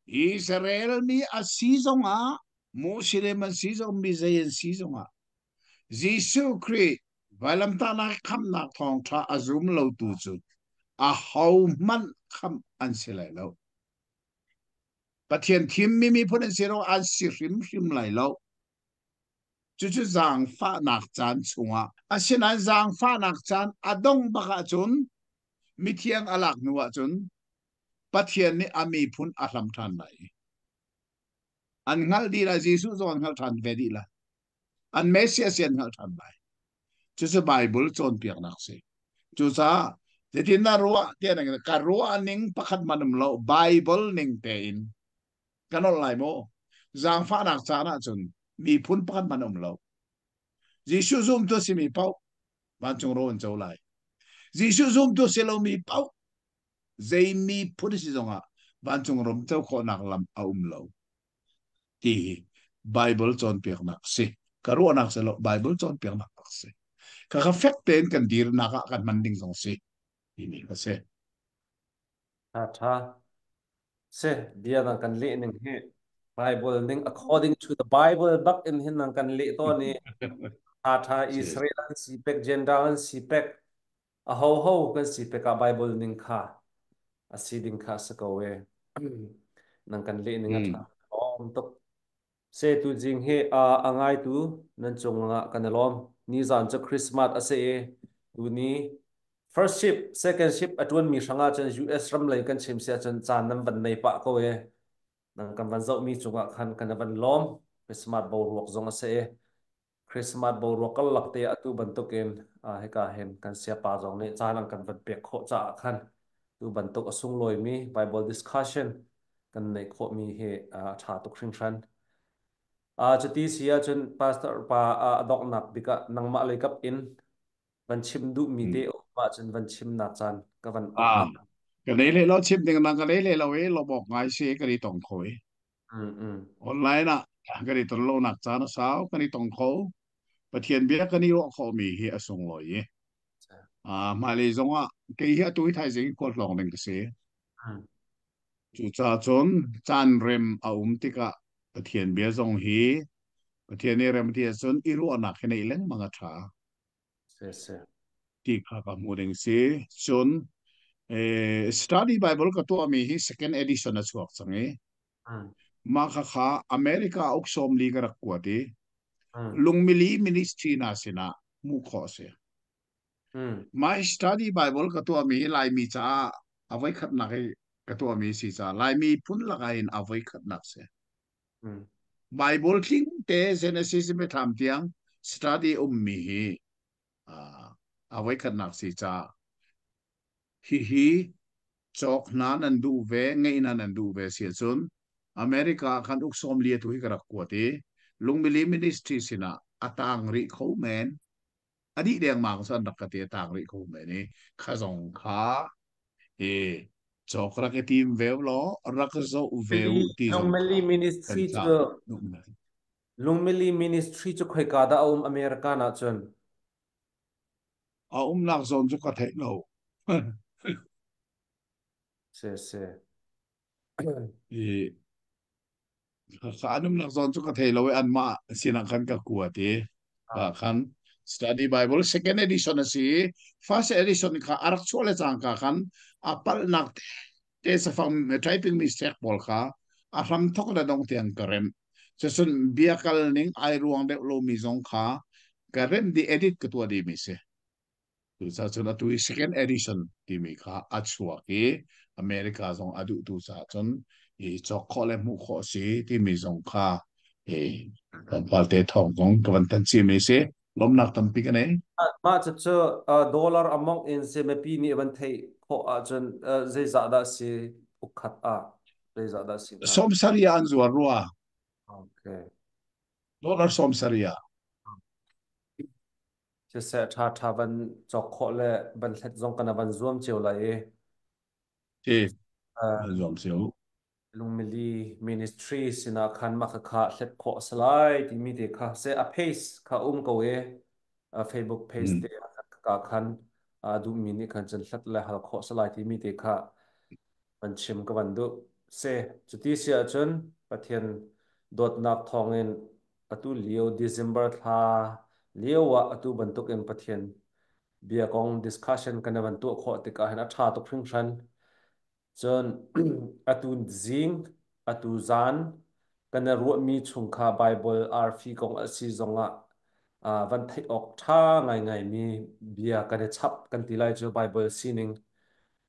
Israel mi a si zongah Muslim an si zong mi zei an si zongah Jesuh Khrih vailamtahnak khamhnak thawngṭha a zum lotu cu ahohmanh khamh an si lai lo. Pathian thimmi miphun an si lo an si hrimhrim lai lo. Cucu zaangfahnak caan chungah asinain zaangfahnak caan a dong bak ahcun mithiang a lak hnu ahcun Pathian nih a miphun a hlam ṭhan lai. An hngalh dih lai Jesuh zong an hngalh ṭhan ve dih lai. An Messiah si an hngalh ṭhan lai. Cucu Bible cawnpiaknak si. Cucaah zeitin na ruah tiah na ka ruah ning pakhat hmanh um lo Bible ning tein kan olh lai maw? Zaangfahnak caan ahcun miphun pakhat hmanh um lo. Jesuh zumtu a simi paoh vancung ro an co lai. Jesuh zumtu si lomi paoh zei miphun si zongah vancung ram co khawhnak lam a um lo. Ti hi Bible cawnpiaknak si. Ka ruahnak si lo, Bible cawnpiaknak tak si. Ka ka fek tein kan dirnak ah kan hman ding zong si timi ka si. Tha tha. Si, bia nang kan leh ning hi Bible ning according to the Bible bak in hin nang kan leh tawn i tha tha Israel an si pek Gentile an si pek a ho ho kan si pek ah Bible ning kha a si ding kha a si ko e. Nang kan leh ning a ṭha lawm tuk. Se tu jing hi a ngai tu nan cungah kan i lawm. Ni zan cu Christmas a si i tu ni first ship, second ship a ṭuan mi hrangah cun US ram lei kan chim sia cun caan nan van nei pah ko e. Nang kan van zoh mi cungah khan kan van lawm. Christmas boruak zong a si i Christmas boruak karlak te atu bantukin hika hin kan siapa zong nih caan an kan van pek khawh caah khan tu bantuk a sunglawimi Bible discussion kan neih khawhmi hi a ṭha tuk hringhran. Cuti si ahcun pastor pa a donghnak bik ah nangmah lei kap in van chim duhmi te um ahcun van chimnak caan ka van Ah, ka nei le lo chim ding nang ka nei le lo e lo bok ngai si ka ni tong kho i. Online ah kan i ton lonak caan a sau kan i tong kho. Pathian bia kan i ruah khawhmi hi a sunglawi i. Hmailei zong ah kei hi atu hi thaizing khualtlawng ding ka si. Cucaah cun caan rem a um tikah Pathian bia zong hi Pathian nih rem ti ahcun i ruahnak hi neih lengmang a ṭha. Ti kha ka hmuh ding si. Cun study Bible ka tuahmi hi second edition a chuak cang i mah kha kha America uk sawm li ka rak kuat i. Lungmili Ministry na sinah hmuh khawh a si. My Study Bible ka tuahmi hi Laimi caah a voikhatnak i ka tuahmi si caah Laimi phun lakah in a voikhatnak si. Bible tling te Genesis Biathlam tiang study ummi hi a voikhatnak si caah hihi cawk hna nan duh ve, ngeih hna nan duh ve si ahcun America ah khan uk 40 tu hi ka rak kuat i Lungmili Ministry sinah a tang rih kho men. A dih dengmang cu an rak ka ti a tang rih ko men i kha zong kha i cawk rak i tim ve law rak zoh ve u ti zong Lungmili Ministry cu Lungmili Ministry cu khoika dah a um America na cun? A umnak zawn cu ka theih lo. Se se. I An umnak zawn cu ka thei lo i anmah sinah khan ka kuat i ah khan Study Bible second edition a si i first edition kha a rak chuah le cangka khan a palhnak te cafang typing mistake pawl kha a hram thok le dong tiang ka remh. Cucun bia kal ning ai ruang deuh lomi zong kha ka remh dih edit ka tuah dihmi si. Cucaah cun atu i second edition timi kha a chuak i America zong a duhtu caah cun i cawk khawh le hmuh khawh a si timi zong kha i tlawmpal te thawng zong ka van tan chihmi si. Lawmnak tampi ka nei. Mah cucu dollar among in si mipi nih van theih khawh ahcun zeizah dah si ukkhat ah zeizah dah si hnga? 70 an zuar rua. Okay. Dollar 70. Siseh ṭhaṭha van cawk khawh le van hlet zong kan van zuam cio lai i. Ti van zuam cio. Lungmili Ministry sinah khan mah khakha hlet khawh a si lai timi te kha se a page kha um ko i Facebook page te ka khan duhmi nih khan cun hlet le hal khawh a si lai timi te kha van chim ka van duh. Se cuti si ahcun Pathian dawtnak thawngin atu lio December thla lio ah atu bantuk in Pathian bia kong discussion kan van tuah khawh tikah hin a ṭha tuk hringhran. Cun atu zing, atu zan kan i ruahmi chung kha Bible arfi kong a si zongah van theih awk ṭha ngaingaimi bia kan i chap kan ti lai cu Bible sining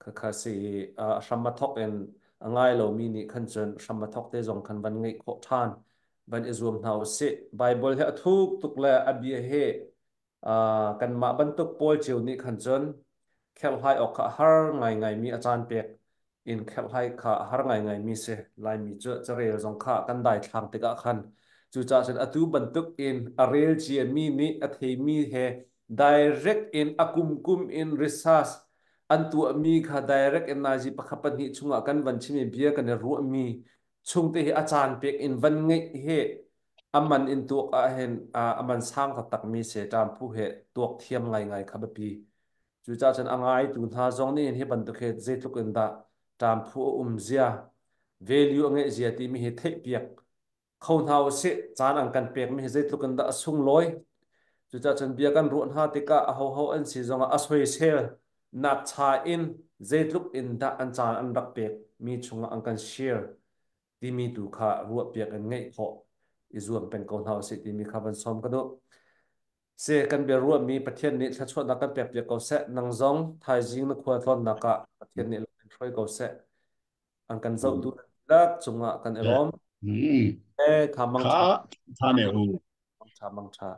Khakha si i hram a thawk in a ngai lomi nih khan cun hram a thawk te zong khan van ngeih khawh ṭhan van i zuam hna u sih. Bible hi a thuk tuk le a bia hi kanmah bantuk pawl cio nih khan cun kherhhlai awk kha a har ngaingaimi a caan pek in kherhhlai kha a har ngaingaimi si. Laimi cu carel zong kha kan daithlang tikah khan cucaah cun atu bantuk in a rel ciami nih a theimi he direct in a kumkum in research an tuahmi kha direct in nazi pakhat pahnih chungah kan van chimi bia kan i ruahmi chungte hi a caan pek in van ngeih hi a man in tuak ah hin a man sang taktak mi se ṭam phu he tuak thiam ngaingai kha biapi. Cucaah cun a ngaitu hna zong nih hin hi bantuk hi zeitluk in dah ṭam phu a um zia, value a ngeih zia timi hi theihpiak kho hna usih. Caan an kan pekmi hi zeitluk in dah a sunglawi. Cucaah cun bia kan ruah hna tikah ahoho an si zongah a soisel nak cha in zeitluk in dah an caan an rak pek mi chungah an kan share timi tu kha ruahpiak in ngeih khawh i zuam peng ko hna usih timi kha van sawm ka duh. Se kan bia ruahmi Pathian nih thluachuahnak kan pek piak ko seh. Nang zong thaizing na khua tlawnnak ah Pathian nih lam in hruai ko seh. An kan zoh tu lak cungah kan i lawm. E kha mang tha. Kha tha ne u. Mang tha mang tha.